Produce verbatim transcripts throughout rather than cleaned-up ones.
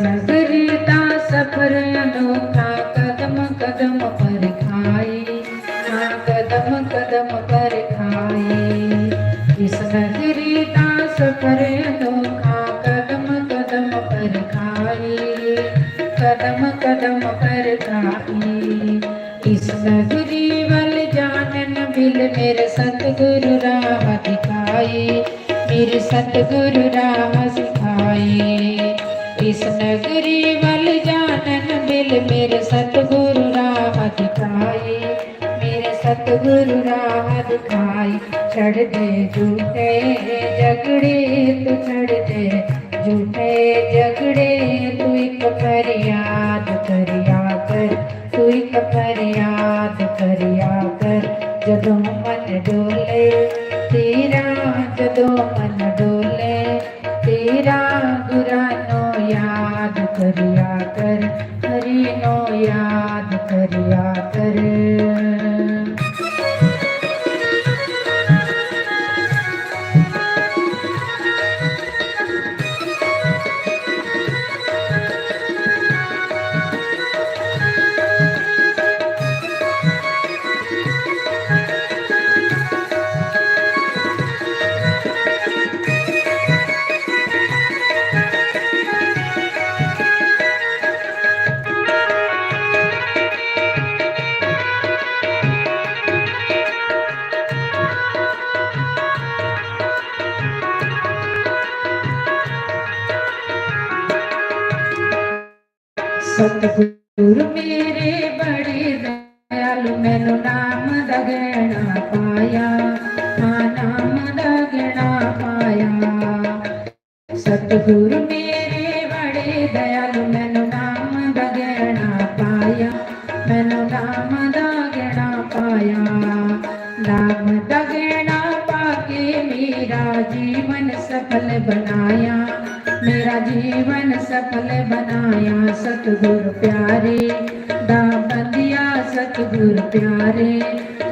नगरी दा सफर अनोखा, कदम कदम पर खाई, हाँ, कदम कदम पर खाई। इस नगरी दा सफर अनोखा, कदम कदम पर खाई, कदम कदम पर खाई। इस नगरी वल जानन बिल मेरे सतगुरु राह दिखाई, मेरे सतगुरु राह सिखाई। इस नगरी वल जानन बिल मेरे सतगुरु राह दिखाई, मेरे सतगुरु राह दिखाई। छड़ दे झूठे झगड़े तू, छड़ दे झूठे झगड़े तू, एक फरियाद करिया कर, तू एक फरियाद करिया कर। जदों मन डोले तेरा, जदों मन डोले तेरा, गुरानो याद करिया कर, हरी नो याद करिया कर। सतगुरु मेरे बड़े दयालु, मैनू नाम दा गहना पाया, हाँ, नाम दा गहना पाया। सतगुरु मेरे बड़े दयालु, मैनू नाम दा गहना पाया, मैनू नाम दा गहना पाया। नाम दा गहना पाके मेरा जीवन सफल बनाया, मेरा जीवन सफल बनाया। सतगुरु प्यारे दा बंदिया, सतगुरु प्यारे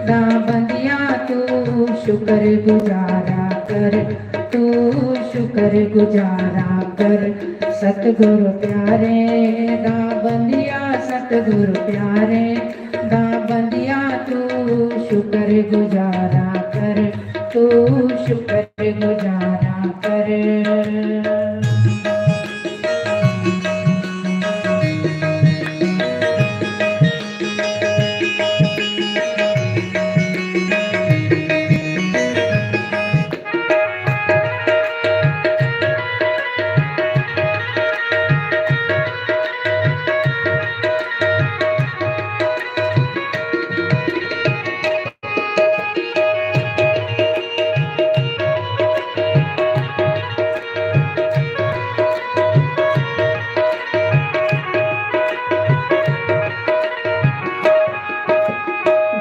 दा बंदिया, तू शुक्र गुजारा कर, तू शुक्र गुजारा कर। सतगुरु प्यारे दा बंदिया, सतगुरु प्यारे दा बंदिया, तू शुक्र गुजारा कर, तू शुक्र गुजारा कर।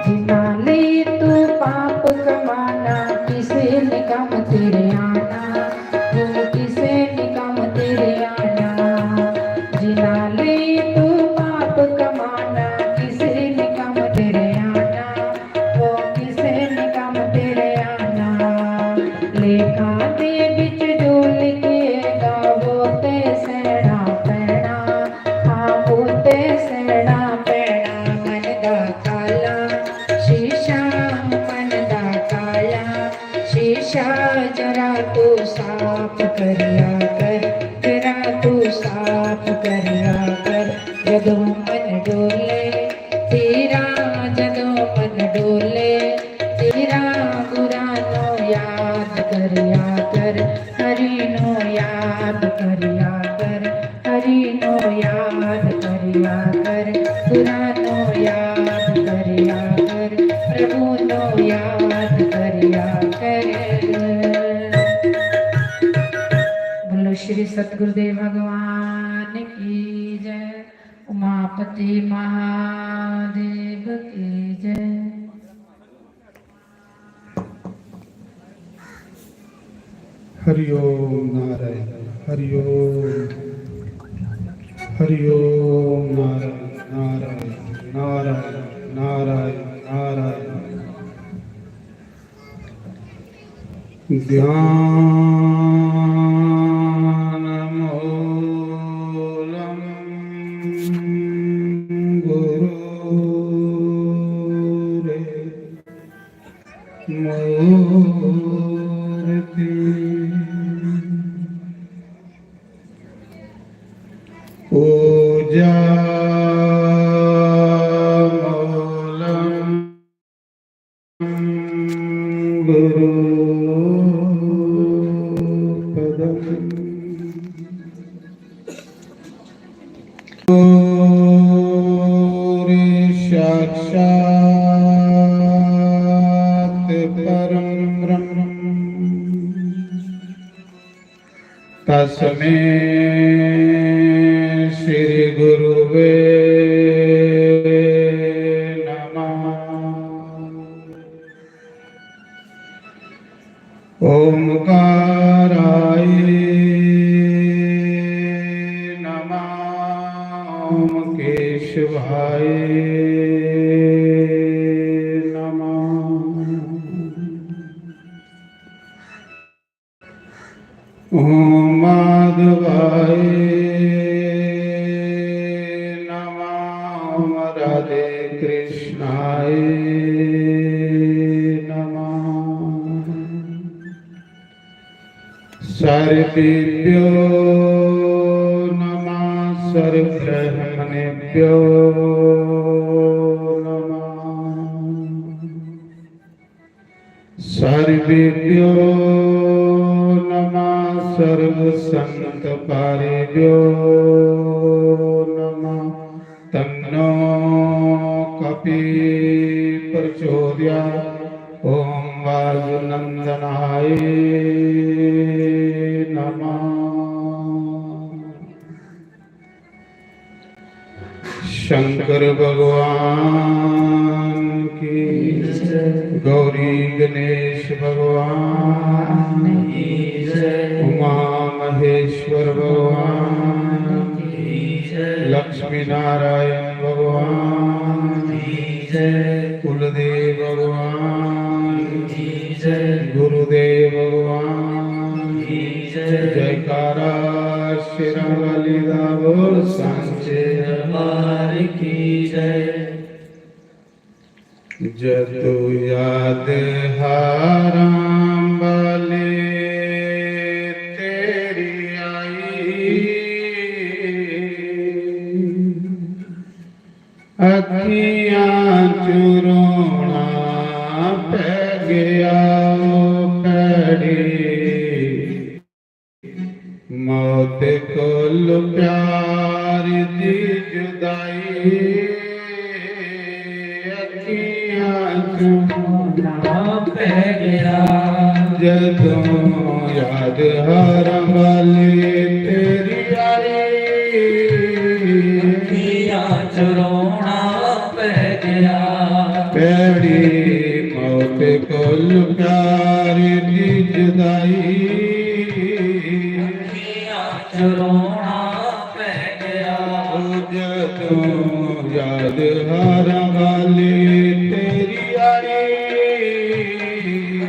जिन्ना ले तू पाप कमाना, किसे ने कम तेरे आना, वो किसे ने कम तेरे आना। जिन्ना ले तू पाप कमाना, किसे ने कम तेरे आना, वो किसे ने कम तेरे आना। लेखा दे बिच जो लिखेगा, वो ते सहना पैना, हाँ, वो ते सहना पैना। मन दा काला शीशा, मन दा काला शीशा, जरा तू साफ करिया कर, जरा तू साफ करिया कर। जदों मन डोले तेरा, जदों मन डोले तेरा, गुरानो याद करिया कर, हरी नो याद करिया कर, हरी नो याद करिया कर, गुरानो याद करिया कर, प्रभु नो याद करिया कर। बोलो श्री सतगुरुदेव भगवान की जय, उमापति महादेव की जय। हरि ओम नारायण, हरि ओम, हरि ओम नारायण, नारायण, नारायण, नारायण, नारायण। ध्यान मूल पूजा मूलं गुरु पदम। गुरु साक्षात परम ब्रह्म। तस्मै श्री गुरुवे नमः। ओमकाराय नमः। ओम केशवाय नमः। ओम माधवाय नमः। ओम राधे कृष्णाय नमः। सर्वेभ्यो नमः। सर्वब्रह्मणेभ्यो नमः। सर्वेभ्यो नमः। सर्वसंत पारेभ्यो नमः। तन्नो कपि प्रचोदयात्। ओम वायुनंदनाय नमः। शंकर भगवान की, गौरी गणेश भगवान की, उमा महेश्वर भगवान की, लक्ष्मी नारायण भगवान की, कुलदेव भगवान की, गुरुदेव भगवान की। जयकारा शेरां वाली दा बोल सांचे दरबार की जय। जदू याद हारां वाली तेरी आई, अखियां चू रोना पै गया ओ भैड़ी। मौत कोल प्यार दी जुदाई, अखियां चू रोना पै गया। जदों याद हारां वाली तेरी आई, अखियां चू रोना पै गया। भैड़ी मौत कोल प्यार दी जुदाई, अखियां च रोना पै गया। जदों याद हारां वाली तेरी आई,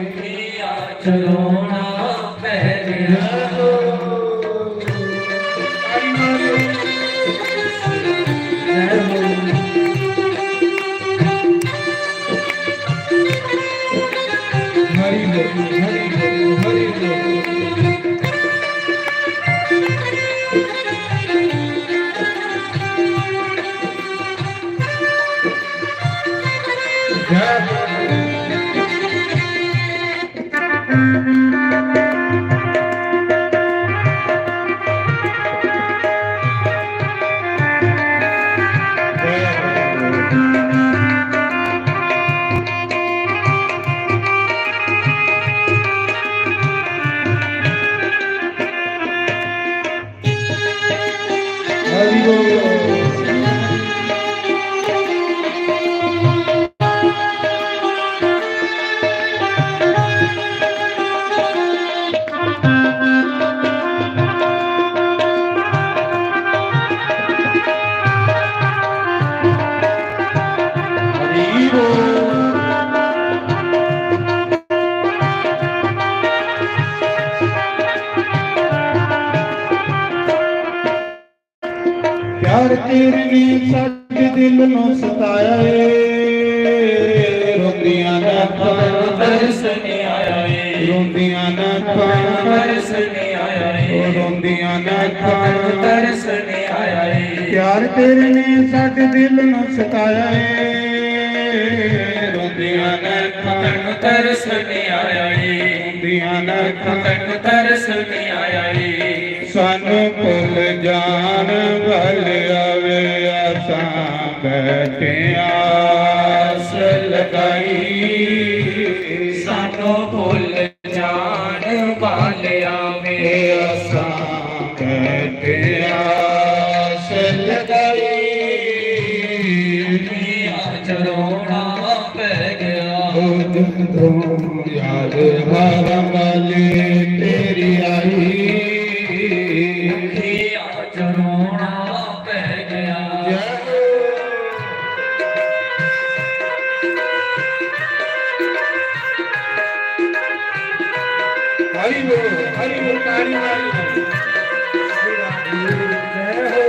अखियां च रोना पै गया। हरि बोल, हरि बोल, हरि बोल। जय। प्यार तेरे ने साडे दिल नू सताया ए, रोंदियां ने अखां, तरस नहीं आया ए, रोंदियां ने अखां, तरस नहीं आया। रोंदियां न अक्खां, तरस नहीं आया रे। प्यार तेरे ने साडे दिल नू सताया रे। रोंदियां न अक्खां, तरस नहीं आया रे। रोंदियां न अक्खां, तरस नहीं आया रे। सानू भुल जान वाले आवे, असां बैठे आस लगाई। सानू भुल जान वाले आवे, असां बैठे आस लगाई। अखियां च रोना पै गया। ओ जदों याद हरम वाली तेरी आई। अखियां च रोना पै गया। जय हो। हरि बोल, हरि बोल, ताली मारी। जय हो।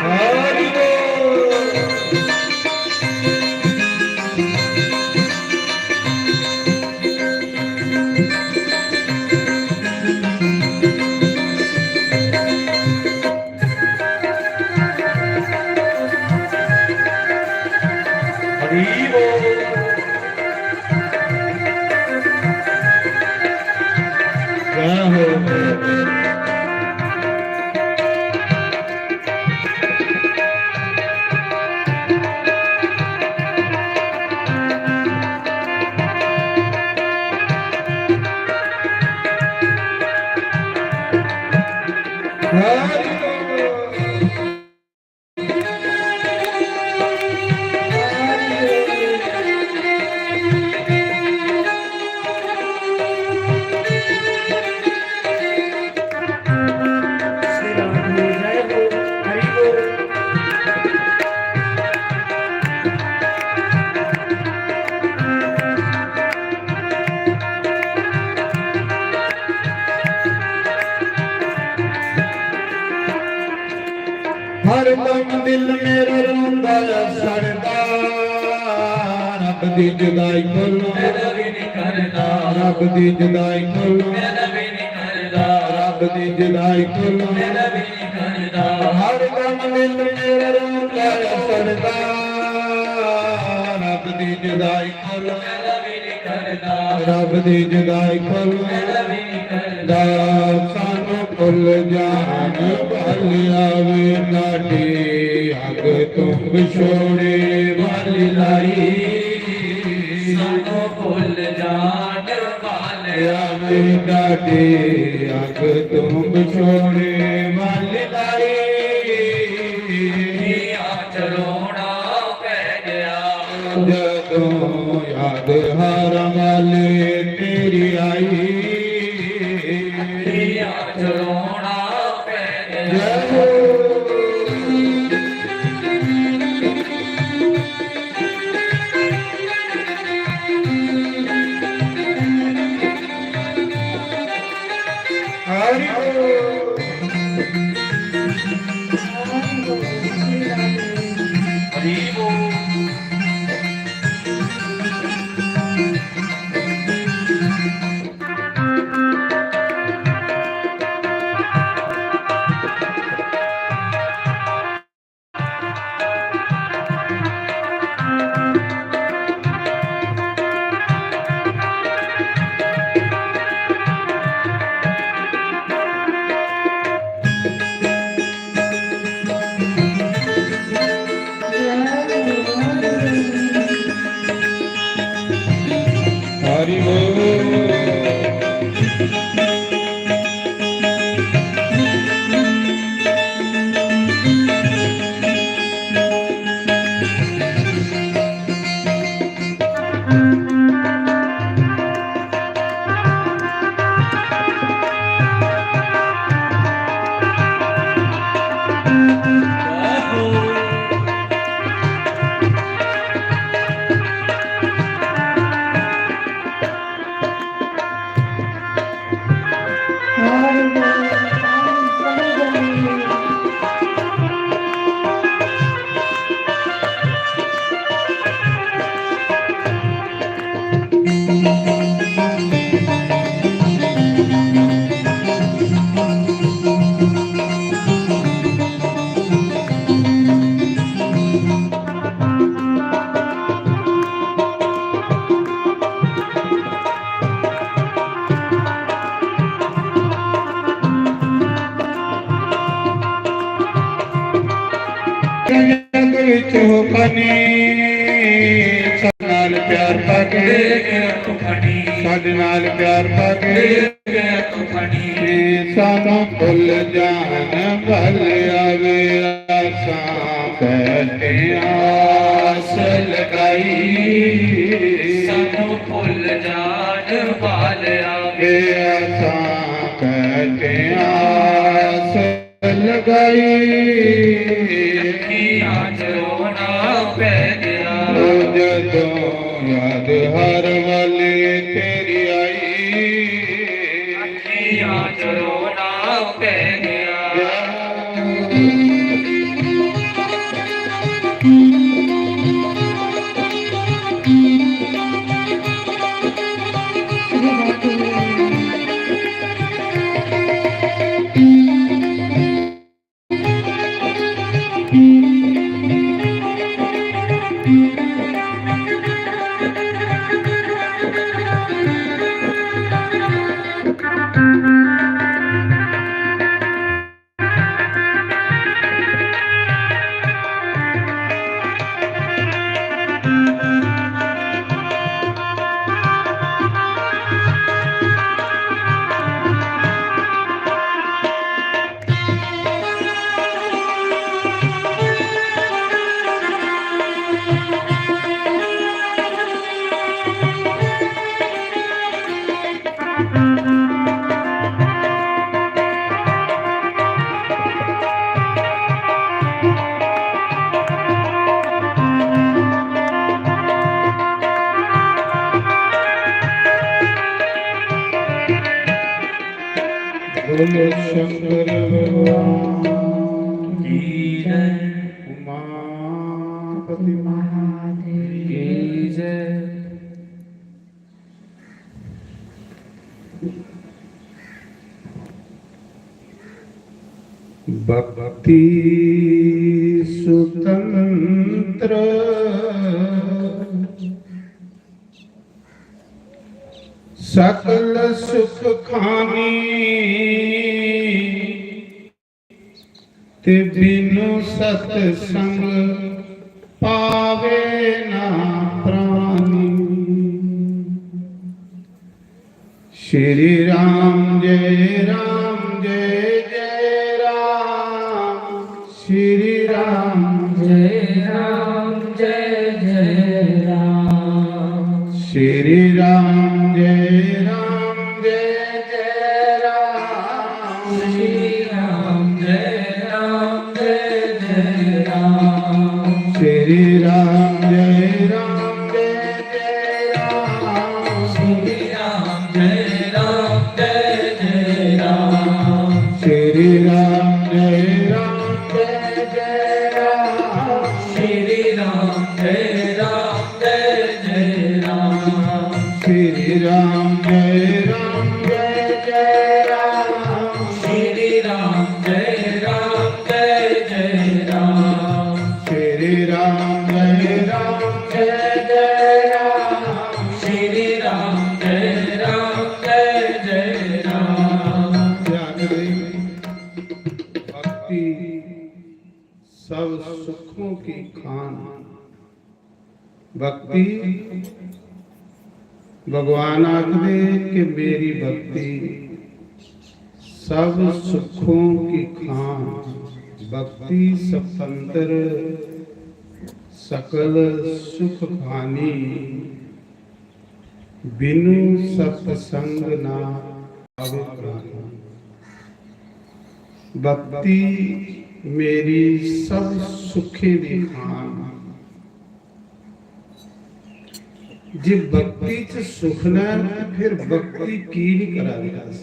हरि बोल। हरि बोल। जय हो। हर दम दिल मेरा रोंदा ऐ सड़दा, रब दी जुदाई कोलों मेरा भी नहीं करदा, रब दी जुदाई कोलों मेरा भी नहीं करदा, रब दी जुदाई कोलों मेरा भी नहीं करदा। हर दम दिल मेरा रोंदा ऐ सड़दा, रब दी जुदाई कोलों मेरा भी नहीं करदा, रब दी जुदाई कोलों मेरा भी नहीं करदा। सानू भुल जान वाली आवे, नाटी अग तुम छोड़े वाली लाई। सानू भुल जान वाले आवे, नाटी अग तुम छोड़े वाली लाई। अखियां च रोना पै गया। जदों याद हरम वाली तेरी आई। अखियां च रोना पै गया। जय हो। हरि बोल। हरि बोल। हरि बोल। तू फनी, साडे नाल प्यार पा के, दे गया तू फनी। साडे नाल प्यार पा के, दे गया तू फनी। सानू भुल जान वाले आवे, असां बैठे आस लगाई। सानू भुल जान वाले आवे, असां बैठे आस लगाई। अखियां च रोना पै गया। ओ जदों याद हर वाली तेरी आई। अखियां च रोना पै गया। बोलो शंकर भगवान की जय। उमापति महादेव की जय। भक्ति सुतंत्र सकल सुख खानी, ते बिनु सतसंग पावे ना प्राणी। श्री राम जय राम जय जय राम। श्री राम जय राम जय जय राम। श्री राम जय राम जय जय राम। श्री राम जय राम जय जय राम। श्री राम जय राम जय जय राम। श्री राम जय राम जय जय राम। श्री राम जय राम जय जय राम। श्री राम जय राम जय जय राम। श्री राम जय राम जय जय राम। श्री राम जय राम जय जय राम। श्री राम जय राम जय जय राम। श्री राम जय राम जय जय राम। ध्यान रहे, भक्ति सब सुखों की खान। भक्ति, भगवान आखदे कि मेरी भक्ति सब सुखों की खान। भक्ति सतंत्र सकल सुख खानी, बिनु सत्संग ना पावे प्राणी। भक्ति मेरी सब सुखें दी खान। जे भक्ति च सुख ना है, ते फिर भक्ति की नहीं करा दे अस?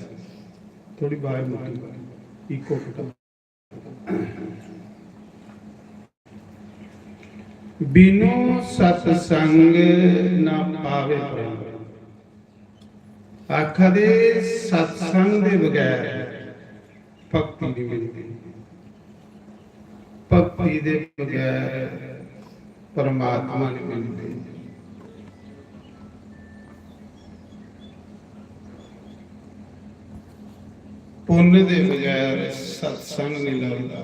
थोड़ी बाज मुट्टी, इको फुटा। बिनु सत्संग ना पावे प्राण। आखा दे सत्संग दे बगैर भक्ति नहीं मिलती, भक्ति दे बगैर परमात्मा नहीं मिलते। पुण्य दे बगैर सत्संग नहीं लगता।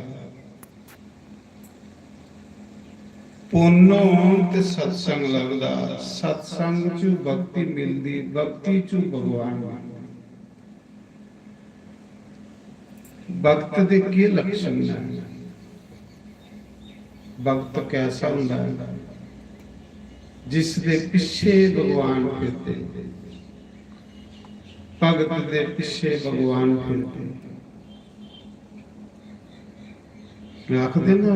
पुन्न होन ते सत्संग लभदा, सत्संग च भक्ति मिलदी, भक्ति च भगवान मिलदे। भक्त दे केह् लक्षण न? भक्त कैसा होंदा है? जिसदे पिच्छे भगवान फिरदे, भगत दे पिच्छे भगवान फिरदे। आखदे ना,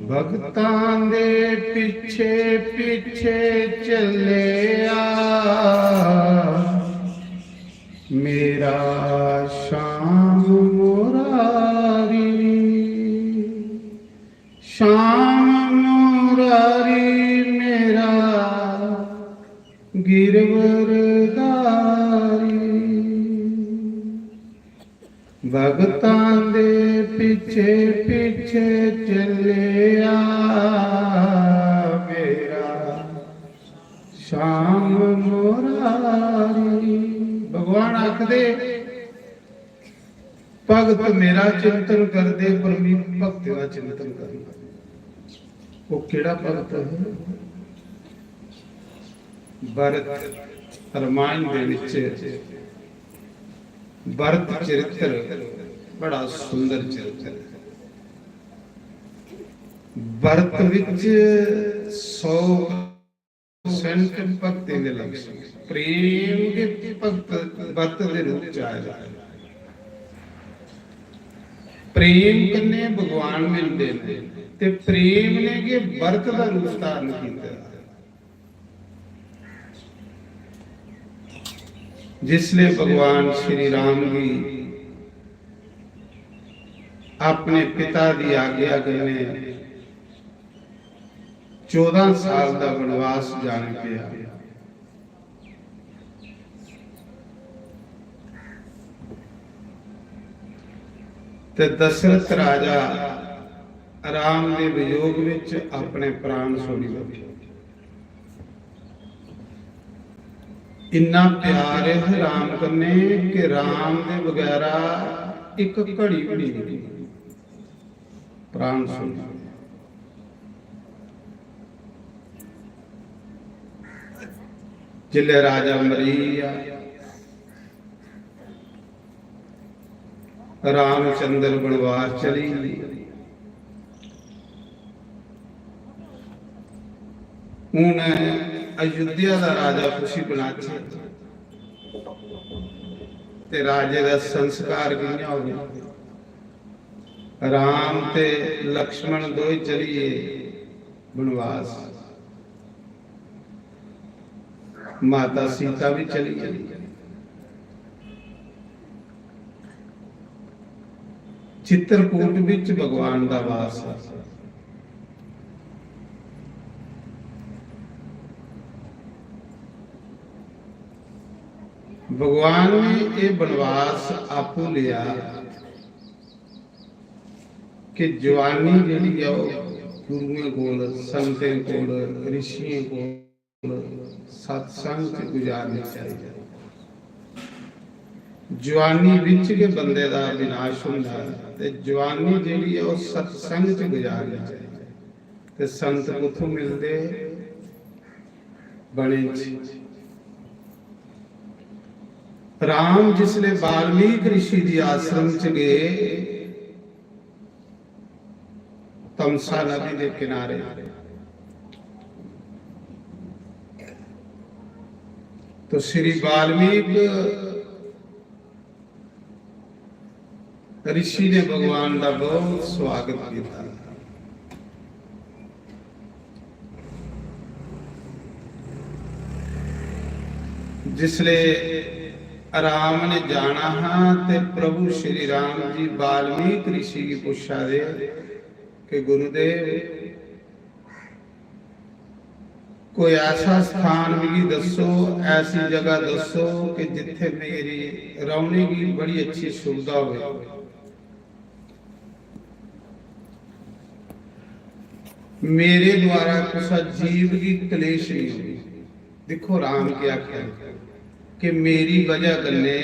भगतां दे पिच्छे पिच्छे चलेआ मेरा श्याम मुरारी, श्याम मुरारी मेरा गिरवरदारी। भगतां दे पिछे पिछे चलिया मेरा श्याम मुरारी। भगवान आखदे, भगत मेरा चिंतन करदे, पर मैं भगत का चिंतन करना। वो केड़ा भगत है? भरत रामायण दे विच भरत चरित्र बड़ा सुंदर चरित्र है। भरत विच सौ परसेंट भक्ति दे लक्षण, प्रेम के भक्त भरत दे रूप च आए दा है। प्रेम कन्नै भगवान मिलदे ने ते प्रेम ने गै भरत दा रूप धारण कीता। जिसले भगवान श्री राम गी अपने पिता दी आज्ञा कन्नै चौदां साल दा वनवास जाना पेआ ते दशरथ राजा राम दे वियोग विच अपने प्राण छोड़ी बैठे। इन्ना प्यार है राम कन्नै कि राम दे बगैरा इक घड़ी भी नहीं प्राण छोड़ी। जिसलै राजा मरी गेआ, रामचंद्र बनवास चली गे। हून अयोध्या दा राजा कुसी बनाचे ते राजे दा संस्कार कियां होवे? राम ते लक्ष्मण दोए चली गे बनवास। माता सीता भी चली गई। चित्रकूट विच भगवान दा वास है। भगवान ने यह बनवास आपू लिया कि जवानी जेह्ड़ी ऐ ओह् गुरुएं कोल, संतें कोल, ऋषियें कोल सत्संग च गुजारनी चाहिदी। जवानी बिच गै बंदे दा विनाश होंदा ऐ ते जवानी जेह्ड़ी ऐ ओह् सत्संग च गुजारनी चाहिदी। ते संत कुत्थों मिलदे? बने च। राम जिसले वाल्मीकि ऋषि दी आश्रम च गए, तमसा नदी दे किनारे। तो श्री वाल्मीकि ऋषि ने भगवान का बहुत स्वागत किया। जिसले राम ने जाना हा ते प्रभु श्री राम जी वाल्मीकि ऋषि की पूछा दे कि गुरुदेव, कोई ऐसा स्थान मिगी दस्सो, ऐसी जगह दस्सो कि जित्थे मेरी रौहने की बड़ी अच्छी सुविधा हो। मेरे द्वारा कुसा जीव की कलेश नहीं होगी। दिखो राम के आख्या कि मेरी वजह कन्नै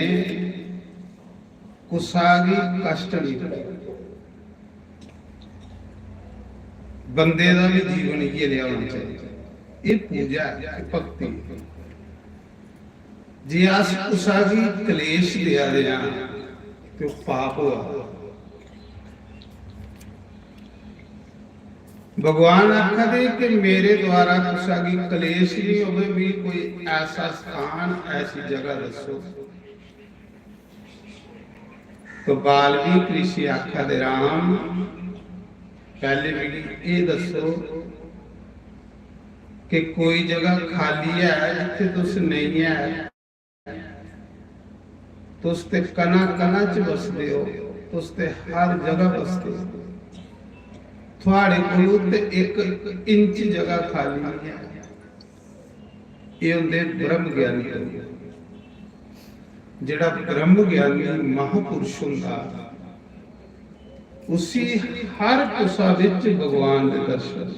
कुसा गी कष्ट नहीं होगा। बंदे दा बी जीवन इ'यै नेहा होना चाहिदा। एह् पूजा ऐ, एह् भक्ति ऐ। जे अस कुसा गी कलेश देआ दे आं ते ओह् पाप होआ दा। भगवान आखा दे कि मेरे द्वारा कुसा गी कलेश नहीं होवे, भी कोई ऐसा स्थान, ऐसी जगह दसो। तो बाल्मीकि ऋषि आखा दे, राम, पहले मिगी एह् दस्सो कि कोई जगह खाली है जित्थे तुस नहीं है। तुस ते कना कना च बसदे हो, तुस ते हर जगह बसदे हो। थुआड़े कोल ते इक इंच जगह खाली नहीं है। एह् होंदे ब्रह्म ज्ञानी लोक। जेह्ड़ा ब्रह्म ज्ञानी महापुरुष होंदा, उसी हर कुसा विच भगवान दे दर्शन,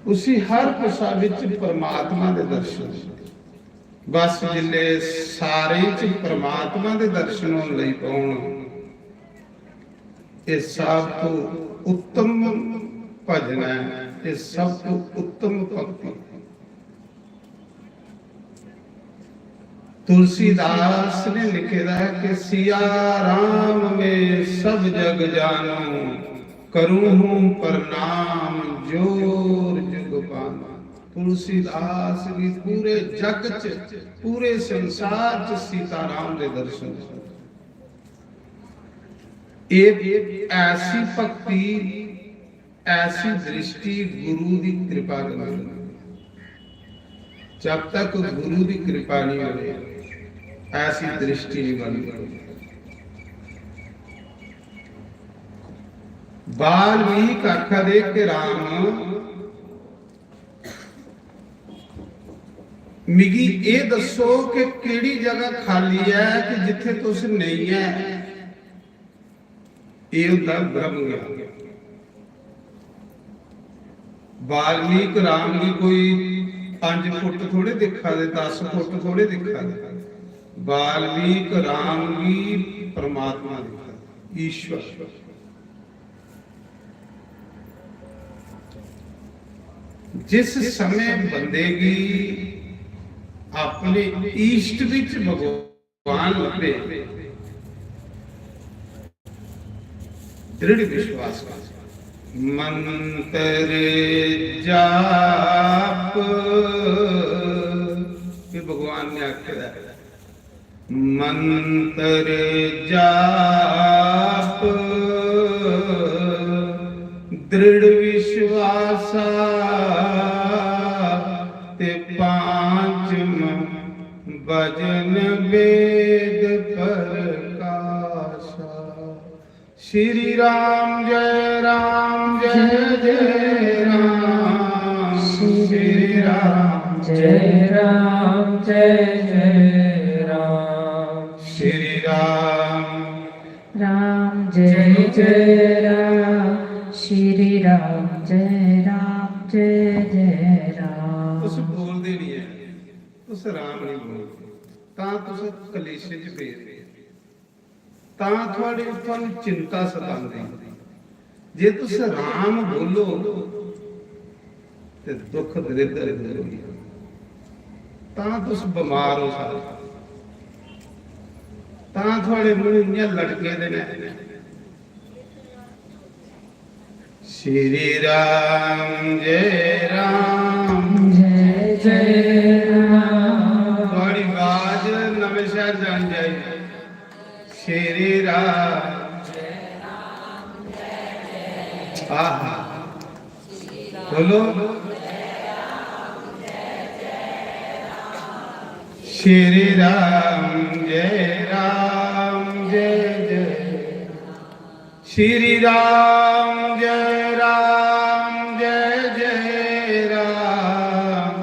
उसी हर कुसा विच परमात्मा दे दर्शन। बस जिसले सारे च परमात्मा दे दर्शन होन लगी पौन, एह् सब तो उत्तम भजन ऐ, एह् सब तो उत्तम भक्ति। तुलसीदास ने लिखे दा है कि सिया राम में सब जग जानू, करूँ हूँ प्रणाम जोर जुग पानू। तुलसीदास भी पूरे जग च, पूरे संसार च सीताराम दे दर्शन। एक ऐसी भक्ति, ऐसी दृष्टि गुरु दी कृपा कन्नै। जब तक गुरु दी कृपा नहीं होवे, ऐसी दृष्टि नहीं बनती। बाल्मीक आखा दे कि राम, मिगी एह् दस्सो कि केह्ड़ी जगह खाली ऐ कि जित्थे तुस नेईं ऐ। एह् होंदा ब्रह्म ज्ञान। बाल्मीक राम गी कोई पंज फुट थोड़े दिक्खा दे, दस फुट थोड़े दिक्खा दे। बाल्मीक राम गी परमात्मा दिक्खा दे, ईश्वर। जिस समय बंदे गी अपने इष्ट विच भगवान लब्भे, दृढ़ विश्वास कर। मंत्र जाप, ये भगवान ने आखे दा है। मंत्र जाप दृढ़ विश्वासा ते पांचम भजन वेद प्रकाशा। श्री राम जय राम जय जय राम। श्री राम जय राम जय जय राम। श्री राम राम जय जय राम। श्री राम जय राम जय जय राम। तुस बोलदे नहीं है, तुस राम नहीं बोलदे, तां तुस कलेशे च पेदे, तां थुआड़े, थुआनू चिंता सतांदी। जे तुस राम बोलो ते दुख दरिद्र दूर होई जाना। तां तुस बमार हो सारे, तां थुआड़े मूंह इ'यां लटके दे न। श्री राम जय राम जय जय राम। थुआड़ी आवाज नवें शहर जानी चाहिए। श्री राम। आहा, बोलो। श्री राम जय राम जय जय। श्री राम जय राम जय जय राम।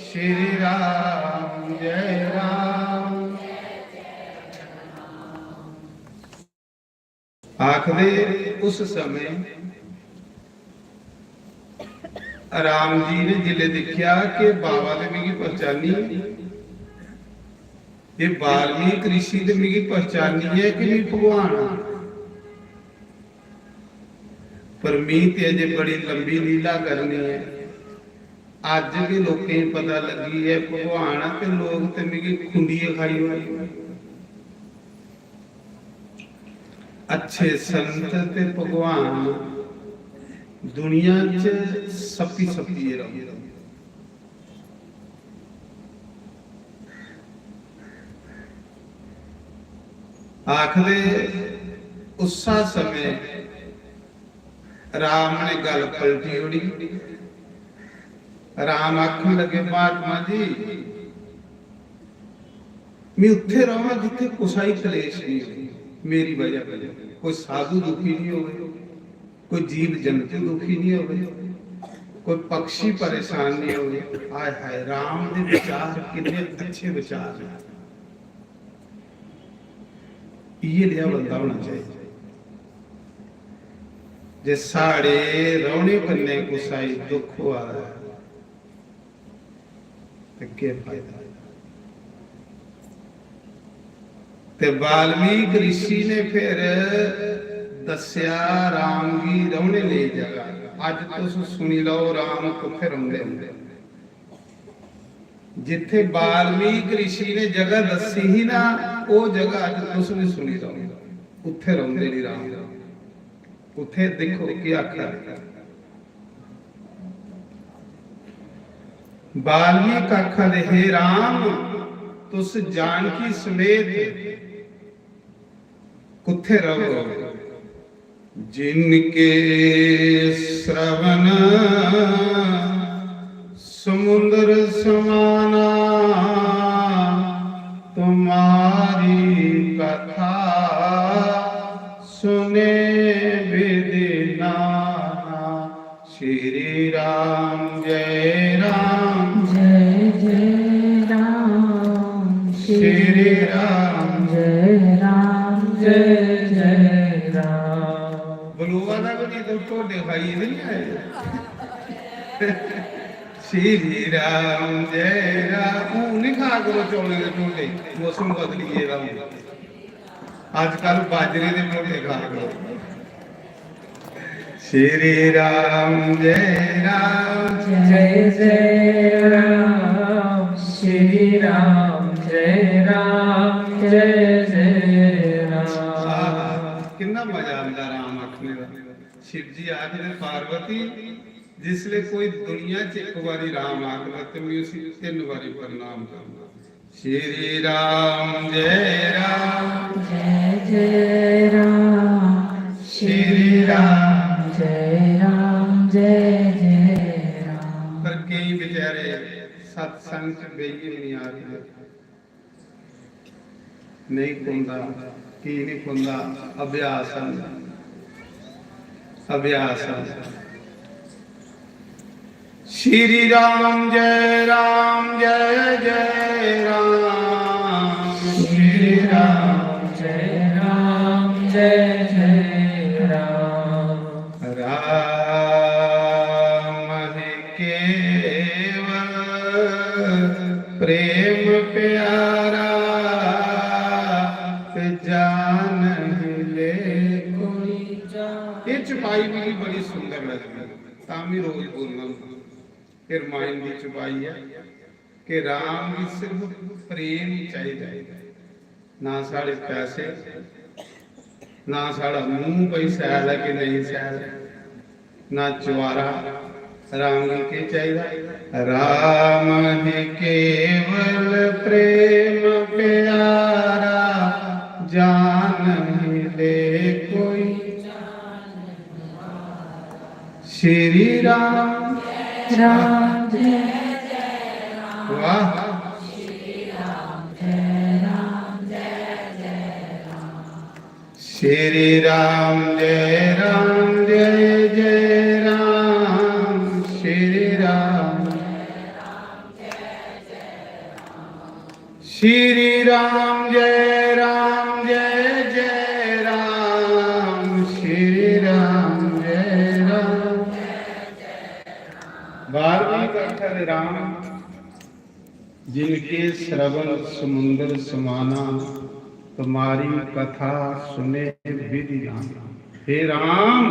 श्री राम जय राम। आखदे उस समय राम जी ने जिले दिखिया कि बाबा ने मिगी पहचानी, ये वाल्मीकि ऋषि ने मिगी पहचानी है कि नहीं भगवान आ। पर मी ते अजे बड़ी लंबी लीला करनी ऐ। अज्ज गै लोकें गी पता लग्गी ऐ भगवान, ते लोक ते मिगी खुंडियै खाई ओड़े। अच्छे संत ते भगवान दुनिया च सप्पी सप्पियै रौंह्दे। आखदे उस्सा समें राम ने गल्ल पलटी ओड़ी। राम आखन लगे, "महात्मा जी, मैं उत्थे रवां जित्थे कुसा ही कलेश नहीं हो, मेरी वजह कन्नै कोई साधु दुखी नहीं होवे, कोई जीव जंतु दुखी नहीं होवे, कोई पक्षी परेशान नहीं होवे।" हाय हाय, राम दे विचार किन्ने अच्छे विचार ने। इयै नेहा बंदा होना चाहिए। जे साढ़े रौह्ने कन्नै कुसै गी दुख होआ दा ऐ, ते केह् फायदा? ते वाल्मीकि ऋषि ने फिर दस्सेआ राम गी रौह्ने लेई जगह। अज्ज तुस सुनी लैओ, राम कुत्थै रौंह्दे न। जित्थे वाल्मीकि ऋषि ने जगह दस्सी ही ना, ओह जगह अज्ज तुस भी सुनी लैओ, उत्थे रौंह्दे नी राम। उत्थे दिक्खो केह् आखा दे। वाल्मीकि आखा दे, "हे राम, तुस जानकी समेत कुत्थे रहो?" जिनके श्रवण समुद्र समाना, तुम्हारी कथा सुने विधि नाना। श्री राम जय राम, जय जय राम। श्री राम, जय राम, जय जय राम। बलूआ दा भी नहीं, तो ढोडे खाइए नहीं आए। श्री राम जय राम। हून नहीं खा करो चौलें दे ढोडे, मौसम बदली गेदा हून। आजकल बाजरे दे ढोडे खा करो। श्री राम जय राम, जय जय राम। श्री राम जय राम, जय जय राम। आहा, किन्ना मजा आंदा राम आखने दा। शिव जी आखदे, "पार्वती, जिसले कोई दुनिया च इक बारी राम आखदा ते मैं उसी तिन्न बारी प्रणाम करना।" श्री राम जय राम, जय जय राम। श्री राम जय राम, जय जय राम। पर केई बेचारे सत्संग च बेहियै भी नहीं आखदे। नहीं पुंदा, की नहीं पुंदा? अभ्यास है, अभ्यास है। श्री राम जय राम, जय जय राम। श्री राम जय राम, जय जय राम। राम ही केवल प्रेम प्यारा, ते जान ही ले कोई। ये चौपाई मिगी बड़ी सुंदर लगदी, तां मैं रोज बोलना। फिर माइन दी चौपाई है कि राम गी सिर्फ प्रेम चाहिदा है, ना साढ़े पैसे, ना साढ़ा मूंह कोई सैल है कि नहीं सैल, ना चुआरा। राम गी केह् चाहिदा? राम ही केवल प्रेम प्यारा, जान ही ले कोई। श्री राम, राम जय, वाह। श्री राम जय राम, जय जय राम। श्री राम, श्री राम जय राम, जय जय राम। श्री राम जय राम। बारहवीं कक्षा दे राम। जिनके श्रवण समुंदर समाना, तुम्हारी कथा सुने विधि नाना। हे राम,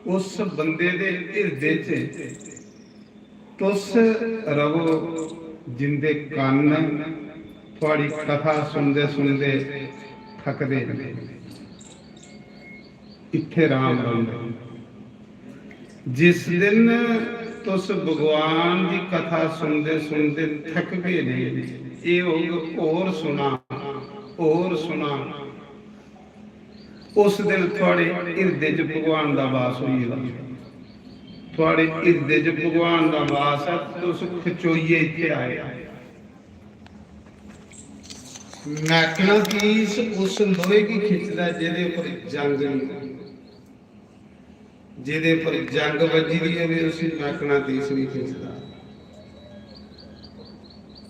उस बंदे दे हिरदे च तुस रवो जिंदे कन्न थुआड़ी कथा सुनदे सुनदे थकदे न। इत्थै राम रौंह्दे। जिस दिन तुस भगवान दी कथा सुनदे सुनदे थकगे नेईं, एह् होग होर सुना, होर सुना। उस दिन थुआड़े हिरदे च भगवान दा वास होई गेदा। थुआड़े हिरदे च भगवान दा वास ऐ, तुस खचोइयै इत्थै आए। मैकनातीस उस लोहे गी खिच्चदा जेह्दे उप्पर जंग निं होई। जेह्दे उप्पर जंग बज्जी दी होवे, उसी मैकनातीस निं खिच्चदा।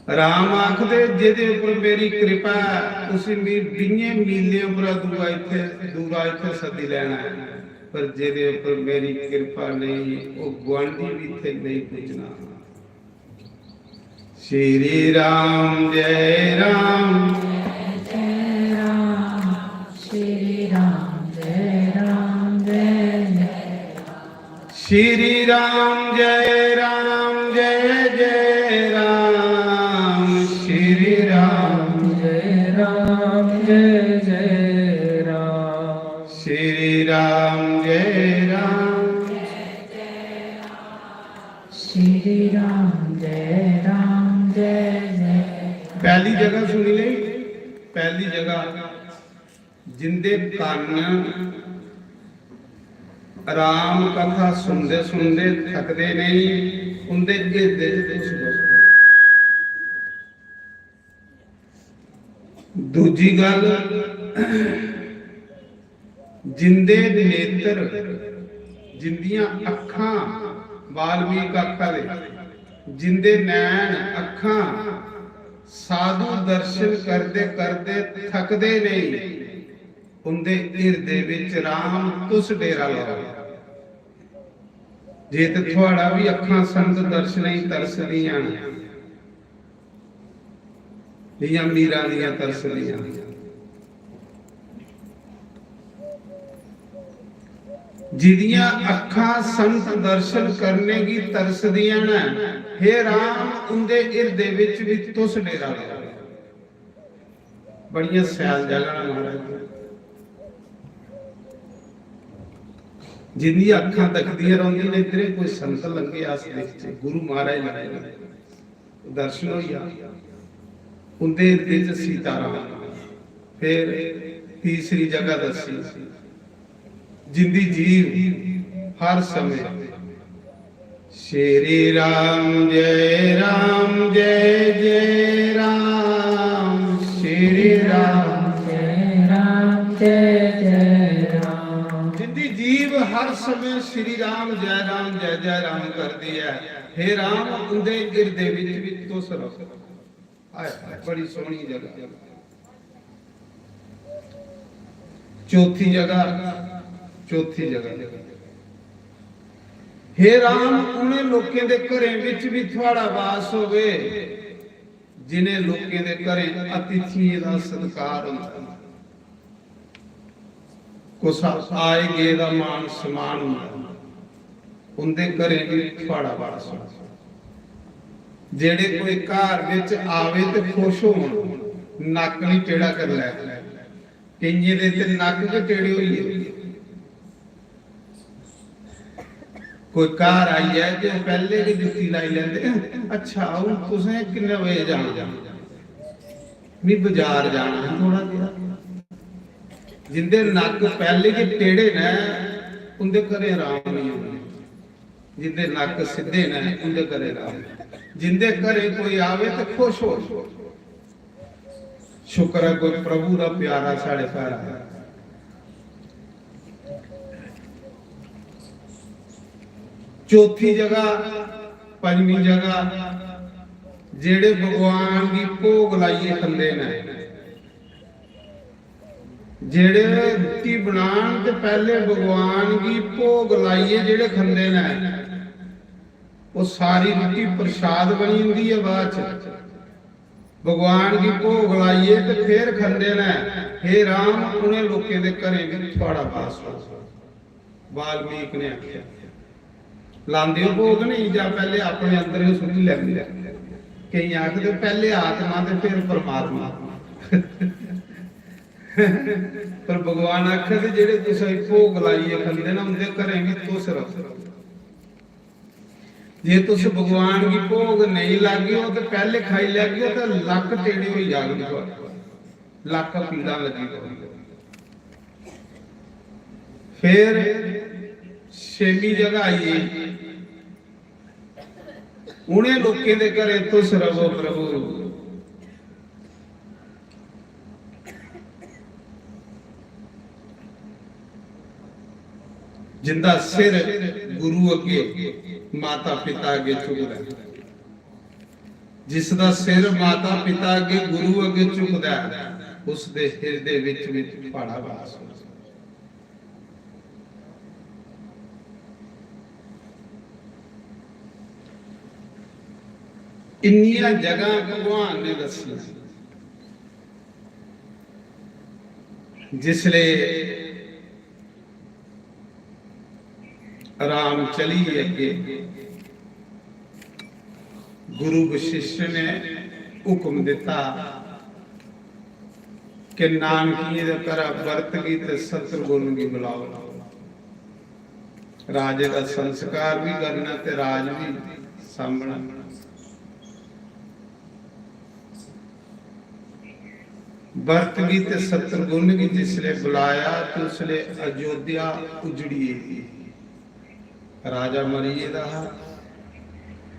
राम आखदे, "जेह्दे उप्पर मेरी कृपा ऐ, उसी मी बीहें मीलें उप्परा दूआ इत्थै, दूरा इत्थै सद्दी लैना ऐ, पर जेह्दे उप्पर मेरी कृपा नेईं, ओह् गुआंढी बी इत्थै नेईं पुज्जना।" श्री राम जय राम। जय राम, श्री राम जय राम जय जय। श्री राम जय राम जय जय राम। श्री राम जय राम जय जय राम। श्री राम जय राम। श्री राम जय राम जय जय। पहली जगह सुनी लेई, पहली जगह जिंदे कन्न राम कथा सुनदे सुनदे थकदे नेईं, उंदे हिरदे च तुस बसो। दूजी गल्ल, जिंदे नेत्र, जिंदियां अक्खां, वाल्मीकि आखा दे, जिंदे नैन, अक्खां साधु दर्शन करदे करदे थकदे नेईं, उंदे हिरदे विच राम तुस डेरा लाओ। जे ते थुआड़ा भी अक्खां संत दर्शनें गी तरसदियां न, जियां मीरा दियां तरसदियां, जिदियां अक्खां संत दर्शन करने गी तरसदियां न, हे राम, उंदे हिरदे विच भी तुस डेरा लाओ। बड़ियां सैल जगह न महाराज। जिंदी अक्खां तकदियां रौंह्दियां न, इद्धरे कोई संत लंघे अस दिखचै, गुरु महाराज लंघे, दर्शन होई जा, उंदे हिरदे च सीताराम। फिर तीसरी जगह दस्सी, जिंदी जीव हर समय श्री राम जय राम जय जय राम, श्री राम जय राम जय जय राम। जिंदी जीव हर समय श्री राम जय राम जय जय राम करदी है, हे राम, उंदे हिरदे विच भी तुस रहो। हाय, हाय, बड़ी सोहनी जगह। चौथी जगह, चौथी जगह, हे राम, उन्हें लोकें दे घरें विच भी थुआड़ा वास होवे, जिन्हें लोकें दे घरें अतिथियें दा सत्कार होंदा। कुसा आए गे दा मान सम्मान होंदा, उंदे घरें बी थुआड़ा वास होंदा। जेड़े कोई घर बिच आवे ते खुश होन, नक्क निं टेढ़ा करी लै। केइयें दे ते नक्क गै टेढ़े होई गे। कोई घर आई जाए ते पैह्ले गै जुत्ती लाई लैंदे, "अच्छा, हून तुसें किन्ने बजे जाना?" "मी बजार जाना ऐ थोड़ा जेहा।" जिंदे नक्क पैह्ले गै टेढ़े न, उंदे घरें राम निं औंदे। जिंदे नक्क सिद्धे न, उंदे घरें राम। जिंदे घरें कोई आवे ते खुश हो। शुक्र ऐ कोई प्रभु दा प्यारा साढ़े घर आया। चौथी जगह, पंजमी जगह, जेड़े भगवान गी भोग लाइयै खंदे न, जेड़े रुट्टी बनान ते पैह्ले भगवान गी भोग लाइयै जेड़े खंदे न, ओह् सारी रुट्टी प्रसाद बनी जंदी ऐ। बाद च भगवान गी भोग लाइयै ते फिर खंदे न। हे राम, उ'नें लोकें दे घरें च थुआड़ा वास हो। वाल्मीकि ने आखेआ, "लांदे ओ भोग नहीं जां पैह्ले अपने अंदर गै सुट्टी लैंदे ओ?" केईं आखदे, "पैह्ले आत्मा ते फिर परमात्मा।" पर भगवान आखदे, "जेह्ड़े तुस भोग लाइयै खंदे ना, उं'दे घरें बी तुस र'वो।" जे तुस भगवान गी भोग नेईं लाग्गेओ ते पैह्ले खाई लैगेओ ते लक्क टेढ़े होई जाङन थुआढ़े, लक्क पीड़ां लग्गी पौंदियां। फिर छेमीं जगह आई गेई, उ'नें लोकें दे घरें तुस रवो प्रभु, जिंदा सिर गुरु अग्गे, माता पिता अग्गे झुकदा ऐ। जिसदा सिर माता पिता अग्गे, गुरु अग्गे झुकदा ऐ, उसदे हिरदे विच, विच प्हाड़ा वास होंदा ऐ। इन्नियां जगह भगवान ने दस्सियां। जिसले राम चली गे अग्गे, गुरु वशिष्ठ ने हुक्म दिता कि नानकिये दे घरा भरत गी ते शत्रुघ्न गी बुलाओ। राजे दा संस्कार भी करना ते राज भी सांभना। भरत गी ते शत्रुघ्न गी जिसले बुलाया ते उसले अयोध्या उजड़ी गेदी। राजा मरी गेदा हा,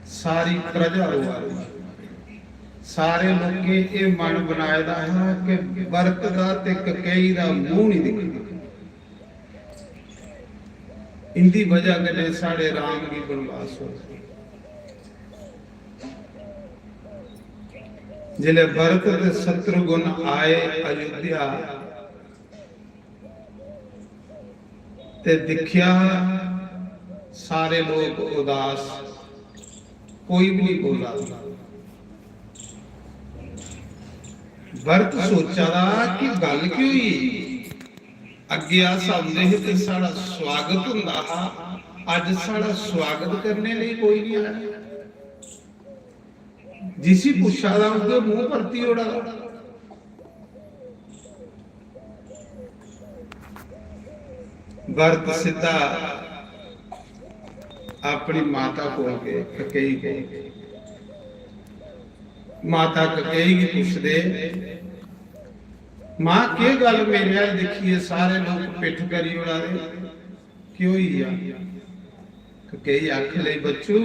सारी प्रजा रोआ दी। सारे लोकें एह मन बनाए दा हा कि भरत दा ते ककेई दा मूंह नहीं दिखना। इंदी वजह कन्नै साढ़े राम गी बनवास होया। जिसलै भरत ते शत्रुघ्न आए अयोध्या ते दिक्खेआ, सारे लोग उदास, कोई भी नहीं बोला। भरत सोचा दा कि गल्ल केह् होई? अग्गे अस औंदे हे ते साढ़ा स्वागत होंदा हा, अज्ज साढ़ा स्वागत करने लेई कोई नहीं आया। जिसी पुच्छा दा उं'दे मूंह परती ओड़ा दा। भरत सिद्धा अपनी माता कोल गए, ककेई कोल। माता ककेई गी पुछदे, "मां, केह् गल्ल मेरे अल दिक्खियै सारे लोक पिट्ठ करी ओड़ा दे? केह् होई गेआ?" ककेई आखन लगी, "बच्चू,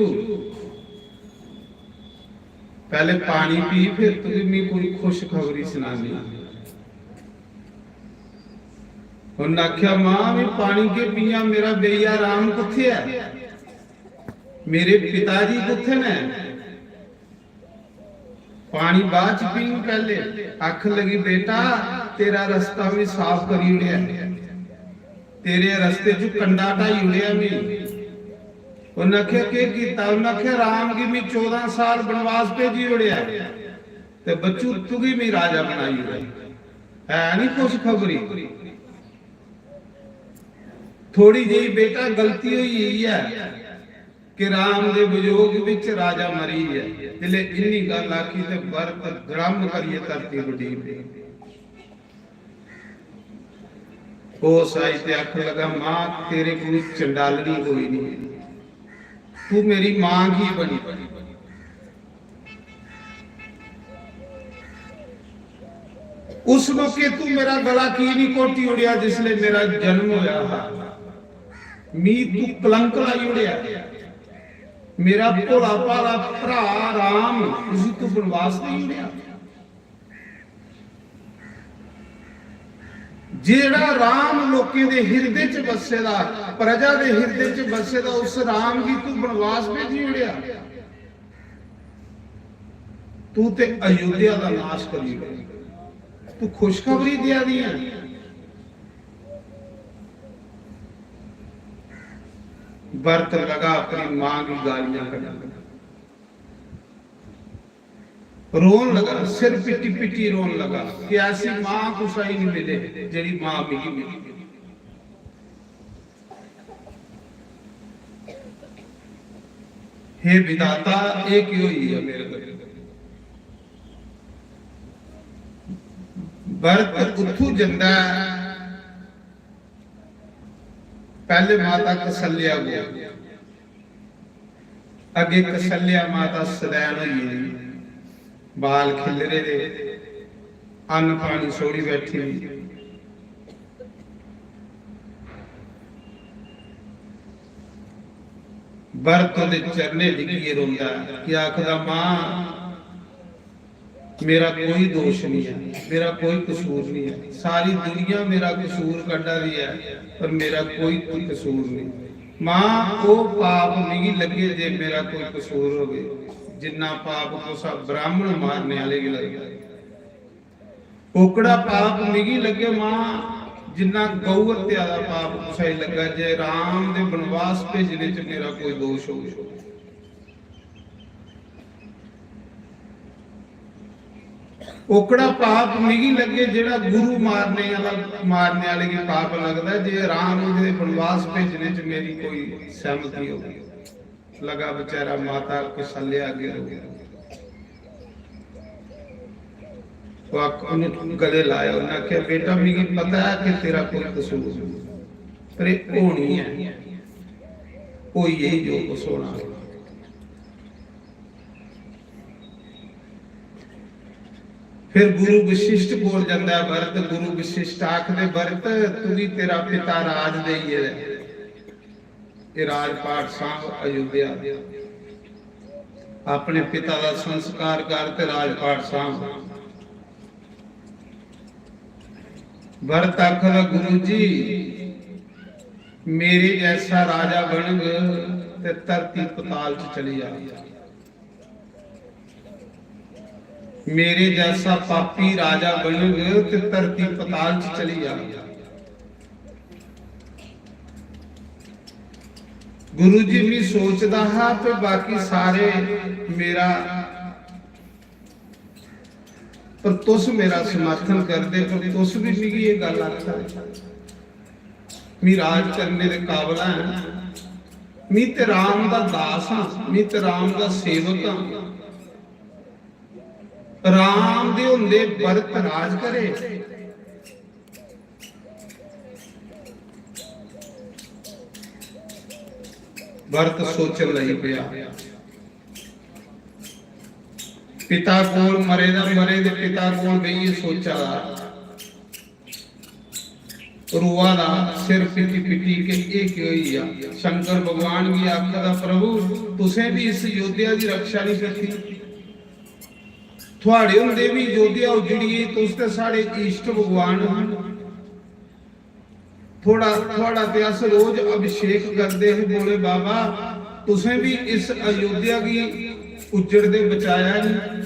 पैह्ले पानी पी, फिर तुगी मी कोई खुशखबरी सनानी।" उन्नै आखेआ, "मां, मी पानी केह् पीआं, मेरा बेइया राम कुत्थै ऐ? मेरे पिता जी कुत्थै न? पानी बाद च पींग पैह्ले।" आखन लगी, "बेटा, तेरा रस्ता मी साफ करी ओड़ेआ, तेरे रस्ते च कंडा ढाई ओड़ेआ मी।" उन्नै आखेआ, "केह् कीता?" उन्नै आखेआ, "राम गी मी चौदां साल बनवास भेजी ओड़ेआ, ते बच्चू, तुगी मी राजा बनाई ओड़ेआ। है नी खुशखबरी? थोड़ी जेही, बेटा, गलती होई गेई ऐ कि राम दे वियोग विच राजा मरी गेआ।" जिसलै इन्नी गल्ल आखी ते भरत द्रम करियै धरती पर डिग्ग पे। ओस आई ते आखन लगा, "मां, तेरे कोल चंडालनी कोई नहीं, तू मेरी मां की बनी।" उस मौके तू मेरा गला की नहीं घोटी ओड़ेआ जिसले मेरा जन्म होया हा? मी तू कलंक लाई ओड़ेआ। मेरा भोला भाला भरा राम, उसी तू बनवास देई ओड़ेआ। जेड़ा राम लोकें दे हिरदे च बस्से दा, प्रजा दे हिरदे च बस्से दा, उस राम गी तू बनवास भेजी ओड़ेआ। तू ते अयोध्या दा नाश करी ओड़ेआ। तू खुशखबरी देआ दी ऐ। भरत लगा अपनी मां गी गालियां कड्ढन। रोन लगा, सिर पिट्टी पिट्टी रोन लगा कि ऐसी मां कुसा ही नहीं मिले जेड़ी मां मिगी मिली। हे विधाता, एह् केह् होई गेआ मेरे कन्नै? भरत उत्थू जंदा ऐ, पैह्ले माता कौसल्या कोल, अग्गे कौसल्या माता सदैन होई गेदी, बाल खिल्लरे दे, अन्न पानी छोड़ी बैठी दी। भरत ओह्दे चरणें डिग्गियै रोंदा ऐ। केह् आखदा, मां, मेरा कोई दोष नहीं है, मेरा कोई कसूर नहीं है, सारी दुनिया मेरा कसूर कड्ढा दी है, पर मेरा कोई कसूर नहीं। मां, ओह् पाप मिगी लग्गे जे मेरा कोई कसूर होवे, जिन्ना पाप कुसा ब्राह्मण मारने आह्ले गी लगदा। ओकड़ा पाप मिगी लग्गे, मां, जिन्ना गौ हत्या दा पाप कुसा गी लग्गा, जे राम दे बनवास भेजने च मेरा कोई दोष होवे। ओकड़ा पाप मिगी लग्गे, जेह्ड़ा गुरु मारने आह्ला, मारने आह्ले गी पाप लगदा, जे राम दे बनवास भेजने च मेरी कोई सैह्मति होवे। लगा बेचारा माता कौसल्या अग्गे रो। ओह् आख-, उन्हें गले लाया, उन्हें आखेआ, "बेटा, मिगी पता है कि तेरा कोई कसूर नहीं, पर एह् होनी है, होई गेई जो कुछ होना।" फिर गुरु वशिष्ठ कोल जंदा है भरत। गुरु वशिष्ठ आखदे, "भरत, तुगी तेरा पिता राज देई गेदा ऐ।" एह् राजपाट सांभ अयोध्या। अपने पिता दा संस्कार कर ते राजपाट सांभ। भरत आखदा, "गुरु जी, मेरे जैसा राजा बनग ते धरती पताल च चली जाग।" मेरे जैसा पापी राजा बनग ते धरती पताल च चली जाग। गुरु जी, मैं सोचदा हा कि बाकी सारे मेरा, पर तुस मेरा समर्थन करदे, पर तुस भी मिगी एह् गल्ल आखा दे। मी राज करने दे काबल हां, मी ते राम दा दास हां, मी ते राम दा सेवक हां। राम दे होंदे भरत राज करे। भरत सोचन लगी पेआ। पिता कोल मरे दा, मरे दे पिता कोल बेहियै सोचा दा। रोआ दा, सिर पिट्टी पिट्टी के एह् केह् होई गेआ। शंकर भगवान गी आखदा, "प्रभु, तुसें भी इस योध्या दी रक्षा नहीं कीती। थुआड़े होंदे भी योध्या उजड़ी गेई, तुस ते साढ़े इष्ट भगवान हो। थुआड़ा, थुआड़ा ते अस रोज अभिषेक करदे हे, भोले बाबा, तुसें भी इस अयोध्या गी उज्जड़दे बचाया नहीं।"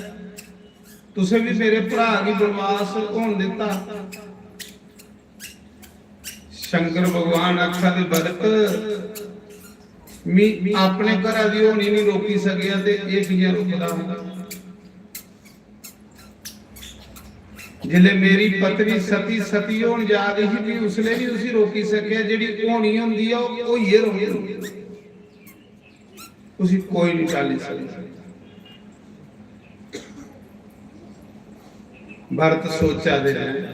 तुसें भी मेरे भ्रा गी बनवास होन दित्ता। शंकर भगवान आखा दे, "भरत, मी अपने घरा दी होनी नहीं रोकी सकेआ ते एह् कि'यां रोकदा?" जिसलै मेरी पत्नी सती, सती होन जा दी ही, मी उसलै भी उसी रोकी सकेआ। जेह्ड़ी होनी होंदी ऐ, ओह् होइयै रौंह्दी। उसी कोई नहीं टाली सकदा। भरत सोचा दे न,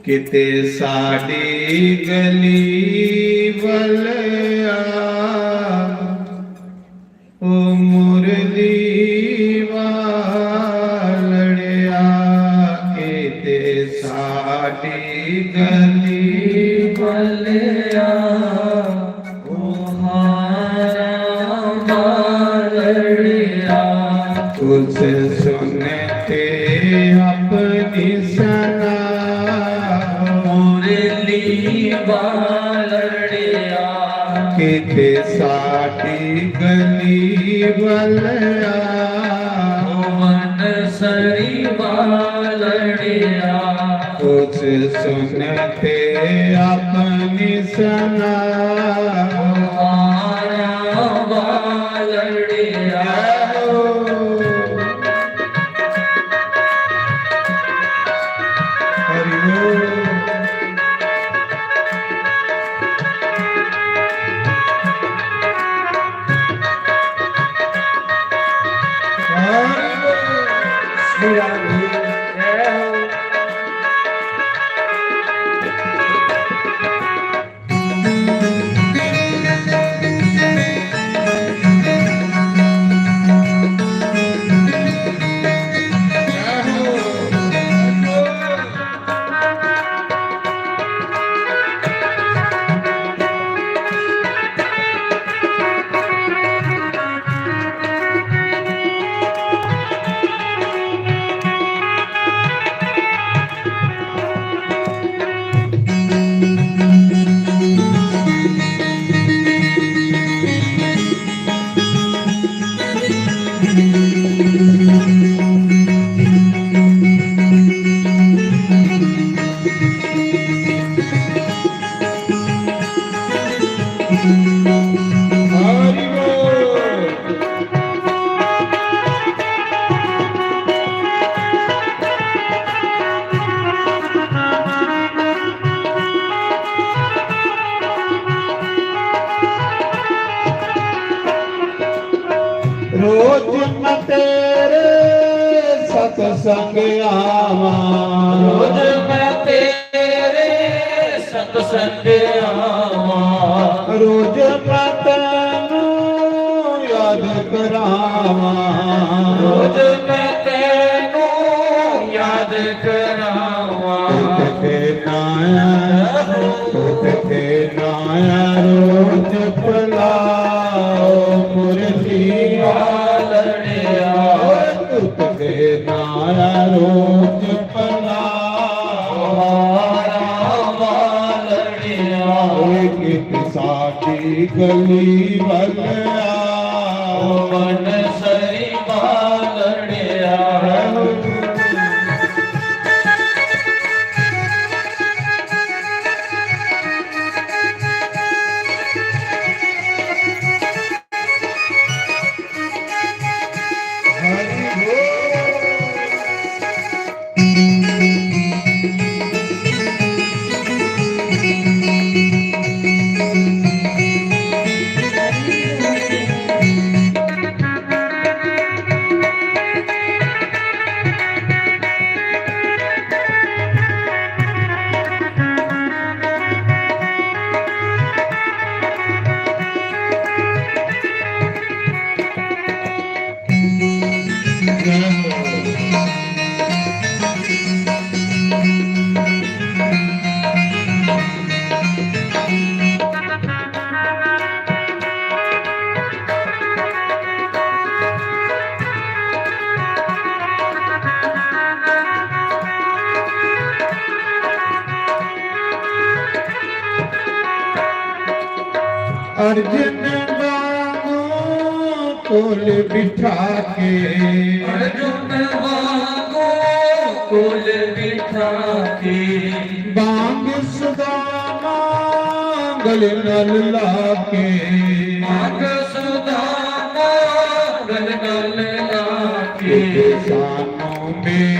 "किते साडी गली वल आ, ओ मुरली वालड़िया, किते साडी गली वल आ।" ओ हारा वालड़िया, कुछ सुन ते अपनी सना। मुरली वालड़िया, किते साडी गली वल आ। भुवन सरी वालड़िया, कुछ सुन ते अपनी सना। हारा वालड़िया। हरि बोल। मेरा भी जय हो। रोज मैं तेरे सत्संग आवां। रोज मैं तेरे सत्संग आवां। रोज मैं तैनू याद करावां। रोज मैं तैनू याद करावां। तुझ ते नाया, तुझ ते नाया रोज पलाओ मुरली वालड़िया। तुझ ते नाया रोज पलाओ। वालड़िया। ओए कित साडी गली वल आओ। मन सरी वालड़िया। अर्जुन वांगू कोल बिठा के। अर्जुन वांगू कोल बिठा के। बांग सुदामा गले नल लाके। बांग सुदामा गले नल लाके। सानू में,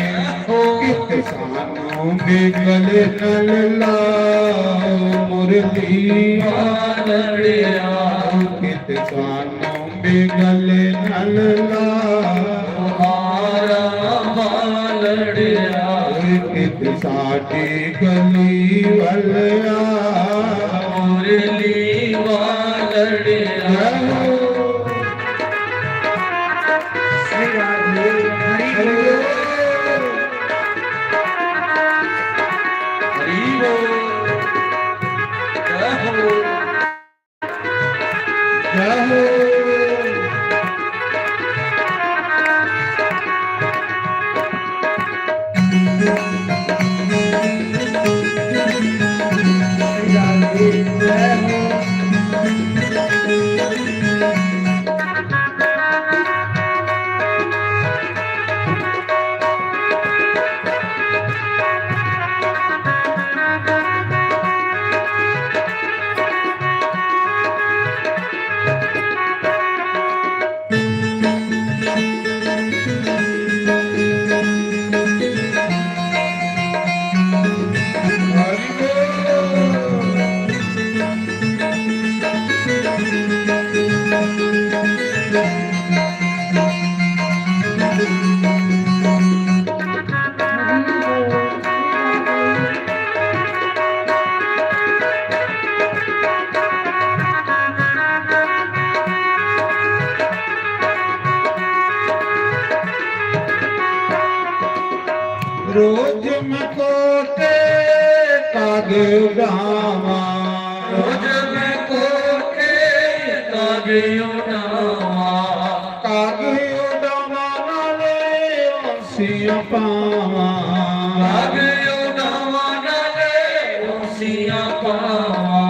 ओ कित सानू में गले नल लाओ मुरली वालड़िया। कित सानू में गले नल लाओ। हारा वालड़िया। कित साडी गली वल आ। मुरली वालड़िया। जय हो। श्री राधे। हरि बोल। हरि बोल। जय हो। जय हो। रोज मैं कोटे कागे उड़ावा, रोज मैं कोटे कागे उड़ावा, कागे उड़ावा नाले औंसियां पावा, कागे उड़ावा नाले औंसियां पावा।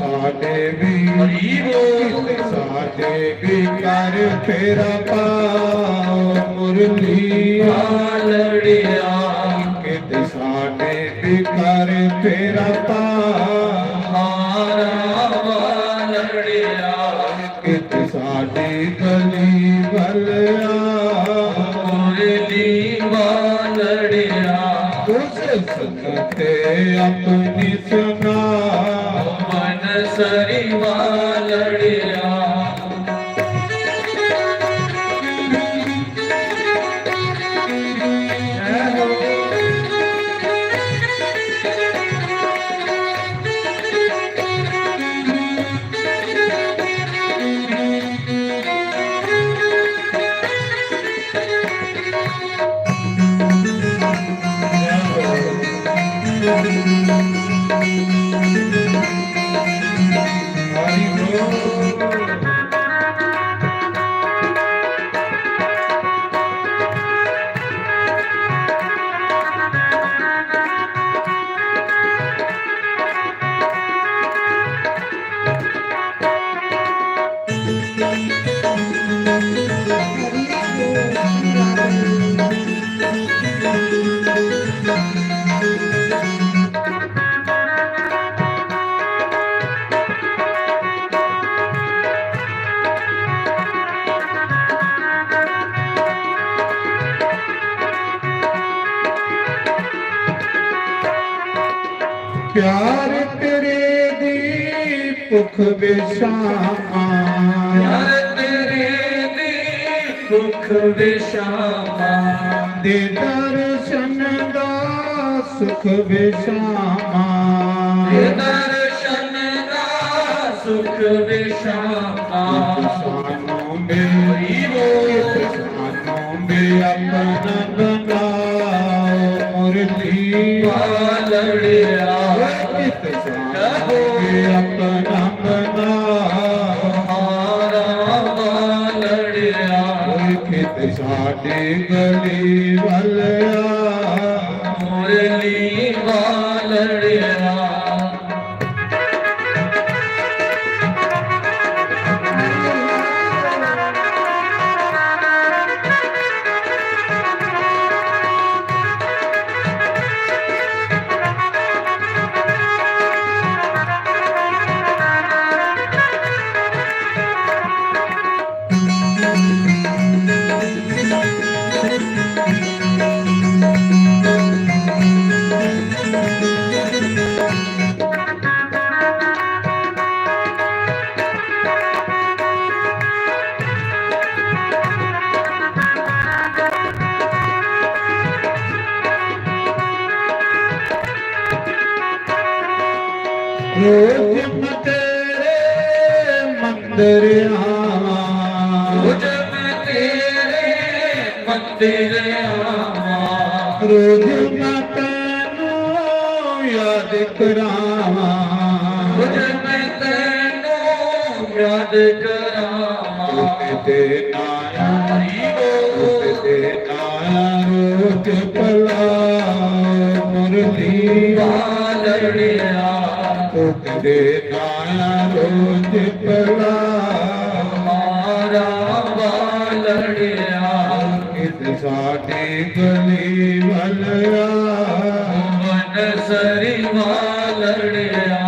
साडे भी, हरी बोल। साडे भी कर फेरा पाओ मुरली वालड़िया। कित साडे भी कर फेरा पाओ हारा वालड़िया। कित साडी गली वल आ मुरली वालड़िया। उस संगते अपनी सुना मन सरी वालड़िया। प्यार तेरे दी भुख बेशामा, प्यार तेरे दी भुख बेशामा, दे दर्शन दा सुख बेशामा, दे दर्शन दा सुख बेशामा। सानू मेरी वो, सानू भी अपना बनाओ मुरली वालड़िया। कित सानू भी अपना बनाओ हारा वालड़िया। कित साडी गली वल आ मुरली वालड़िया। रोज मैं तेरे मंदिर आवा, रोज मैं तेरे मंदिर आवा, रोज मैं तैनू याद करावा, रोज मैं तैनू याद करावा। तू ते नाया, हरी बोल। तू ते नाया रोज भला मुरली वालड़िया। तू ते नाया रोज भला मारा वालड़िया। कित साडी गली वल आ मन सरी वालड़िया।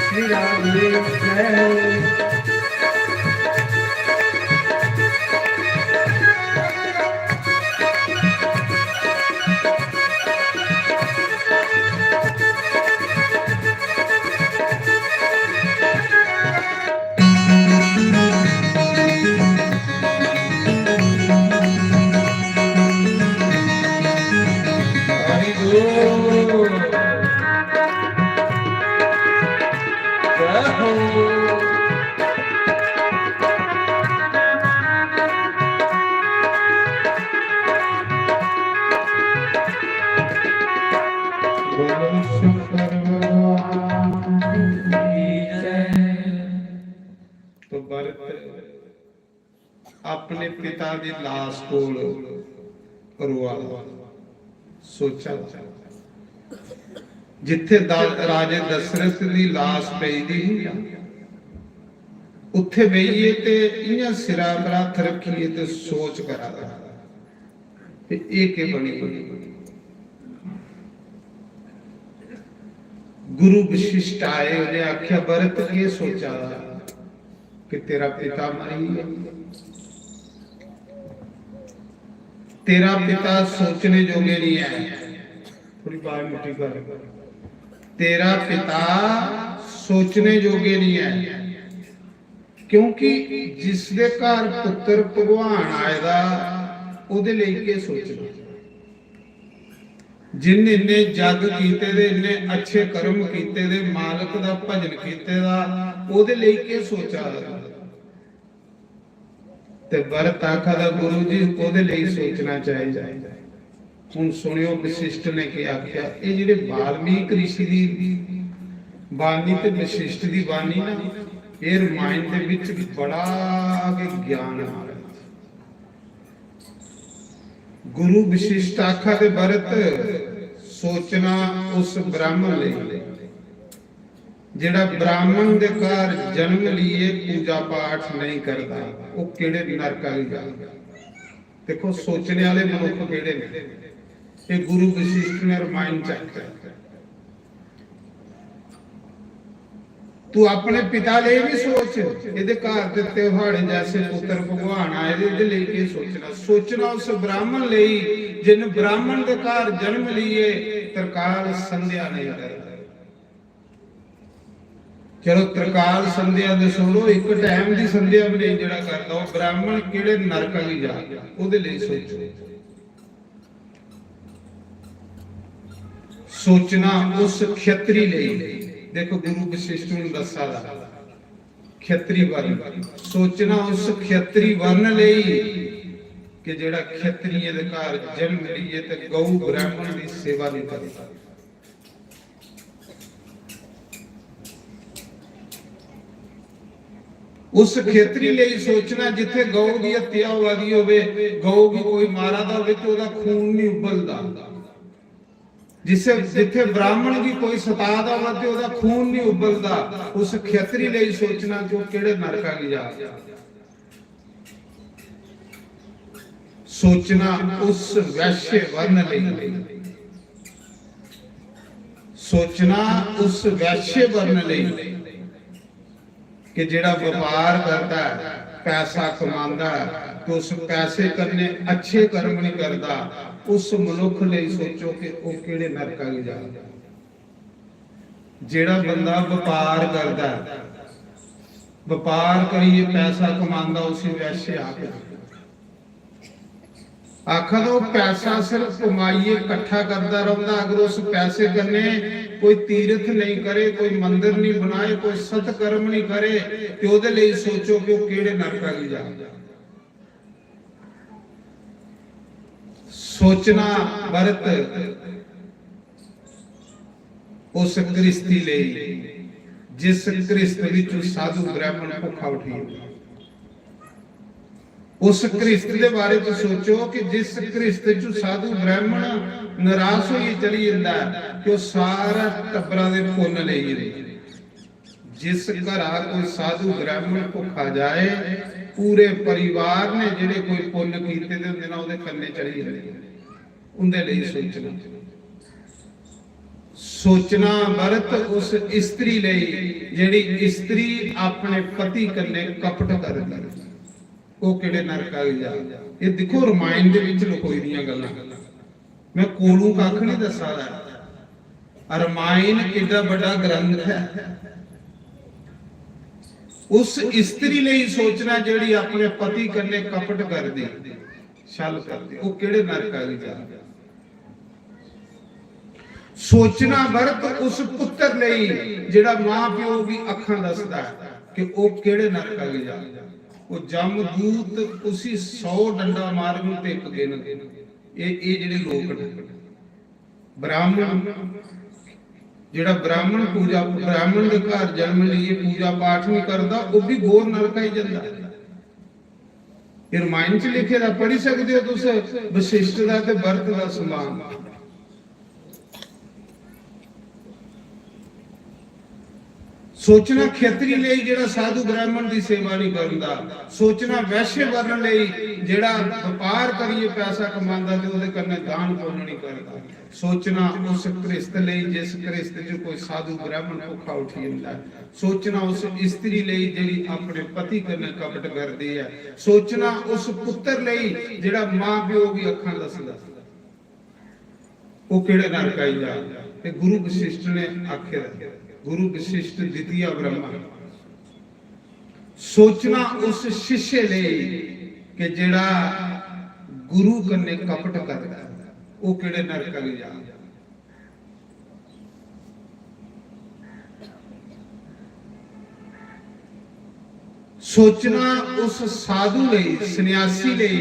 श्री राम जी जय हो। अपने पिता दी लाश कोल रोआ दा, सोचा दा। जित्थे दा-, राजे दशरथ दी लाश पेई दी ही ना, उत्थे बेहियै ते इ'यां सिरा पर हत्थ रखियै ते सोच करा दा। ते एह् केह् बनी? गुरु वशिष्ठ आए, उ'नें आखेआ, "भरत, केह् सोचा दा कि तेरा पिता मरी गेआ? तेरा पिता सोचने जोगे नहीं है।" थोड़ी बाज मुट्ठी कर। "तेरा पिता सोचने जोगे नहीं है।" क्योंकि जिसदे घर पुत्र भगवान आए दा, ओह्दे लेई केह् सोचना? जिन इन्ने जग कीते दे, इन्ने अच्छे कर्म कीते दे, मालक दा भजन कीते दा, ओह्दे लेई केह् सोचा दा? ते भरत आखा दा, "गुरु जी, ओह्दे लेई सोचना चाहिदा।" हुन सुनियो, वशिष्ठ ने केह् आखेआ। एह् जेह्ड़े वाल्मीकि ऋषि दी बाणी ते वशिष्ठ दी बाणी ना, एह् रामायण दे बिच बड़ा गै ज्ञान ऐ महाराज। गुरु वशिष्ठ आखा दे, "भरत, सोचना उस ब्राह्मण लेई, जेह्ड़ा ब्राह्मण दे घर जन्म लिए पूजा पाठ नहीं करदा, ओह् केह्ड़े नरक आली जा।" देखो, सोचने आह्ले मनुक्ख केह्ड़े ने, एह् गुरु वशिष्ठ ने रामायण च आखेआ। तू अपने पिता लेई भी सोच, एह्दे घर ते तेहाड़े जैसे पुत्र भगवान आए दे, एह्दे लेई केह् सोचना? सोचना उस ब्राह्मण लेई, जिन ब्राह्मण दे घर जन्म लिए, त्रिकाल संध्या नहीं करदा। चलो, त्रिकाल संध्या दे छोड़ो, इक टाइम दी संध्या भी नहीं जेह्ड़ा करदा, ओह् ब्राह्मण केह्ड़े नरक आली जा, ओह्दे लेई सोचो। सोचना उस खेत्री लेई, देखो, गुरु वशिष्ठ हुन दस्सा दा, खेत्री वर्ण, सोचना उस खेत्री वर्ण लेई कि जेह्ड़ा खेत्रियें दे घर जन्म लेइयै ते गौ ब्राह्मण दी सेवा नहीं करदा। उस खेत्री लेई सोचना जित्थे गौ दी हत्या होआ दी होवे, गौ गी कोई मारा दा होवे ते ओह्दा खून नहीं उबलदा। जिसे, जित्थे ब्राह्मण गी कोई सता दा होवे ते ओह्दा खून नहीं उबलदा। उस खेत्री लेई सोचना कि ओह् केह्ड़े नरका गी जा। सोचना उस वैश्य वर्ण लेई, सोचना उस वैश्य वर्ण लेई कि जेह्ड़ा व्यापार करदा है, पैसा कमांदा है, ते उस पैसे कन्नै अच्छे कर्म नहीं करदा, उस मनुख लेई सोचो कि ओह् केह्ड़े नरका गी जा। जेह्ड़ा बंदा व्यापार करदा ऐ, व्यापार करियै पैसा कमांदा, उसी वैश्य आखदे। आखा दा, ओह् पैसा सिर्फ कमाइयै कट्ठा करदा रौंह्दा, अगर उस पैसे कन्नै कोई तीर्थ नेईं करे, कोई मंदर नेईं बनाए, कोई सत्कर्म नेईं करे, ते ओह्दे लेई सोचो कि ओह् केह्ड़े नरका गी जा। सोचना बरत उस घ्रिस्ती लेई, जिस घ्रिस्त विच साधु ब्राह्मण भुक्खा उठी। उस घ्रिस्त दे बारे च सोचो कि जिस घ्रिस्त च साधु ब्राह्मण निराश होइयै चली जंदा ऐ, कि ओह् सारा टब्बरा दे पुन्न लेई जंदे। जिस घरा कोई साधु ब्राह्मण भुक्खा जाए, पूरे परिवार ने जेह्ड़े कोई पुन्न कीते दे होंदे ना, ओह्दे कन्नै चली जंदे। उंदे लेई सोचना, सोचना बरत उस इस्त्री लेई, जेह्ड़ी इस्त्री अपने पति कन्नै कपट करदी। ओह् केह्ड़े नरका गी जा। एह् दिक्खो, रामायण दे विच लखोई दियां गल्लां। मैं कोलू कक्ख नहीं दस्सा दा। रामायण किड्डा बड्डा ग्रंथ है। उस इस्त्री लेई सोचना जेह्ड़ी अपने पति कन्नै कपट करदी, छल करदी, ओह् केह्ड़े नरका गी जा। सोचना बरत उस पुत्र लेई जेह्ड़ा मां प्यो गी अक्खां दसदा ऐ कि ओह् केह्ड़े नरका गी जा। ओह् जमदूत उसी सौ डंडा मारन ते इक गिनन। एह्, एह् जेह्ड़े लोक न, ब्राह्मण, जेह्ड़ा ब्राह्मण पूजा, ब्राह्मण दे घर जन्म लेइयै पूजा पाठ नहीं करदा, ओह् भी घोर नरका ही जंदा। रामायण च लिखे दा, पढ़ी सकदे हो तुस, वशिष्ठ दा ते भरत दा संवाद। सोचना खेतरी लेई जेड़ा साधु ब्राह्मण दी सेवा नहीं करदा, सोचना वैश्य वर्ण लेई जेड़ा व्यापार करिए पैसा कमांदा ते ओदे कन्नै दान पुण्य नहीं करदा। सोचना उस गृहस्थ लेई जिस गृहस्थ च कोई साधु ब्राह्मण भुक्खा उठी जंदा है। सोचना उस स्त्री लेई जेड़ी अपने पति कन्नै कपट करदी है। सोचना उस पुत्र लेई जेड़ा मां प्यो गी अखां दसदा, ओह केड़े नरक आई जा। ते गुरु वशिष्ठ ने आखे दा, गुरु वशिष्ठ द्वितीय ब्रह्मा, सोचना उस शिष्य लेई कि जेड़ा गुरु कन्नै कपट करदा है, ओह केड़े नरक आई जा। सोचना उस साधु लेई, सन्यासी लेई,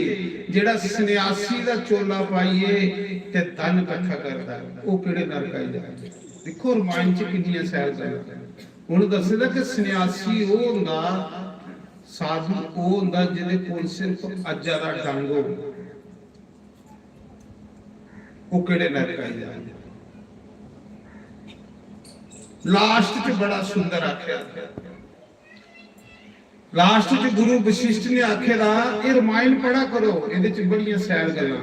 जेड़ा सन्यासी दा चोला पाइए ते धन इकट्ठा करदा है, ओह केड़े नरक आई जा। दिक्खो, रामायण च किन्नियां शैल गल्लां। हुन दस्से दा कि सन्यासी ओह हुंदा, साधु ओह हुंदा, जेदे कोल सिर्फ अज्जा दा डंग हो। ओह केड़े नरक आई जा। लास्ट च बड़ा सुंदर आख्या। लास्ट च गुरु वशिष्ठ ने आखे दा, "एह रामायण पढ़ा करो, एहदे च बड़ियां शैल गल्लां।"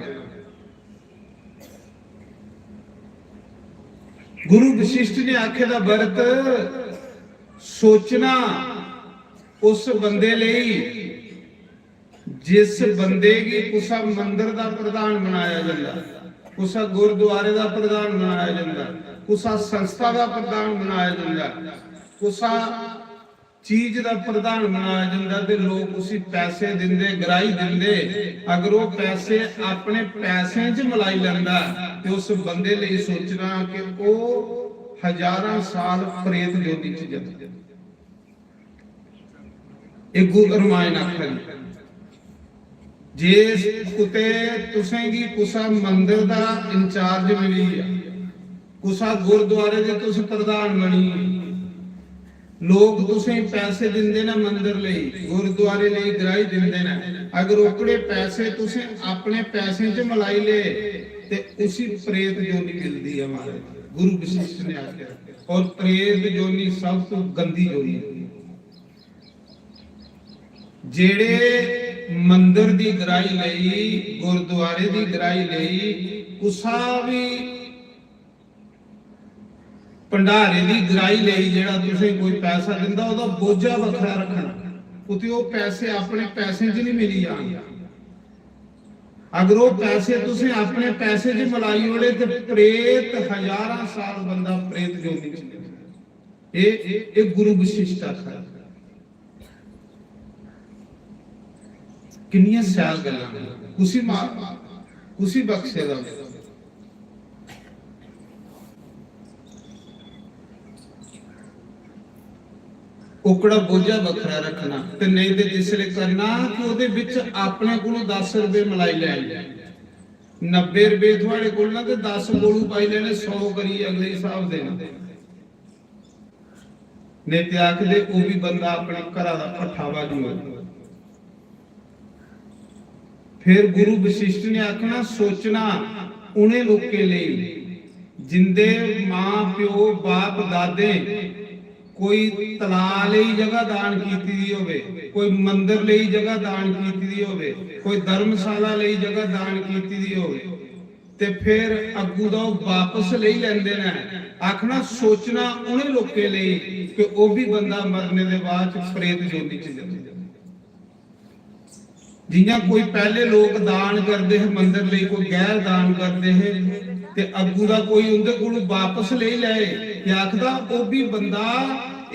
गुरु वशिष्ठ ने आखे दा, "भरत, सोचना उस बंदे लेई जिस बंदे गी कुसा मंदर दा प्रधान बनाया जंदा, कुसा गुरुद्वारे दा प्रधान बनाया जंदा, कुसा संस्था दा प्रधान बनाया जंदा, कुसा चीज दा प्रधान बनाया जंदा ते लोक उसी पैसे दिंदे, गराही दिंदे। अगर ओह पैसे अपने पैसें च मलाई लैंदा ते उस बंदे लेई सोचना कि ओह हजारां साल प्रेत जोनी च जंदा।" एह गु-, रामायण आखा दी। जे कुतै तुसें गी कुसा मंदर दा इंचार्ज मिली गेआ, कुसा गुरुद्वारे दे तुस प्रधान बनी गे, लोक तुसें गी पैसे दिंदे न मंदर लेई, गुरुद्वारे लेई गराही दिंदे न, अगर ओकड़े पैसे तुसें अपने पैसें च मलाई ले ते उसी प्रेत जोनी मिलदी ऐ महाराज। गुरु वशिष्ठ ने आखेआ, और प्रेत जोनी सब तों गंदी जोनी। जेड़े मंदर दी गराही लेई, गुरुद्वारे दी गराही लेई, कुसा भी भंडारे दी गराही लेई, जेड़ा तुसें कोई पैसा दिंदा, ओहदा बोझा बक्खरा रखना। कुतै ओह पैसे अपने पैसें च नहीं मिली जान। अगर ओह पैसे तुसें अपने पैसे च मलाई ओड़े ते प्रेत हजारां साल बंदा प्रेत जोनी च। एह, एह गुरु वशिष्ठ आखा। किन्नियां शैल गल्लां न। कुसी माफ, कुसी बख्शे दा। ओकड़ा बोझा बक्खरा रखना ते नेईं ते जिसले करना कि ओहदे बिच अपने कोलों दस रुपए मलाई लैने, नब्बे रुपए थुआड़े कोल ना ते दस कोलू पाई लैने, सौ करियै अगले गी स्हाब देना। नेईं ते आखदे ओह भी बंदा अपने घरा दा भट्ठा भाजू ऐ। फिर गुरु वशिष्ठ ने आखना, सोचना उ'नें लोकें लेई जिंदे मां प्यो बाप दादे कोई तलाऽ लेई जगह दान कीती दी होवे, कोई मंदर लेई जगह दान कीती दी होवे, कोई धर्मशाला लेई जगह दान कीती दी होवे, ते फिर अग्गू दा ओह वापस लेई लैंदे न। आखना, सोचना उ'नें लोकें लेई कि ओह भी बंदा मरने दे बाद च प्रेत जोनी च जंदा। जियां कोई पैहले लोक दान करदे हे मंदर लेई, कोई गैर दान करदे हे, ते अग्गू दा कोई उंदे कोलू वापस लेई लैए, ते आखदा, ओह भी बंदा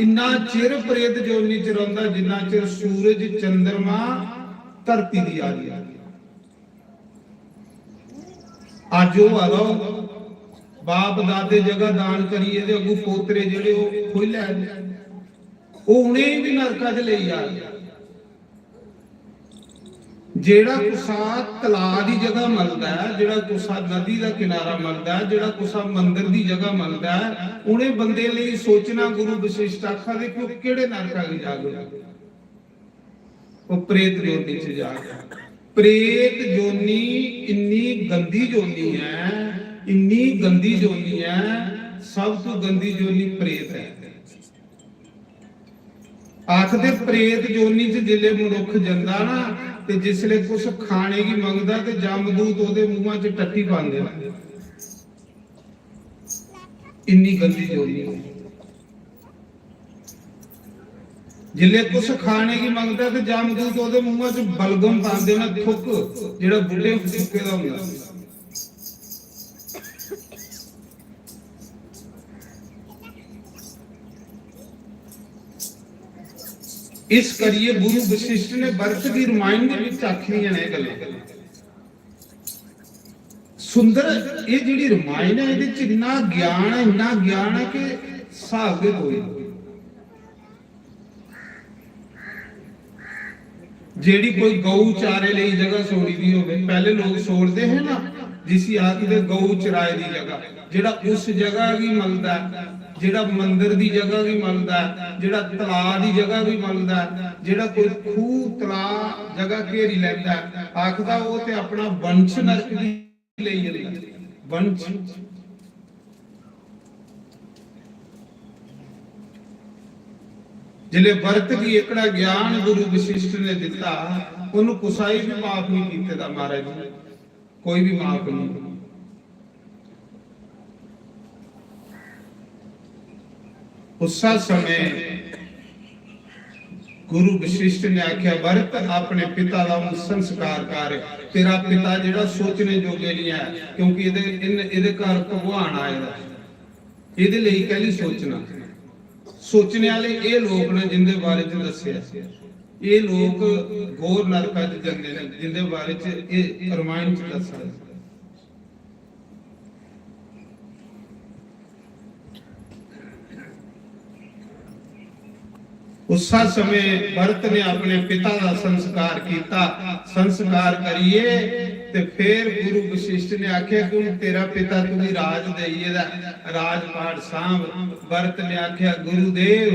इन्ना चिर प्रेत जोनी च रौंहदा जिन्ना चिर सूरज, चंद्रमा, धरती दी आदि। अज्ज ओह आला बाप दादे जगह दान करिए ते अग्गू पोतरे जेहड़े ओह खोई लै दे। ओह उ'नेंगी भी नरका च लेई जा। जेहड़ा कुसा तलाऽ दी जगह मलदा ऐ, जेहड़ा कुसा नदी दा किनारा मलदा ऐ, जेहड़ा कुसा मंदर दी जगह मलदा ऐ, उ'नें बंदे लेई सोचना गुरु वशिष्ठ आखा दे कि ओह केहड़े नरका गी जाग। ओह प्रेत लोक च जाग। प्रेत जोनी इन्नी गंदी जोनी ऐ, इन्नी गंदी जोनी ऐ, सब तू गंदी जोनी प्रेत ऐ। आखदे प्रेत जोनी च जिसलै मनुक्ख जंदा ना, ते जिसलै कुछ खाने गी मंगदा ते जमदूत ओह्दे मूंहा च टट्टी पांदे न। इन्नी गंदी जोनी। जिसलै कुछ खाने गी मंगदा ते जमदूत ओह्दे मूंहा च बलगम पांदे न, थुक, जेह्ड़ा बुड्ढे थुक्के दा होंदा। इस करियै गुरु वशिष्ठ ने भरत दी रमायण दे बिच आखी दियां न एह् गल्लां। सुंदर, एह् जेह्ड़ी रमायण ऐ, एह्दे च इन्ना ज्ञान ऐ, इन्ना ज्ञान ऐ कि स्हाब गै कोई निं। जेह्ड़ी कोई गौ चारे लेई जगह छोड़ी दी होवे, पैह्ले लोक छोड़दे हे ना, जिसी आखदे गौ चराए दी जगह, जेह्ड़ा उस जगह गी मलदा ऐ, जेह्ड़ा मंदर दी जगह गी मलदा ऐ, जेह्ड़ा तलाऽ दी जगह गी मलदा ऐ, जेह्ड़ा कोई खूह्, तलाऽ, जगह घेरी लैंदा ऐ, आखदा ओह् ते अपना वंश नरक गी लेई जंदा ऐ। वंश। जिसलै भरत गी एह्कड़ा ज्ञान गुरु वशिष्ठ ने दित्ता, ओनू कुसै बी माफ नहीं कीते दा महाराज जी, कोई भी माफ नहीं। उस्सै समें गुरु वशिष्ठ ने आख्या, "भरत, अपने पिता दा हून संस्कार कर। तेरा पिता जेह्ड़ा सोचने जोगे नहीं है, क्योंकि एह्दे, इन-, एह्दे घर भगवान आए दा है। एह्दे लेई कैह्ली सोचना?" सोचने आह्ले एह् लोक न जिंदे बारे च दस्सेआ। एह् लोक घोर नरका च जंदे न, जिंदे बारे च एह् रमायण च दस्सेआ। उस्सा समें भरत ने अपने पिता दा संस्कार कीता। संस्कार करियै ते फिर गुरु वशिष्ठ ने आखेआ कि "हून तेरा पिता तुगी राज देई गेदा, राजपाट सांभ।" भरत ने आखेआ, "गुरुदेव,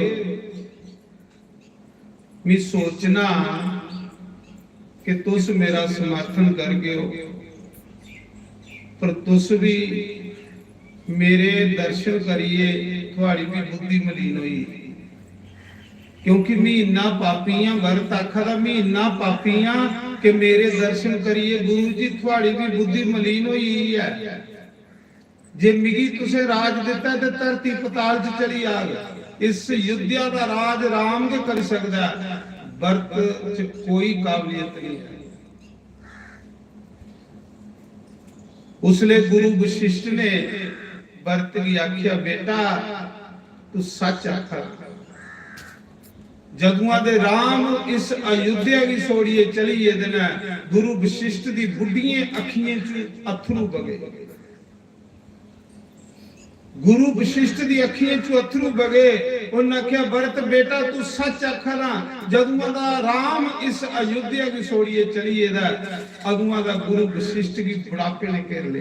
मी सोचना कि तुस मेरा समर्थन करगे ओ, पर तुस भी मेरे दर्शन करियै थुआड़ी भी बुद्धि मलीन होई।" क्योंकि मी इन्ना पापी आं, भरत आखा दा, "मी इन्ना पापी आं कि मेरे दर्शन करियै गुरु जी थुआड़ी भी बुद्धि मलीन होई गेई ऐ।" जे मिगी तुसें राज दित्ता ते धरती पताल च चली जाग। इस अयोध्या दा राज राम गै करी सकदा ऐ, भरत च कोई काबलियत नहीं है। उसले गुरु वशिष्ठ ने भरत गी आख्या, "बेटा, तू सच आखा, जदुआं दे राम इस अयोध्या गी छोड़ियै चली गेदे न।" गुरु वशिष्ठ दी बुड्ढियें अखियें च अत्थरू बगे। गुरु वशिष्ठ दी अखियें चों अत्थरू बगे। उन्हें आख्या, "भरत बेटा, तू सच आखा ना, जदुआं दा राम इस अयोध्या गी छोड़ियै चली गेदा ऐ, अदुआं दा गुरु वशिष्ठ गी बुढ़ापे ने घेर ले।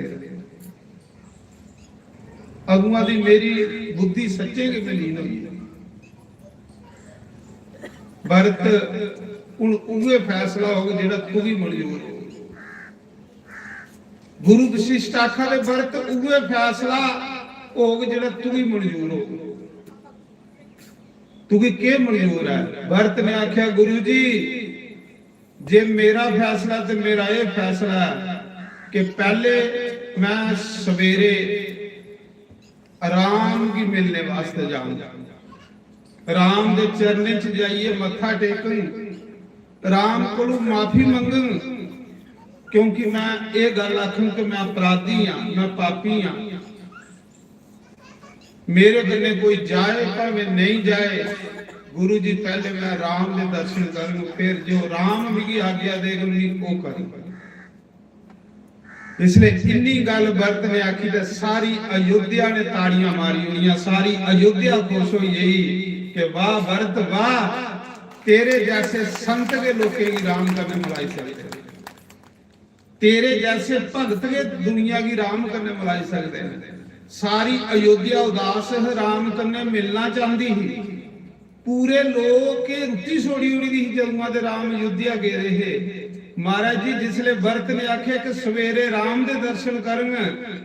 अदुआं दी मेरी बुद्धि सच्चें गै मलीन होई ऐ। भरत, हून उ'ऐ फैसला होग जेह्ड़ा तुगी मंजूर होग।" गुरु वशिष्ठ आखा दे, "भरत, उ'ऐ फैसला होग जेह्ड़ा तुगी मंजूर होग। तुगी केह् मंजूर ऐ?" भरत ने आखेआ, "गुरु जी, जे मेरा फैसला ते मेरा एह् फैसला ऐ कि पैह्ले मैं सवेरे राम गी मिलने वास्तै जांग, राम दे चरणें च जाइयै मत्था टेकंग, राम कोलू माफी मंगंग, क्योंकि मैं एह् गल्ल आखंग कि मैं अपराधी आं, मैं पापी आं। मेरे कन्नै कोई जाए भावें नेईं जाए, गुरु जी, पैह्ले मैं राम दे दर्शन करंग, फिर जो राम मिगी आज्ञा देग, मैं ओह् करंग।" इसलिए इन्नी गल्ल भरत ने आखी ते सारी अयोध्या ने ताड़ियां मारी ओड़ियां। सारी अयोध्या खुश होई गेई कि "वाह भरत, वाह, तेरे जैसे संत गै लोकें गी राम कन्नै मलाई सकदे, तेरे जैसे भगत गै दुनिया गी राम कन्नै मलाई सकदे न।" सारी अयोध्या उदास ह, राम कन्नै मिलना चांहदी ही। पूरे लोक के रुट्टी छोड़ी ओड़ी दी ही, जदुआं दे राम अयोध्या गेदे हे। महाराज जी, जिसले भरत ने आखेआ कि सवेरे राम दे दर्शन करंग,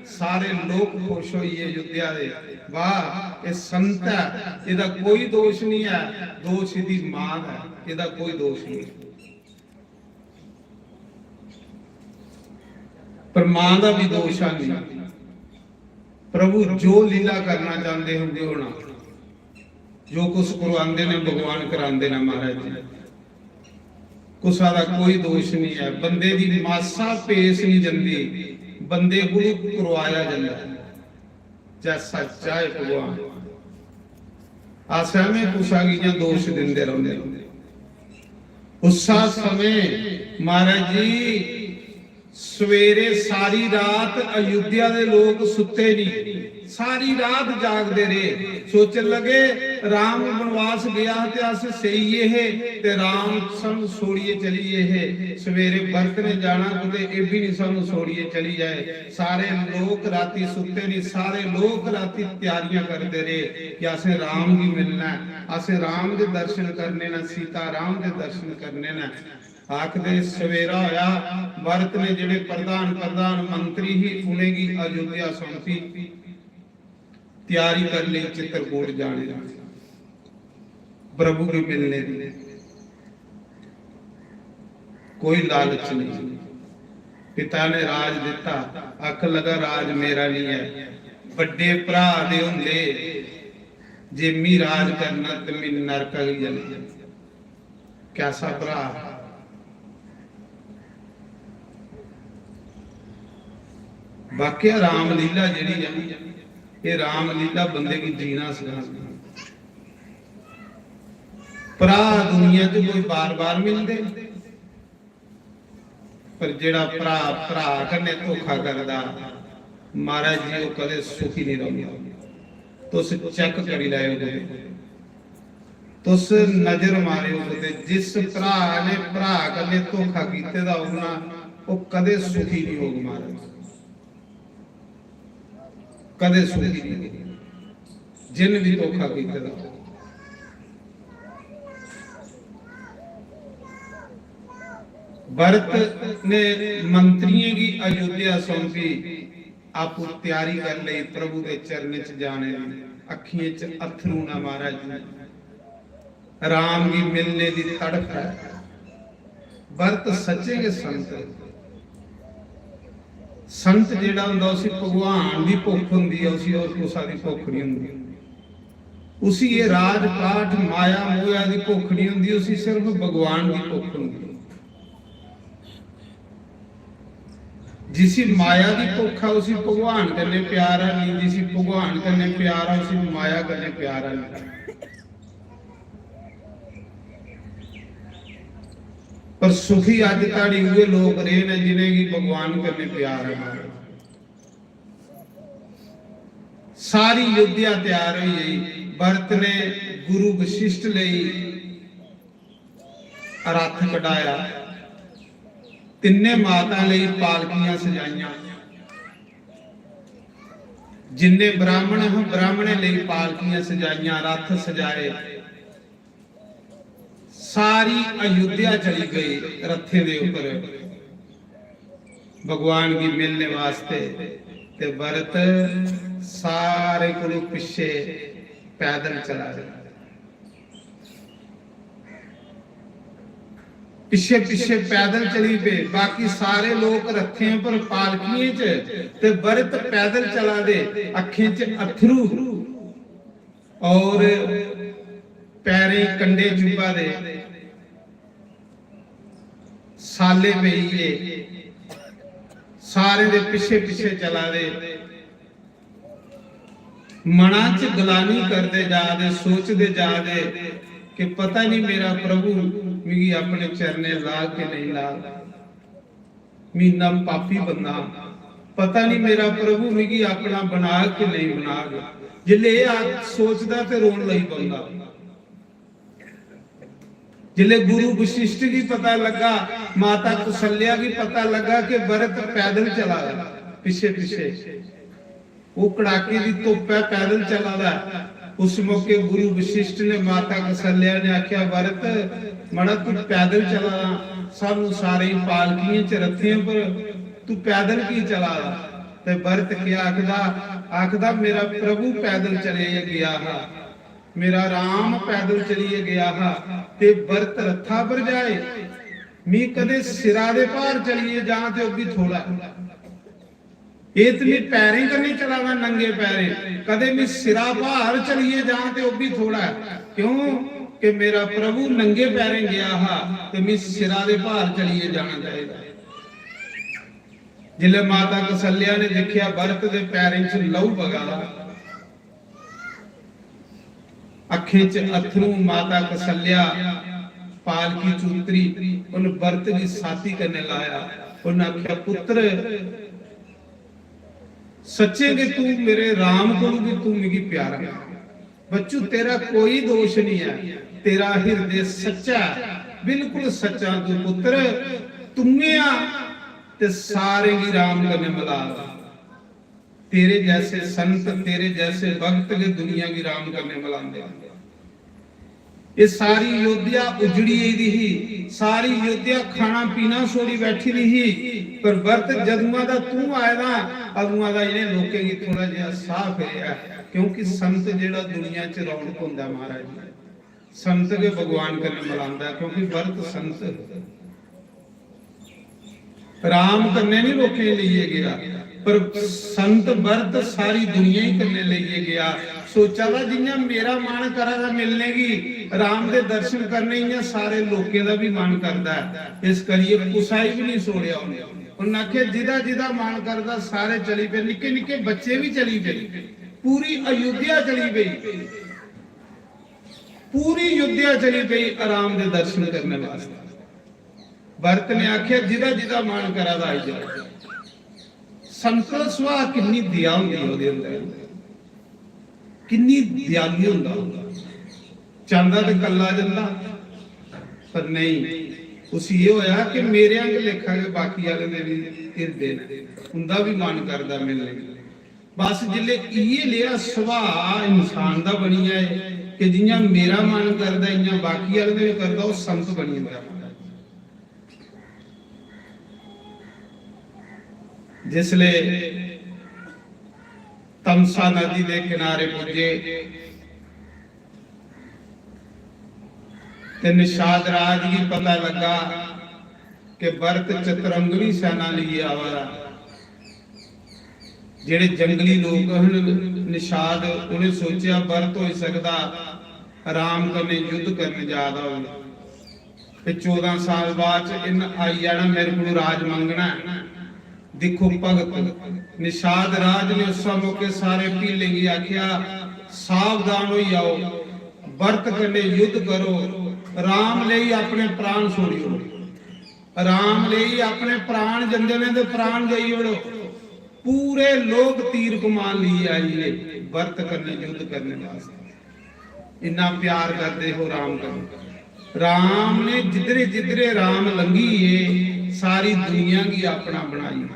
सारे लोक खुश होई गे अयोध्या दे। वाह, एह् संत ऐ, एह्दा कोई दोष नहीं ऐ, दोष एह्दी मां दा ऐ, एह्दा कोई दोष नहीं। पर मां दा भी दोष है नहीं। प्रभु जो लीला करना चाहते होंगे होना, जो कुछ करवाते ने भगवान कराते ने महाराज जी। कुसा दा कोई दोष नहीं है, बंदे दी मासा पेस नहीं जंदी, बंदे को करवाया जंदा है, जैसा चाहे भगवान। अस एवें कुसा गी इ'यां दोष दिंदे रौंह्दे। उस्सा समें महाराज जी, सवेरे सारी रात अयोध्या दे लोक सुत्ते नहीं, सारी रात जागदे रेह्। सोचन लगे, राम बनवास गया ते अस सेई गे हे ते राम सानू छोड़ियै चली गे हे। सवेरे भरत ने जाना कुते, एह् बी नहीं सानू छोड़ियै चली जाए। सारे लोक राती सुत्ते नहीं, सारे लोक राती त्यारियां करदे रेह् कि असें राम गी मिलना ऐ, असें राम दे दर्शन करने न, सीता राम दे दर्शन करने न। आखदे सवेरा होया, भरत ने जेह्ड़े प्रधान, प्रधान मंत्री ही, उ'नेंगी अयोध्या सौंपी, त्यारी कर लेई चित्रकूट जाने दी, प्रभु गी मिलने दी। कोई लालच नहीं। पिता ने राज दिता, आखन लगा, राज मेरा नहीं है, बड्डे भरा दे होंदे, जे मी राज करना ते मी नरक गै जाना। कैसा भरा। वाकया रामलीला जेह्ड़ी ऐ, एह् रामलीला बंदे गी जीना सखांदी। भरा दुनिया च कोई बार-बार मिलदे, पर जेह्ड़ा भरा भरा कन्नै धोखा करदा, महाराज जी, ओह् कदें सुखी नहीं रौंह्दा। तुस check करी लैओ कुतै, तुस नजर मारेओ कुतै, जिस भरा ने भरा कन्नै धोखा कीते दा होग ना, ओह् कदें सुखी नहीं होग महाराज, कदें सुखी नहीं होग। जिन भी धोखा कीते दा। भरत ने मंत्रियें गी अयोध्या सौंपी, आपू त्यारी कर लेई प्रभु दे चरणें च जाने दी। अखियें च अत्थरू न महाराज जी। राम गी मिलने दी तड़फ ऐ। भरत सच्चे गै संत ऐ। संत जेह्ड़ा होंदा, उसी भगवान दी भुक्ख होंदी ऐ, उसी होर कुसा दी भुक्ख नहीं होंदी। उसी ये राजपाट, माया मोया दी भुक्ख नहीं होंदी, उसी सिर्फ भगवान दी भुक्ख होंदी। जिसी माया दी भुक्ख ऐ, उसी भगवान कन्नै प्यार है नहीं, जिसी भगवान कन्नै प्यार ऐ, उसी माया कन्नै प्यार है नहीं। पर सुखी अज धड़ी उए लोग रेह न जिनेंगी भगवान कन्नै प्यार है। सारी अयोध्या तैयार हुई गई। भरत ने गुरु वशिष्ठ लेई रथ कढाया। तिन्ने माता लेई पालकियां सजाइयां। जिन्ने ब्राह्मण ह, ब्राह्मणें लेई पालकियां सजाइयां, रथ सजाए। सारी अयोध्या चली गई रथें दे उप्पर भगवान गी मिलने वास्ते। ते भरत सारे कोलों पिछे पैदल चला दे। पिछे पिछे पैदल चली पे, बाकी सारे लोग रथें पर, पालकियें च, ते भरत पैदल चला दे। अखें च अथरू और पैरें कंडे चुभा दे, साले पेई गे, सारे दे पिछे पिछे चला दे। मना च गलानी करदे जा दे, सोचदे जा दे कि पता नहीं मेरा प्रभु मिगी अपने चरणें लाग के नहीं लाग। मी इन्ना पापी बंदा, पता नहीं मेरा प्रभु मिगी अपना बनाग के नहीं बनाग। जिसले एह् आ-, सोचदा ते रोन लगी पौंदा। जिसले गुरु वशिष्ठ गी पता लगा, माता कौशल्या गी पता लगा कि भरत पैदल चला दा पिछे पिछे, वो कड़ाके दी धुप्प ऐ, पैदल चला दा ऐ। उस मौके गुरु वशिष्ठ ने माता कौसल्या ने आख्या, "भरत, मड़ा तू पैदल चला दा, सानू सारे पालकियें च रथें पर, तू पैदल की चला दा?" ते भरत क्या आखदा? आखदा, "मेरा प्रभु पैदल चले गया हा, मेरा राम पैदल चलिए गया हा, ते भरत रथा पर जाए, मी कदे सिरा दे भार चलिए जां ते ओह् भी थोड़ा।" एह् ते मी पैरें कन्नै चला दा, नंगे पैरें, कदे मी सिरा भार चलिए जां ते ओह् भी थोड़ा ऐ। क्यों? कि मेरा प्रभु नंगे पैरें गया हा ते मी सिरा दे भार चलिए जाना चाहिदा। जिसले माता कौसल्या ने दिक्खेआ भरत दे पैरें च लहू बगा दा, अखें च अथरू, माता कौसल्या पालकी च उतरी, उन भरत दी छाती कन्नै लाया, उन आख्या, "पुत्र, सच्चे गै तू मेरे राम कोलू भी तू मिगी प्यारा है। बच्चू, तेरा कोई दोष नहीं है, तेरा हिरदे सच्चा है, बिल्कुल सच्चा तू पुत्र, तुंगे आ ते सारें गी राम कन्नै मिला।" तेरे जैसे संत, तेरे जैसे भक्त गै दुनिया गी राम कन्नै मिलांदे न। ये सारी अयोध्या उजड़ी गेदी ही, सारी अयोध्या खाना पीना छोड़ी बैठी दी ही, पर भरत जदुआं दा तू आए दा, अदुआं दा इ'नें लोकें गी थोड़ा जिहा साह फिरेआ, क्योंकि संत जेह्ड़ा दुनिया च रौनक होंदा महाराज, संत गै भगवान कन्नै मिलांदा, क्योंकि भरत संत राम कन्नै नहीं लोकें गी लेइयै गया, पर संत भरत सारी दुनिया ही कन्नै लेइयै गया। सोचा दा जि'यां मेरा मन करा दा मिलने गी, राम दे दर्शन करने, इ'यां सारे लोकें दा भी मन करदा है। इस करियै कुसै गी भी नहीं छोड़ेआ उ'नें। उ'नें आखेआ, "जिदा जिदा मन करदा, सारे चली पे।" निक्के निक्के बच्चे भी चली पे, पूरी अयोध्या चली पई, पूरी अयोध्या चली पई राम दे दर्शन करने वास्ते। भरत ने आखेआ, "जिदा जिदा मन करा दा आई जाओ।" संत दा सुभाऽ किन्नी दया होंदी ऐ ओह्दे अंदर, किन्नी दयालु होंदा ओह्। चांह्दा ते कल्ला जंदा, पर नेईं, उसी एह् होआ कि मेरे आंह्गर लेखा गै बाकी आह्लें दे बी हिरदे न, उं'दा बी मन करदा मिलने गी। बस जिसलै इ'यै लेआ सुभाऽ इंसान दा बनी जाए कि जि'यां मेरा मन करदा, इ'यां बाकी आह्लें दा बी करदा, ओह् संत बनी जंदा। जिसलै तमसा नदी दे किनारे पुज्जे ते निषाद राज गी पता लग्गा कि भरत चतरंगनी सैना लेइयै आवा दा। जेह्ड़े जंगली लोक हन निषाद, उ'नें सोचेआ भरत होई सकदा राम कन्नै युद्ध करन जा दा होग। ते चौदां साल बाद च इन्न आई जाना, मेरे कोल राज मंगना ऐ। दिक्खो भगत, निषाद राज ने उस मौके सारे भीलें गी आखेआ, "सावधान होई जाओ, भरत कन्नै युद्ध करो, राम लेई अपने प्राण छोड़ी ओड़ो, राम लेई अपने प्राण जंदे ने ते प्राण देई ओड़ो।" पूरे लोक तीर कमान लेइयै आई गे भरत कन्नै युद्ध करने वास्ते। इन्ना प्यार करदे हो राम कन्नै। राम ने जिधरे जिधरे राम लंघी गे, सारी दुनिया गी अपना बनाई।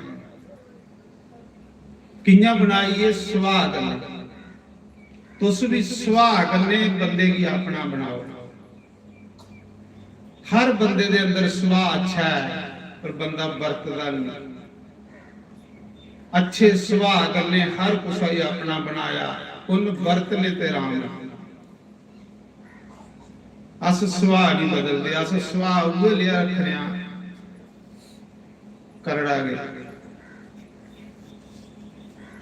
कि'यां बनाई? एह् सुभाऽ कन्नै। तुस बी सुभाऽ कन्नै बंदे गी अपना बनाओ। हर बंदे दे अंदर सुभाऽ अच्छा ऐ, पर बंदा बरतदा नेईं। अच्छे सुभाऽ कन्नै हर कुसै गी अपना बनाया, कु'न? भरत ने ते राम ने। अस सुभाऽ निं बदलदे, अस सुभाऽ उ'ऐ लेआ रक्खने आं, करड़ा गै।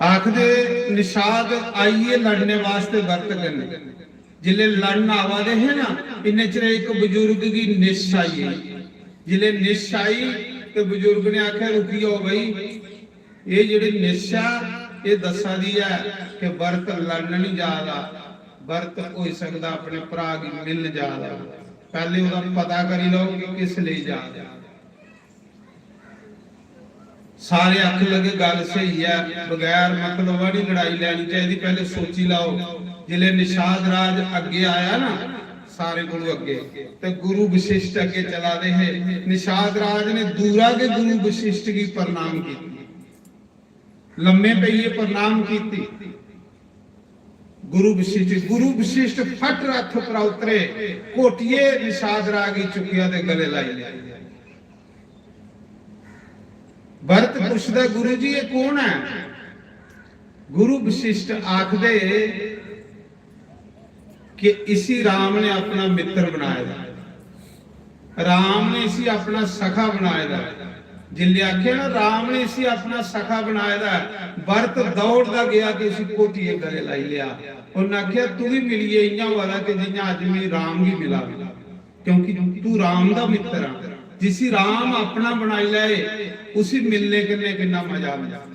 आखदे निषाद आई गे लड़ने वास्ते भरत कन्नै। जिसलै लड़न आवा दे हे ना, इन्ने चिर इक बजुर्ग गी निश आई गेई। जिसलै निश आई ते बजुर्ग ने आखेआ, "रुकी जाओ भाई, एह् जेह्ड़ी निश ऐ, एह् दस्सा दी ऐ कि भरत लड़न निं जा दा, भरत होई सकदा अपने भ्राऽ गी मिलन जा दा। पैह्लें ओह्दा पता करी लैओ कि किस लेई जा दा।" सारे आखन लगे, "गल्ल स्हेई ऐ, बगैर मतलब आह्ली लड़ाई लैनी चाहिदी, पैह्लें सोची लैओ।" जिसलै निषाद राज अग्गें आया ना, सारें कोलू अग्गें, ते गुरु वशिष्ठ अग्गें चला दे हे। निषाद राज ने दूरा गै गुरु वशिष्ठ गी प्रणाम कीती, लम्मे पेइयै प्रणाम कीती। गुरु वशिष्ठ, गुरु वशिष्ठ फट रथ पर उतरे, घोटिये निषाद राग ही चुकिया ते गले लाई लिया। भरत पुछदा, "गुरु जी, ये कौन है?" गुरु वशिष्ठ आखदे कि इसी राम ने अपना मित्र बनाए दा, राम ने इसी अपना सखा बनाए दा। जिल्ले आखेआ ना, "राम ने इसी अपना सखा बनाए दा", भरत दौड़दा गया ते उसी घोटिये गले लाई लिया। उन्हें आखेआ, "तू भी मिलिए इयां होआ दा कि जियां अज मैं राम गी मिला, क्योंकि तू राम दा मित्र आ।" जिसी राम अपना बनाई लै, उसी मिलने कन्नै किन्ना मजा आंदा।